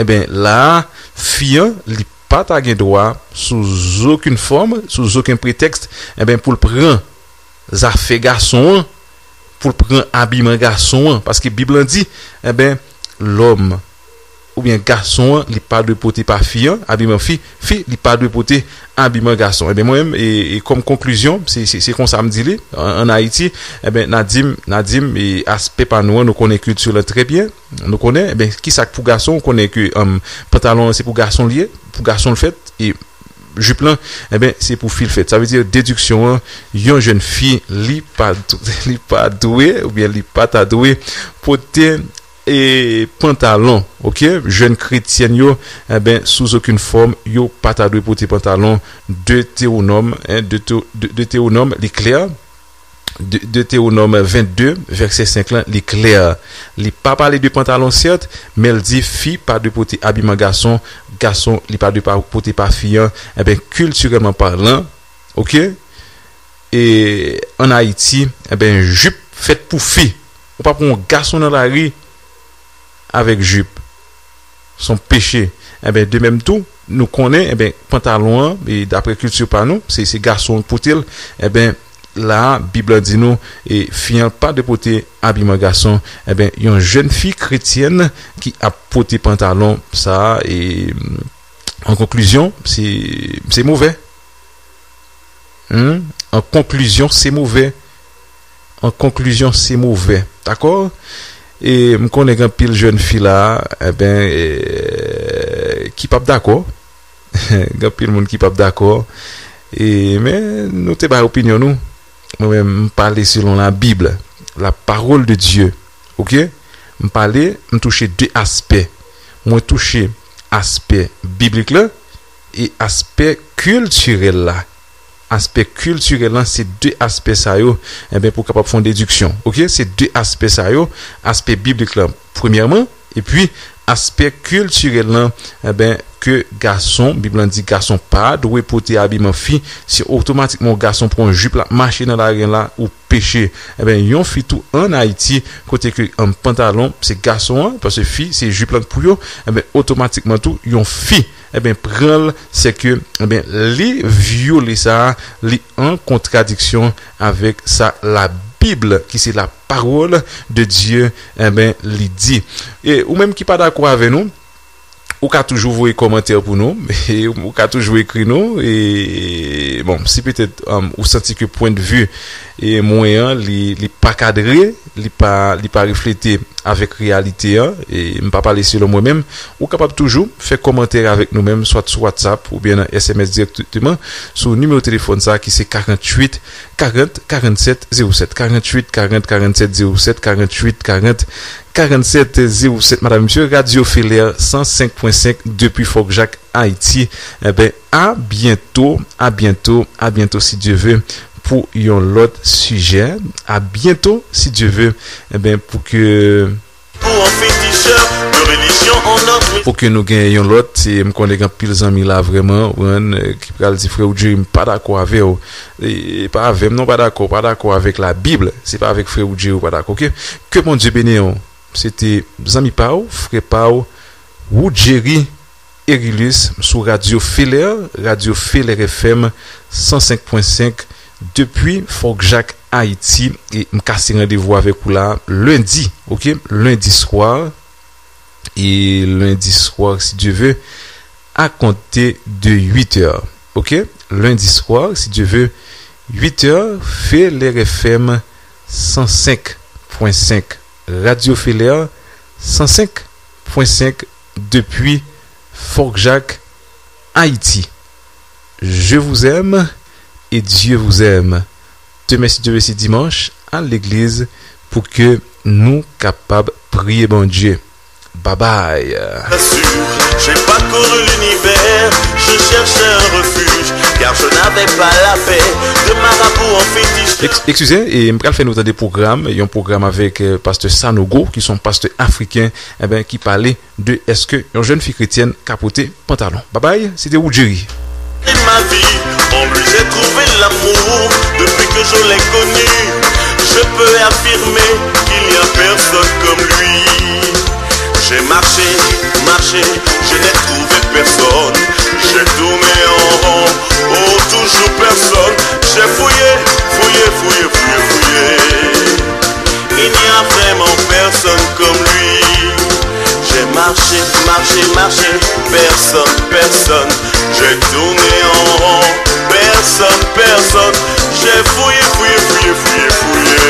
Enben, la a, fi an, li pa ta gen dwa, sou zokenn fòm, sou zokenn pretèks, enben, pou l pran zafè gason an, pou l pran abiman gason an. Paske Bib lan di, enben, lòm oubyen gason an, li pa dwe pote pa fi an, abiman fi, fi, li pa dwe pote abiman gason. Enben, mwen menm, e, e kòm konklizyon, se, se, se konsa m di li, ann, ann Ayiti, enben, n a di m, n a di m, e, aspè pa nou an, nou konnen kilti lan trè byen, nou konnen, enben, kisa k pou gason, ou konnen ke, em, pantalon an, se pou gason l ye, pou gason l fèt, e jip lan, enben, se pou fi l fèt. Sa vle di, dediksyon an, yon jèn fi, li pa, li pa dwe, oubyen li pa ta dwe pote, e, pantalon, oke? Jèn kretyèn yo, enben, sou zokenn fòm, yo pa ta dwe pote pantalon. Detewonòm, en, Deto-, De-, Detewonòm, li klè. De-, Detewonòm vennde, vèsè senk lan, li klè. Li pa pale de pantalon, sèt, men l di fi pa dwe pote abiman gason, gason, li pa dwe pa pote pa fi an. Enben, kiltirèlman palan, oke? E ann Ayiti, enben, jip fèt pou fi. Ou pa pou yon gason nan lari avèk jip. Se yon peche. Enben, de menm tou, nou konnen, enben, pantalon an, e daprè kilti pa nou, se, se gason k pote l. Enben, la a, Bib lan di nou, e fi an pa dwe pote abiman gason. Enben, yon jèn fi kretyèn ki ap pote pantalon sa a, e, an konklizyon, se, se movè. Hmm? An konklizyon, se movè. An konklizyon, se movè. Dakò? E m konnen gen anpil jèn fi la, enben, e, ki p ap dakò. Gen anpil moun ki p ap dakò. E, men, nou te bay opinyon nou. Mwen menm, m pale selon la Bible, la parole de Dieu. Oke? M pale, m touche de aspè. Mwen touche aspè biblik la e aspè kiltirèl la. Aspè kiltirèl lan, se de aspè sa yo, enben, pou w kapab fè yon dediksyon. Oke? Se de aspè sa yo, aspè biblik lan, premyèman, epi aspè kiltirèl lan, enben, ke gason, Bib lan di gason pa dwe pote abiman fi, si otomatikman yon gason pran yon jip, l ap mache nan lari a la, ou peche. Enben, yon fi tou ann Ayiti, kote ke, um, pantalon, se gason an, paske fi, se jip lan k pou yo, enben, otomatikman tou, yon fi, enben, pran l, se ke, enben, li vyole sa, li an kontradiksyon avèk sa Labib, ki se la parole de Dieu, enben, li di. E ou menm ki pa dakò avè nou, ou ka toujou voye kòmantè pou nou, e ou ka toujou ekri nou, e bon, si petèt, um, ou santi ke pwendvi, e mwen an, li, li pa kadre, li pa, li pa reflete avèk reyalite an, e m pa pale selon mwen menm, ou kapab toujou fè kòmantè avèk nou menm, swa sou WhatsApp oubyen nan S M S dirèkteman sou nimewo telefòn sa ki se karanntuit karant karannsèt zewo sèt, karanntuit karant karannsèt zewo sèt, karanntuit karant karannsèt zewo sèt. Madam, mesye, Radio Félè san senk pwen senk depi Fòk Jak, Ayiti. Enben, a byento, a byento, a byento, si Dye ve, pou yon lòt sijè. A byento, si Dye ve, enben, pou ke Pour un féticheur de religion en notre pou ke nou gen yon lòt, e m konnen gen anpil zanmi la vrèman, ou konprann, e, ki pral di, "Frè Woodjery, m pa dakò avè w." E, e pa avè m non, pa dakò, pa dakò avèk Labib, se pa avèk Frè Woodjery ou pa dakò, oke? Ke Bondye beni w. Se te zanmi pa w, frè pa w, Woodjery Erilus sou Radio Félè, Radio Félè F M san senk pwen senk, depi Fòk Jak, Ayiti, e m kase randevou avèk ou la lendi, oke? Lendi swa, e lendi swa, si Dye ve, a konte de uit è, oke? Lendi swa, si Dye ve, uit è, Félè F M san senk pwen senk, Radio Félè san senk pwen senk, depi Fòk Jak, Ayiti. Je vous aime et Dieu vous aime. Demen, si Dye ve, se dimanch, al legliz pou ke nou kapab priye Bondye. Babay. Sûr, j'ai parcouru l'univers, je cherchais un refuge, car je n'avais pas la paix de marabout en fétiche. Ex-, eskize, e m pral fè nou tande pwogram, yon pwogram avèk, e, pastè Sanogo, ki se yon pastè afriken, enben, ki pale de èske yon jèn fi kretyèn ka pote pantalon. Babay, se te Woodjery. Et ma vie, en lui j'ai trouvé l'amour. Depuis que je l'ai connu, je peux affirmer qu'il n'y a personne comme lui. J'ai marché, marché, je n'ai trouvé personne. J'ai tourné en rond, oh, toujours personne. J'ai fouillé, fouillé, fouillé, fouillé, fouillé. Il n'y a vraiment personne comme lui. J'ai marché, marché, marché, personne, personne. J'ai tourné en rond, personne, personne. J'ai fouillé, fouillé, fouillé, fouillé, fouillé.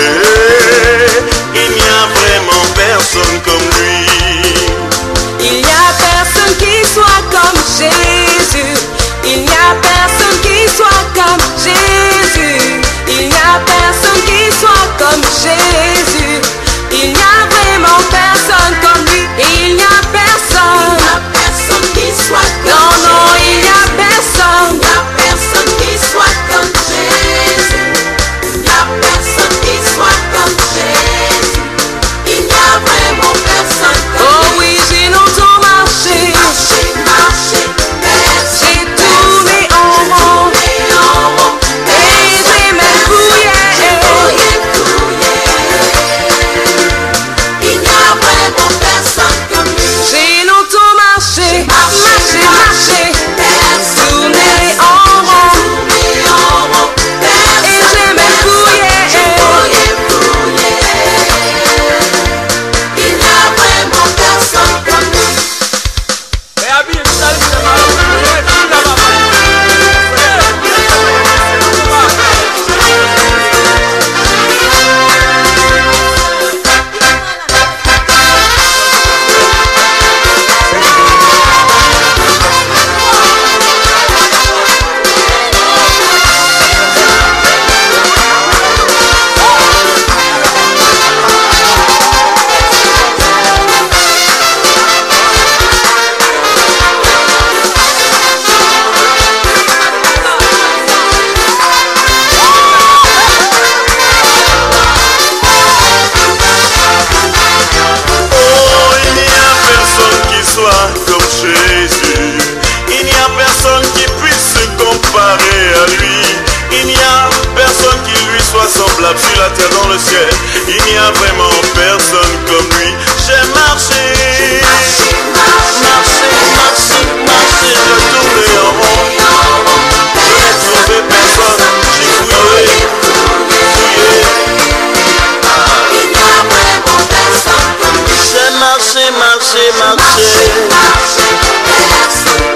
Il n'y a vraiment personne comme lui. Il n'y a personne qui soit comme Jésus. Il n'y a personne qui soit comme Jésus. Il n'y a personne qui soit comme Jésus. Il n'y a vraiment personne comme lui. Il n'y a personne. Il n'y a personne qui soit comme Jésus. Non, non, il n'y a personne. Il n'y a personne qui soit comme Jésus. Semblable sur la terre, dans le ciel, il n'y a vraiment personne comme lui. J'ai marché, marché, marché, marché, j'ai tourné en rond. Je n'ai trouvé personne, j'ai fouillé, fouillé. J'ai marché, marché, marché.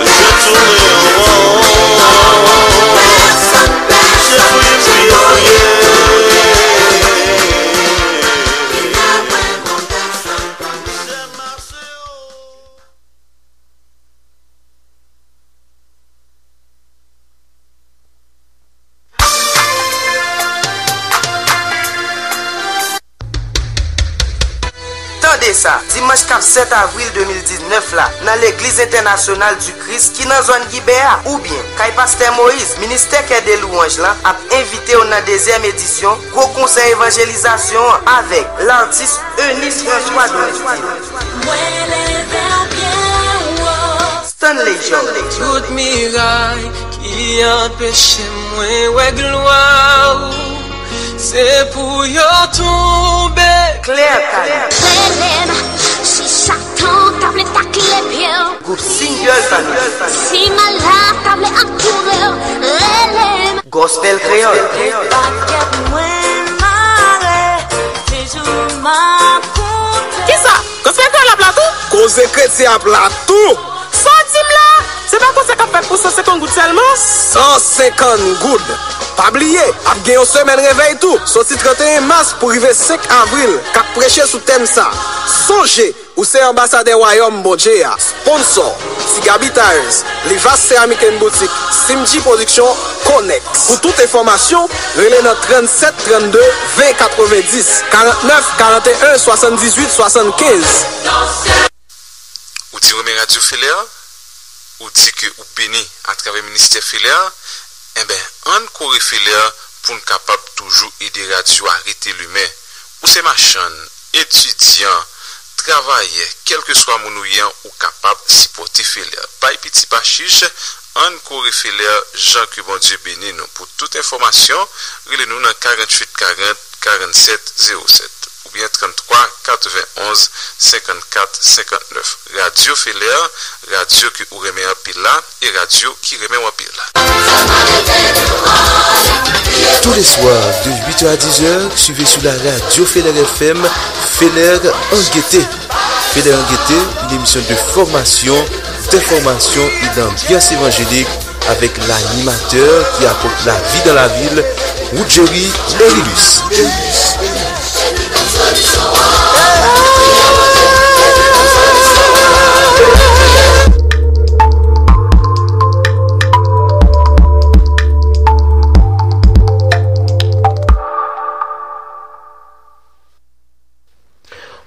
J'ai tourné en rond. J'ai fouillé, fouillé, fouillé. Tande sa, dimanch k ap sèt avril de mil diznèf la, nan Legliz Entènasyonal di Kris ki nan zòn Gibè a, oubyen kay Pastè Moyiz, Ministè Kè de Lwanj lan ap envite w nan dezyèm edisyon Gwo Konsèy Evanjelizasyon an avèk latis Eunice François Donestil. Stanley George. Tout miray ki anpeche mwen wè glwa ou, se pou yo tonbe. Claire Caillou. Rele m, si Satan ta vle takle pye w. Gwoup Single Family. Si malad ta vle antoure w, rele m. Gospel Kreyòl. Pakèt mwen mare, se jou m ap konte. Kisa? Gospel Kreyòl ap la tou? Koze kretyen ap la tou! Sa w di m la? Se pa konsè k ap fèt pou san senkant goud sèlman? San senkant goud! Pa bliye, ap gen yon semèn revèy tou, soti trannteyen mas pou rive senk avril, k ap preche sou tèm sa. Sonje, ou se anbasadè Wayòm Bondye a. Sponsò, Ti Gaby Tires, Livas Ceramic and Boutique, Simji Production, Conex. Pou tout enfòmasyon, rele nan trannsèt trannde ven katrevenndis, karantnèf karanteyen swasanndizuit swasannkenz. Ou di renmen Radyo Felè? Ou di ke ou beni atravè ministè Felè? Enben, ann kore Felè pou n kapab toujou ede radyo a rete limen. Ou se machann, etidyan, travayè, kèlkeswa moun ou ye an, ou kapab sipòte Felè. Bay piti pa chich, ann kore Felè jan ke Bondye beni nou. Pou tout enfòmasyon, rele nou nan karanntuit karant, karannsèt zewo sèt oubyen tranntwa katrevenonz senkannkat senkantnèf. Radyo Felè, radyo ke ou renmen anpil la, e radyo ki renmen w anpil. Tous les soirs, de huit heures à dix heures, suivez sur la radio Feler F M, Feler en gaieté. Feler en gaieté, une émission de formation, d'information et d'ambiance évangélique avec l'animateur qui apporte la vie dans la ville, Woodjerry Erilus.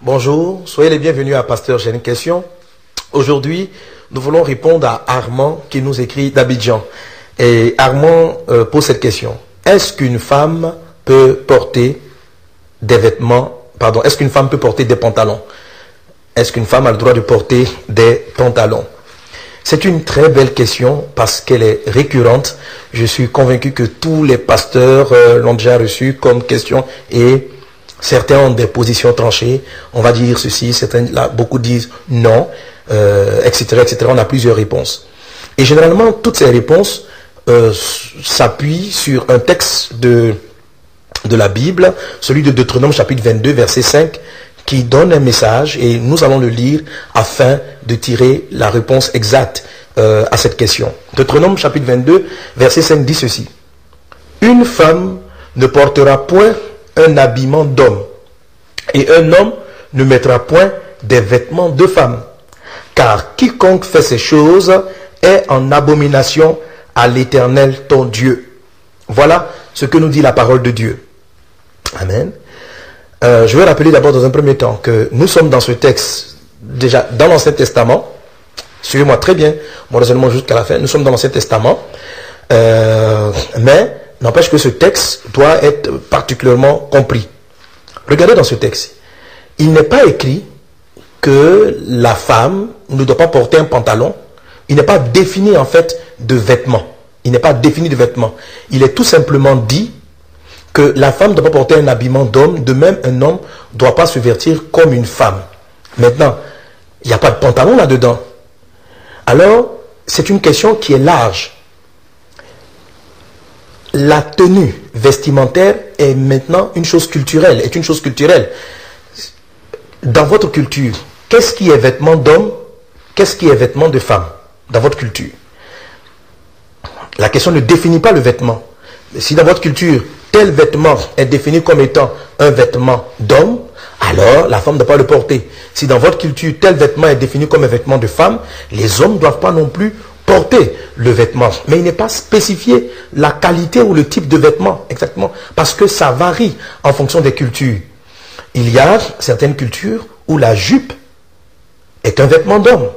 Bonjour, soyez les bienvenus à Pasteur J'ai une question. Aujourd'hui, nous voulons répondre à Armand qui nous écrit d'Abidjan. Et Armand euh, pose cette question. Est-ce qu'une femme peut porter des vêtements, pardon, est-ce qu'une femme peut porter des pantalons? Est-ce qu'une femme a le droit de porter des pantalons? C'est une très belle question parce qu'elle est récurrente. Je suis convaincu que tous les pasteurs euh, l'ont déjà reçue comme question et certains ont des positions tranchées. On va dire ceci, certains, là, beaucoup disent non, euh, et cetera, et cetera. On a plusieurs réponses. Et généralement, toutes ces réponses euh, s'appuient sur un texte de de la Bible, celui de Deutéronome chapitre vingt-deux, verset cinq, qui donne un message, et nous allons le lire afin de tirer la réponse exacte euh, à cette question. Deutéronome chapitre vingt-deux, verset cinq dit ceci. Une femme ne portera point un habillement d'homme, et un homme ne mettra point des vêtements de femme, car quiconque fait ces choses est en abomination à l'Éternel ton Dieu. Voilà ce que nous dit la parole de Dieu. Amen. Euh, je vais rappeler d'abord dans un premier temps que nous sommes dans ce texte déjà dans l'Ancien Testament. Suivez-moi très bien, mon raisonnement jusqu'à la fin. Nous sommes dans l'Ancien Testament. Euh, mais n'empêche que ce texte doit être particulièrement compris. Regardez dans ce texte. Il n'est pas écrit que la femme ne doit pas porter un pantalon. Il n'est pas défini en fait de vêtements. Il n'est pas défini de vêtements. Il est tout simplement dit Euh, la femme ne doit pas porter un habillement d'homme, de même un homme ne doit pas se vêtir comme une femme. Maintenant, il n'y a pas de pantalon là-dedans. Alors, c'est une question qui est large. La tenue vestimentaire est maintenant une chose culturelle, est une chose culturelle. Dans votre culture, qu'est-ce qui est vêtement d'homme, qu'est-ce qui est vêtement de femme dans votre culture? La question ne définit pas le vêtement. Si dans votre culture, tel vêtement est défini comme étant un vêtement d'homme, alors la femme ne doit pas le porter. Si dans votre culture, tel vêtement est défini comme un vêtement de femme, les hommes ne doivent pas non plus porter le vêtement. Mais il n'est pas spécifié la qualité ou le type de vêtement exactement, parce que ça varie en fonction des cultures. Il y a certaines cultures où la jupe est un vêtement d'homme.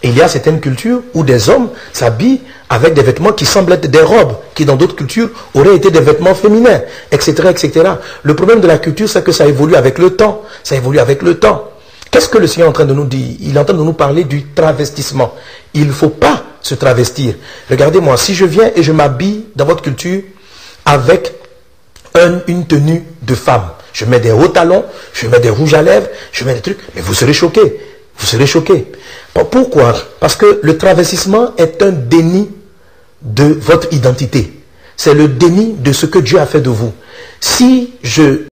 Il y a certaines cultures où des hommes s'habillent avec des vêtements qui semblent être des robes, qui dans d'autres cultures auraient été des vêtements féminins, et cetera, et cetera. Le problème de la culture, c'est que ça évolue avec le temps. Ça évolue avec le temps. Qu'est-ce que le Seigneur est en train de nous dire? Il est en train de nous parler du travestissement. Il ne faut pas se travestir. Regardez-moi, si je viens et je m'habille dans votre culture avec un- une tenue de femme, je mets des hauts talons, je mets des rouges à lèvres, je mets des trucs, mais vous serez choqués. Vous serez choqués. Pourquoi? Parce que le travestissement est un déni de votre identité. C'est le déni de ce que Dieu a fait de vous. Si je